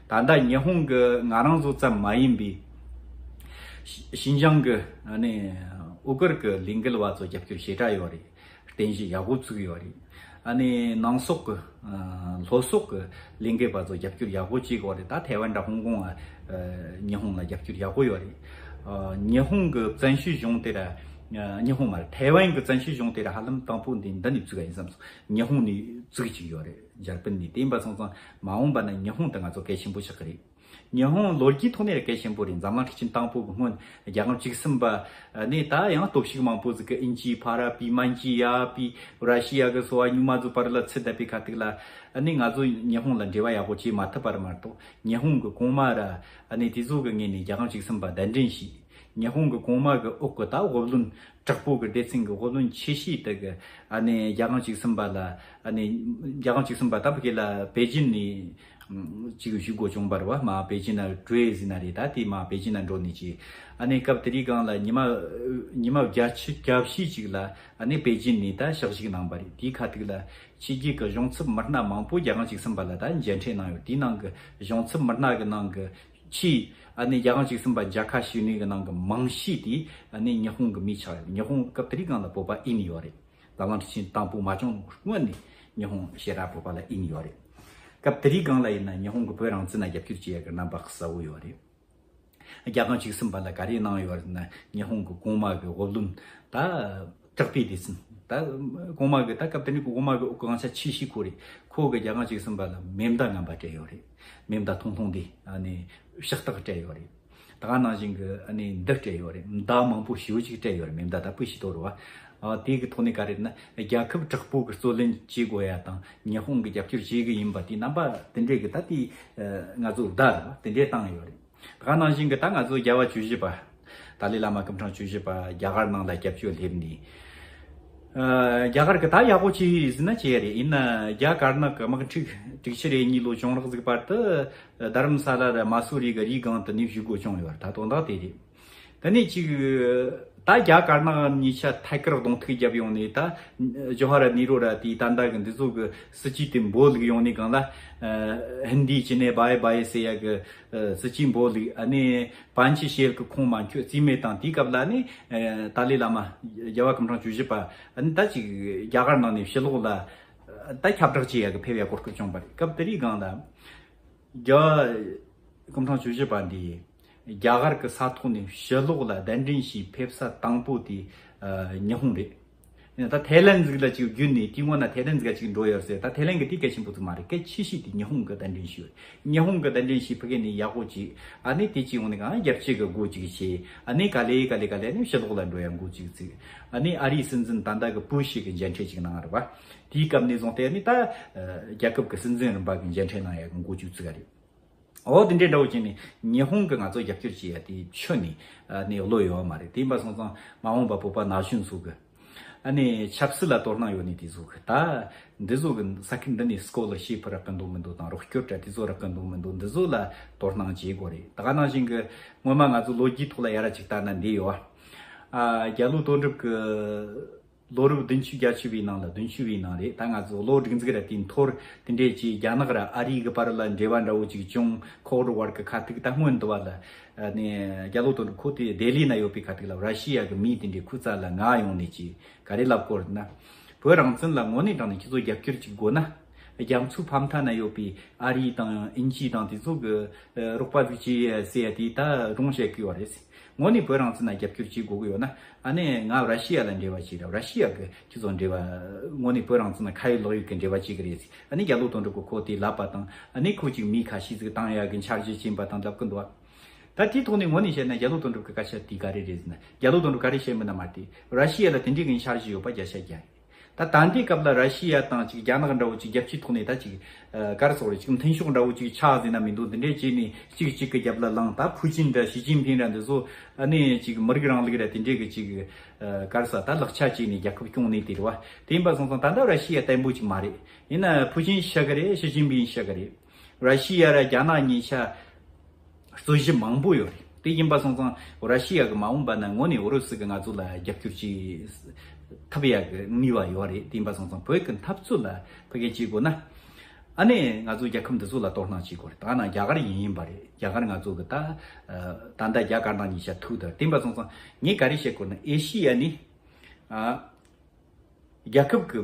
ད་ལྟ་ཉི་ཧོང་གི་ང་རང་ཚོ་ཙམ་མ་ཡིན་པའི་ཤི་ཤིན་ཅང་གི་ཨ་ནི་ཨུ་གུར་གི་ལས་འགུལ་བ་ཚོ་རྒྱབ་སྐྱོར་ཞེ་དྲག་ཡོད་རེད། རྟེན་གཞི་ཡག་པོ་བཙུགས་ཡོད་རེད། ཨ་ནི་ནང་སོག་གི་ཨ་ལྷོ་སོག་གི་ལས་འགུལ་བ་ཚོ་རྒྱབ་སྐྱོར་ཡག་པོ་བྱེད་དགོས་རེད། ད་ཐའེ་ཝན་དང་ཧོང་ཀོང་ཨ་ཉི་ཧོང་ལ་རྒྱབ་སྐྱོར་ཡག་པོ་ཡོད་རེད། ཨ་ཉི་ཧོང་གི་བཙན་བྱོལ་གཞུང་དེ་ར་ཨ་ཉི་ཧོང་མ་རེད། ཐའེ་ཝན་གི་བཙན་བྱོལ་གཞུང་དེ་ར་ཧ་ལམ་དང་པོ་འདི་འདི་ནས་བཙུགས་པ་ཡིན་བསམ་སོང་། ཉི་ཧོང་ནས་བཙུགས་ཀྱི་ཡོད་རེད། འཇར་པན་ནས། དེ་ཡིན་པ་སོང་ཙང་མ་འོངས་པ་ན་ཉི་ཧོང་དེ་ང་ཚོ་གལ་ཆེན་པོ་ཆགས་ཀྱི་རེད། ཉི་ཧོང་ལོ་རྒྱུས་ཐོག་ནས་གལ་ཆེན་པོ་རེད། འཛམ་གླིང་ཁྲི་ཆེན་དང་པོ་གི་སྔོན་རྒྱལ་ཁམས་བཅུ་གསུམ་པ་ནས་ད་ཡང་སྟོབས་ཤུགས་མང་པོ་ཟིག་གི་ཨིན་ཇི་ཕ་ར་པི་མན་ཇི་ཡ་པི་ར་ཤི་ཡ་གི་སོ་བ་ཉུང་མ་ཚོ་བར་ལ་ཚུད་བསྡད་པའི་ཁ་ཐུག་ལ། ཨ་ནི་ང་ཚོ་ཉི་ཧོང་ལ་འབྲེལ་བ་ཡག་པོ་བྱེད་མ་ཐུབ་པར་མ་གཏོགས། ཉི་ཧོང་གི་གོང་མ་ར་ཨ་ནི་དེ་ཚོ་གི་ངོས་ནས་རྒྱལ་ཁམས་བཅུ་གསུམ་པ་གདན་འདྲེན་བྱས། ཉི་ཧོང་གི་གོང་མ་གི་འོག་གི་ད་སློབ་བློན་དྲག་པོ་གི་སྡེ་ཚན་གི་སློབ་བློན་ཆེ་ཤོས་དེ་གི་ཨ་ནི་རྒྱལ་ཁམས་བཅུ་གསུམ་པ་ལ། ཨ་ནི་རྒྱལ་ཁམས་བཅུ་གསུམ་པ་ད་ཕ་གི་ལ་པེ་ཅིན་ནས་ཅིག་བཞུགས་དགོས་བྱུང་བ་རེད་བ། མ་པེ་ཅིན་ན་ཀྲུའེ་ཟེར་ན་རེད། ད་དེ་མ་པེ་ཅིན་ན་འགྲོ་ནས་ཅིག་ཨ་ནི་སྐབས་དེ་རིང་སྒང་ལ་ཉི་མ་ཉི་མ་བརྒྱད་ཅུ་གྱ་བཞི་ཅིག་ལ་ཨ་ནི་པེ་ཅིན་ནས་ད་ཞག་ཞིག་གནང་བ་རེད། དེའི་ཁ་ཐུག་ལ་ཕྱི་རྒྱལ་གྱི་གཞུང་ཚབ་མི་སྣ་མང་པོ་རྒྱལ་ཁམས་བཅུ་གསུམ་པ་ལ་ད་མཇལ་འཕྲད་གནང་ཡོད། དེའི་ནང་གི་གཞུང་ཚབ་མི་སྣ་གི་ནང་གི་ཆེས་ཨ་ནི་རྒྱལ་ཁམས་བཅུ་གསུམ་པ་མཇལ་ཁ་ཞུས་ནི་གི་ནང་གི་མང་ཤོས་དེ་ཨ་ནི་ཉི་ཧོང་གི་མི་ཆགས་ཡོད། ཉི་ཧོང་སྐབས་དེ་རིང་སྒང་ལ་བོད་པ་ཨིན་ཡོད་རེད། འཛམ་གླིང་ཁྲི་ཆེན་དང་པོ་མ་བྱུང་སྔོན་ནས་ཉི་ཧོང་ཞེ་དྲག་བོད་པ་ལ་ཨིན་ཡོད་རེད། སྐབས་དེ་རིང་སྒང་ལ་ཡིན་ན་ཉི་ཧོང་གི་བོད་རང་བཙན་ལ་རྒྱབ་སྐྱོར་བྱེད་ཡག་གི་རྣམ་པ་གསལ་བོ་ཡོད་རེད། རྒྱལ་ཁམས་བཅུ་གསུམ་པ་ལ་ག་རེ་གནང་ཡོད་རེད་ན། ཉི་ཧོང་གི་གོང་མ་གི་སློབ་བློན་ད་དྲག་པོའི་སྡེ་ཚན། ད་གོང་མ་གི་ད་སྐབས་དེ་ནས་གོང་མ་གི་དབང་ཆ་ཆེ་ཤོས་ཁོ་རེད། ཁོ་གི་རྒྱལ་ཁམས་བཅུ་གསུམ་པ་ལ་མེ་མདའ་ངན་པ་སྤྲད་ཡོད་རེད། མེ་མདའ་ཐུང་ཐུང་དེ་ཨ་ནི་ཕྱག་རྟགས་སྤྲད་ཡོད་རེད། ད་ག་ནང་བཞིན་གི་ཨ་ནི་འདི་སྤྲད་ཡོད་རེད། མདའ་མང་པོ་ཞེ་པོ་ཅིག་སྤྲད་ཡོད་རེད། མེ་མདའ་ད་སྤུ་ཞིག་གཏོར་རོ་བ། ཨ་དེ་གི་ཐོག་ནས་ག་རེ་ན་རྒྱལ་ཁབ་དྲག་པོ་གི་རྩོད་ལེན་བྱེད་དགོས་ཡ་དང་ཉི་ཧོང་གི་རྒྱབ་སྐྱོར་བྱེད་གི་ཡིན་པ་དེ་རྣམ་པ་དེ་འདྲས་གི་ད་དེ་ང་ཚོ་བརྡ་རེད་བ། དེ་འདྲས་བཏང་ཡོད་རེད། ད་ག་ནང་བཞིན་གི་ད་ང་ཚོ་རྒྱལ་བ་བཅུ་བཞི་པ་ཏཱ་ལའི་བླ་མ་སྐུ་ཕྲེང་བཅུ་བཞི་པ་རྒྱ་གར་ནང་ལ་སྐྱབས་བཅོལ་སླེབས་ནས། ཨ་རྒྱ་གར་གི་ད་ཡག་པོ་ཅི་ཡིན་ཟེར་ན་ཅི་ཡ་རེད། ཡིན་ན་རྒྱ་དཀར་ནག་གི་དམག་འཁྲུག་དྲུག་ཅུ་རེ་གཉིས་ལོ་བྱུང་རག་ཟིག་བར་དུ་རྡ་རམ་ས་ལ་ར་མ་སུ་རི་གི་རིའི་སྒང་དུ་གནས་བཞུགས་དགོས་བྱུང་ཡོད་རེད། ད་དོན་དག་དེ་རེད། དེ་ནས་ཅིག་ད་རྒྱ་དཀར་ནག་གཉིས་ཆ་ཐད་ཀར་གདོང་ཐུག་བརྒྱབ་ཡོང་ནས། ད་ཇོ་ཧར་ནེ་རུ་ར་དེའི་ད་ལྟ་གི་འདི་ཚོ་གི་སྲིད་ཇུས་དེ་འབོ་ལུག་ཡོང་ནས་སྒང་ལ། ཨ་ཧིན་དིའི་ཅི་ནས་བའི་བའི་ཟེར་ཡ་གི་ཨ་སྲིད་ཇུས་འབོ་ལུག་ཨ་ནི་པན་ཆི་ཤེལ་གི་ཁོང་མ་འཁྱོད་རྩིས་མེད་བཏང་། དེའི་སྐབས་ལ་ནི་ཨ་ཏཱ་ལའི་བླ་མ་རྒྱལ་བ་སྐུ་ཕྲེང་བཅུ་བཞི་པ་ཨ་ནི་ད་ཅིག་རྒྱ་གར་ནང་ནས་ཕྱི་ལོགས་ལ་ཨ་ད་ཁྱབ་བསྒྲགས་བྱེད་ཡ་གི་ཕེབས་ཡ་གོ་སྐབས་བྱུང་བ་རེད། སྐབས་དེ་རིང་སྒང་ལ། རྒྱལ་བ་སྐུ་ཕྲེང་བཅུ་བཞི་པ་འདིས་རྒྱ་གར་གྱི་ས་ཐོག་ནས་ཕྱི་ལོགས་ལ་གདན་འདྲེན་ཞུས་ཕེབས་ས་དང་པོ་དེ་ཨ་ཉི་ཧོང་རེད། ད་ཐའི་ལན་ཟིག་ལ་ཅིག་བརྒྱུད་ནས་དེའི་སྔོན་ན་ཐའི་ལན་ཟིག་ལ་ཅིག་འགྲོ་ཡོད་ཟེར། ད་ཐའི་ལན་གི་དེ་གལ་ཆེན་པོ་ཟིག་མ་རེད། གལ་ཆེ་ཤོས་དེ་ཉི་ཧོང་གི་གདན་འདྲེན་ཞུས་ཡོད། ཉི་ཧོང་གི་གདན་འདྲེན་ཞུས་ཕ་གི་ནས་ཡག་པོ་ཅིག་ཨ་ནི་དེ་ཅིག་འོང་ནས་གང་རྒྱལ་སྤྱི་གི་སྒོ་ཅིག་བྱས། ཨ་ནི་ག་ལེ་ག་ལེ་ག་ལེ་ནི་ཕྱི་ལོགས་ལ་འགྲོ་ཡ་འགོ་ཅིག་བཙུགས། ཨ་ནི་ཨ་རིའི་སྲིད་འཛིན་ད་ལྟ་གི་པུ་ཤི་གི་མཇལ་འཕྲད་ཅིག་གནང་རེད་བ། དེའི་སྐབས་ནས་བཟུང་སྟེ་ནི་ད་ཨ་རྒྱལ་ཁབ་ཀྱི་སྲིད་འཛིན་རིམ་པ་གི་མཇལ་འཕྲད་གནང་ཡ་གི་འགོ་བཙུགས་ཚུགས་ཀ་རེད། འོ་དེ་འདྲའི་འདྲ་བོ་བྱས་ནས་ཉི་ཧོང་གི་ང་ཚོ་རྒྱབ་སྐྱོར་བྱེད་ཡ་དེ་ཆོད་ནས་ཨ་ནི་བློ་ཡོད་མ་རེད། དེ་ཡིན་པ་སོང་ཙང་མ་འོངས་པ་བོད་པ་ན་གཞོན་ཚོ་གི་ཨ་ནི་ཆབ་སྲིད་ལ་དོ་སྣང་ཡོད་ནི་དེ་ཚོ་གི་ད་འདི་ཚོ་གི་ས་ཁུལ་འདི་ནས་སྐོ་ལར་ཤིབ་རག་གི་འདུག་མི་འདུག་དང་རོགས་སྐྱོར་དྲ་དེ་ཚོ་རག་གི་འདུག་མི་འདུག་འདི་ཚོ་ལ་དོ་སྣང་བྱེད་དགོས་རེད། ད་ག་ནང་བཞིན་གི་སྔོན་མ་ང་ཚོ་ལོ་རྒྱུས་ཐོག་ལ་ཡ་ར་ཅིག་ལྟ་ན་འདི་ཡོད་ཨ། རྒྱ་ལོ་དོན་གྲུབ་གི་ལོ་རབས་བདུན་ཅུ་བརྒྱད་ཅུ་བའི་ནང་ལ་བདུན་ཅུ་བའི་ནང་རེད། ད་ང་ཚོ་ལོ་དྲུག་ཙམ་ར་དེའི་འཐོར་དེ་འདྲས་ཀྱི་རྒྱ་ནག་ར་ཨ་རི་གི་བར་ལ་འབྲེལ་བ་འདྲ་བོ་ཅིག་བྱུང་། ཁོག་རུ་བར་གི་ཁ་ཐུག་ད་སྔོན་འདི་བ་ལ་ནས་རྒྱ་ལོ་དོན་གྲུབ་ཁོ་དེ་ལྡི་ལི་ན་ཡོད་པའི་ཁ་ཐུག་ལ་ར་ཤི་ཡ་གི་མི་དེ་འདྲས་ཁོ་རྩ་ལ་ང་ཡོང་ནས་ཀྱི་ག་རེ་ལབ་གོ་རེད་ན། བོད་རང་བཙན་ལ་དངོས་གནས་དྲང་ནས་ཁྱེད་ཚོ་རྒྱབ་སྐྱོར་ཅིག་དགོས་ན། རྒྱ་མཚོའི་ཕ་མཐའ་ན་ཡོད་པའི་ཨ་རི་དང་ཨིན་ཇི་དང་དེ་ཚོ་གི་རོགས་པ་ཟིག་བྱེད་ཟེར་ཡ་དེ་ད་སྒྲུང་བཤད་གི་ཡོད་རེད། དངོས་གནས་བོད་རང་བཙན་ལ་རྒྱབ་སྐྱོར་བྱེད་དགོས་ཀྱི་ཡོད་ན། ཨ་ནི་ང་ར་ཤི་ཡ་ལ་འབྲེལ་བ་བྱེད་ར། ར་ཤི་ཡ་གི་སྤྱི་ཚོགས་འབྲེལ་བ་དངོས་གནས་བོད་རང་བཙན་ལ་ཁ་ཡོད་ལག་ཡོད་ཀྱི་འབྲེལ་བ་བྱེད་ཀྱི་རེད། ཨ་ནི་རྒྱ་ལོ་དོན་གྲུབ་ཀྱི་ཁོ་དེ་ལབ་པ་དང་། ཨ་ནི་ཁོ་ཅིག་མི་ཁ་ཤས་ཟིག་བཏང་ཡ་གི་འཆར་གཞི་བྱིན་པ་དང་ལབ་ཀྱི་འདུག་ད་དེའི་ཐོག་ནས་དངོས་གནས་བཤད་ན་རྒྱ་ལོ་དོན་གྲུབ་ཀྱི་སྐད་ཆ་དེ་ག་རེ་རེད་ཟེར་ན། རྒྱ་ལོ་དོན་གྲུབ་ག་རེ་བཤད་མིན་ན་མ་དེ་ར་ཤི་ཡ་ལ་དེ་འདྲའི་གི་འཆར་གཞི་ཡོད་པ་བརྒྱ་ཆ་བརྒྱ་རེད། ད་ད་ལྟའི་སྐབས་ལ་ར་ཤི་ཡ་དང་ཅིག་རྒྱ་ནག་འདྲ་བོ་ཅིག་རྒྱབ་ཆའི་ཐོག་ནས་ད་ཅིག་ཨ་ག་རེ་ཟེར་རེད། ཅིག་མཐུན་ཕྱོགས་འདྲ་བོ་ཅིག་ཆགས་ཟིན་ན་མི་འདུག་འདི་འདྲའི་བྱས་ནས་གཅིག་གཅིག་གི་རྒྱབ་ལ་ལངས། ད་ཕུའུ་ཅིན་འདྲ་ཞི་ཅིན་ཕིང་འདྲ་འདི་ཚོ་ཨ་ནི་ཅིག་མི་རིགས་རིང་ལུགས་ར་དེ་འདྲའི་གི་ཅིག་ཨ་ག་རེ་ཟེར། ད་ལག་ཆ་བྱས་ནས་རྒྱལ་ཁབ་སྐྱོང་ནས་དེ་རེད་བ། དེ་ཡིན་པ་སོང་ཙང་ད་ལྟ་ར་ཤི་ཡ་བརྟན་པོ་ཅིག་མ་རེད། ཡིན་ན་ཕུའུ་ཅིན་ཤི་གི་རེད། ཞི་ཅིན་ཕིང་ཤི་གི་རེད། ར་ཤི་ཡ་ར་རྒྱ་ནག་གཉིས་ཆ་རྩོད་གཞི་མང་པོ་ཡོད་རེད། དེ་ཡིན་པ་སོང་ཙང་ར་ཤི་ཡ་གི་མ་འོངས་པ་ན་དངོས་གནས་ཨུ་རུ་སུ་གི་ང་ཚོ་ལ་རྒྱབ་སྐྱོར་བྱེད་ཐུབ་ཡ་གི་ནུས་པ་ཡོད་རེད། དེ་ཡིན་པ་སོང་ཙང་བོད་ཀྱི་འཐབ་རྩོད་ལ་ཕ་གི་བྱེད་དགོས་ན། ཨ་ནི་ང་ཚོ་རྒྱལ་ཁབ་འདི་ཚོ་ལ་དོ་སྣང་བྱེད་དགོས་རེད། ད་ན་རྒྱ་གར་ཡིན་ཡིན་པ་རེད། རྒྱ་གར་ང་ཚོ་གི་ད་ད་ལྟ་རྒྱ་དཀར་ནག་གཉིས་ཆ་ཐུག་དེ་རེད། དེ་ཡིན་པ་སོང་ཙང་ངས་ག་རེ་བཤད་དགོས་ན། ཨེ་ཤི་ཡ་ནི་ཨ། རྒྱལ་ཁབ་ཀྱི་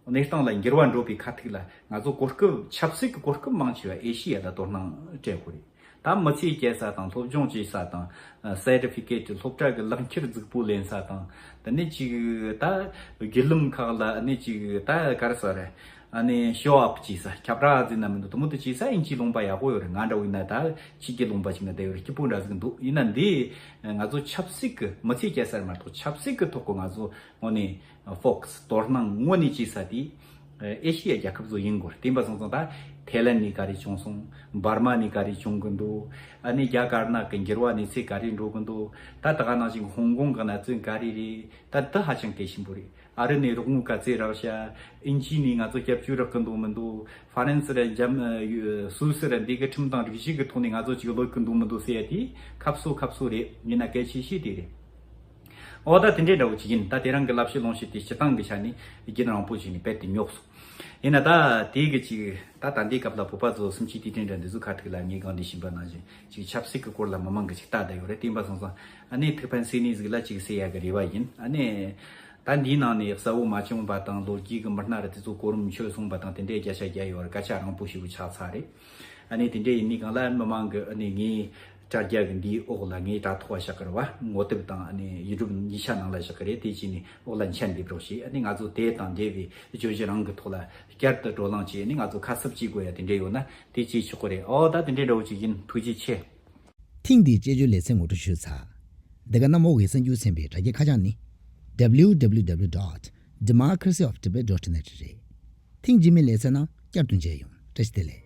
གནས་སྟངས་ལ་འགྱུར་བ་འགྲོ་བའི་ཁ་ཐུག་ལ་ང་ཚོ་གོ་སྐབས། ཆབ་སྲིད་ཀྱི་གོ་སྐབས་མང་ཆེ་བ་ཨེ་ཤི་ཡ་ལ་དོ་སྣང་སྤྲད་དགོས་རེད། ད་མི་ཚེ་སྐྱེལ་ས་དང་། སློབ་སྦྱོང་བྱེད་ས་དང་། ཨ་སར་ཊི་ཕི་ཀེཊ། སློབ་གྲྭ་གི་ལག་འཁྱེར་རྫིག་པོ་ལེན་ས་དང་། དེ་ནས་ཅིག་ད་བརྒྱུད་ལམ་ཁག་ལ་ཨ་ནི་ཅིག་ད་ག་རེ་ཟེར་རེད། ཨ་ནི་ཤོ་ཨབ་བྱེད་ས། ཁྱབ་བསྒྲགས་ཟེར་ན་མི་འདུག་དེ་མོ་དེ་བྱེད་ས་ཨིན་ཇིའི་ལུང་པ་ཡག་པོ་ཡོད་རེད། ང་འདྲ་བོ་ཡིན་ན་ད་ཕྱི་རྒྱལ་ལུང་པ་ཞིག་ན་བསྡད་ཡོད་རེད། སྐྱིད་པོ་འདྲ་ཟིག་འདུག་ཡིན་ན་འདི་ང་ཚོ་ཆབ་སྲིད་ཀྱི་མི་ཚེ་སྐྱེལ་ས་རེད་མ་གཏོགས། ཆབ་སྲིད་ཀྱི་ཐོག་གི་ང་ཚོ་དངོས་གནས་ཕོ་ཁ་སི་དོ་སྣང་དངོས་གནས་བྱེད་ས་དེ་ཨེ་ཤི་ཡ་རྒྱལ་ཁབ་ཚོ་ཡིན་དགོས། དེ་ཡིན་པ་སོང་ཙང་ད་ཐའི་ལན་ནས་ག་རེ་བྱུང་སོང་། འབར་མ་ནས་ག་རེ་བྱུང་གི་འདུག་ཨ་ནི་རྒྱ་དཀར་ནག་གི་འགྱུར་བ་གནས་ཚུལ་ག་རེ་འགྲོ་གི་འདུག་ད་ད་ག་ནང་བཞིན་ཧོང་ཀོང་གི་གནས་ཚུལ་ག་རེ་རེད། ད་འདི་ཧ་ཅང་གལ་ཆེན་པོ་རེད། ཨ་རི་ནས་རོགས་དངུལ་ག་ཚད་རག་ཤག་ཨིན་ཇི་ནས་ང་ཚོ་སྐྱབས་བཅོལ་རག་གི་འདུག་མི་འདུག་ཧྥ་རན་སི་ར་འཇམ། ཨ་ཡུ། སུད་སི་ར་འདི་གི་ཁྲིམས་དང་སྒྲིག་གཞི་གི་ཐོག་ནས་ང་ཚོ་ཅིག་ལོག་གི་འདུག་མི་འདུག་ཟེར་ཡ་དེ་ཁ་གསོ་ཁ་གསོ་རེད། ཡིན་ན་གལ་ཆེ་ཤོས་དེ་རེད། འོ་ད་དེ་འདྲའི་འདྲ་བོ་ཅིག་ཡིན། ད་དེ་རིང་གི་ལབ་བཤད་ལུང་བཤད་དེ་སྤྱིར་བཏང་གི་ཆ་ནས་རྒྱུན་རིང་པོ་ཅིག་ནས་རྦད་དེ་རྙོག་སོང་། ཡིན་ན་ད་དེ་གི་ཅིག་ད་ད་ལྟའི་སྐབས་ལ་བོད་པ་ཚོ་སུམ་ཅུ་དུས་དྲན་འདྲ་འདི་ཚོ་ཁ་ཐུག་ལ་ངས་གང་འདྲ་བྱིན་པ་ནང་བཞིན་ཅིག་ཆབ་སྲིད་ཀྱི་སྐོར་ལ་མི་མང་གི་ཅིག་ལྟ་བསྡད་ཡོད་རེད། དེ་ཡིན་པ་སོང་ཙང་ཨ་ནི་ཐུགས་ཕན་གསོས་ནི་ཟིག་ལ་ཅིག་ཟེར་ཡ་གི་རེ་བ་ཡིན། ཨ་ནི་ད་འདིའི་ནང་ནས་གསལ་བོ་མ་བྱུང་བ་དང་། ལོ་རྒྱུས་ཀྱི་མི་སྣ་ར་དེ་ཚོ་གོ་རིམ་ཆོད་སོང་བ་དང་། དེ་འདྲའི་བརྒྱ་ཆ་བརྒྱ་ཡོད་རེད། སྐད་ཆ་རིང་པོ་ཞེ་པོ་ཆགས་ཚར་རེད། ཨ་ནི་དེ་འདྲའི་ཡིན་ནི་གང་ལ་མི་མང་གི་ཨ་ནི་ངའི་དྲ་རྒྱ་གི་འདིའི་འོག་ལ། ངའི་དྲ་ཐོག་བཞག་གི་རེད་བ། ངོ་དེབ་དང་ཨ་ནི་ཡུ་ཊུབ་གཉིས་ཆ་ནང་ལ་བཞག་གི་རེད། དེ་བྱས་ནས་འོག་ལ་མཆན་འདེབས་རོགས་བྱེད། ཨ་ནི་ང་ཚོ་དེ་དང་འབྲེལ་བའི་བརྗོད་གཞི་རང་གི་ཐོག་ལ་བསྐྱར་དུ་བགྲོ་གླེང་བྱས། ཨ་ནི་ང་ཚོ་ཁ་གསབ་བྱེད་དགོས་ཡ་དེ་འདྲ་ཡོད་ན་དེ་བྱེད་ཆོག་གི་རེད། ཨོ་ད་དེ་འདྲའི་འདྲ་བོ་ཅིག་ཡིན། ཐུགས་རྗེ་ཆེ། ཐེངས་འདིའི་དཔྱད་བརྗོད་ལེ་ཚན་ངོ་སྤྲོད་ཞུས་ཚར། འདི་ག་གནམ་འོག་གི་གསར་འགྱུར་ཚན་པའི་དྲ་རྒྱའི་ཁ་བྱང་ནི། W W W dot democracy of tibet dot net རེད། ཐེངས་རྗེས་མའི་ལེ་ཚན་ནང་བསྐྱར་དུ་མཇལ་ཡོང་། བཀྲ་ཤིས་བདེ་ལེགས།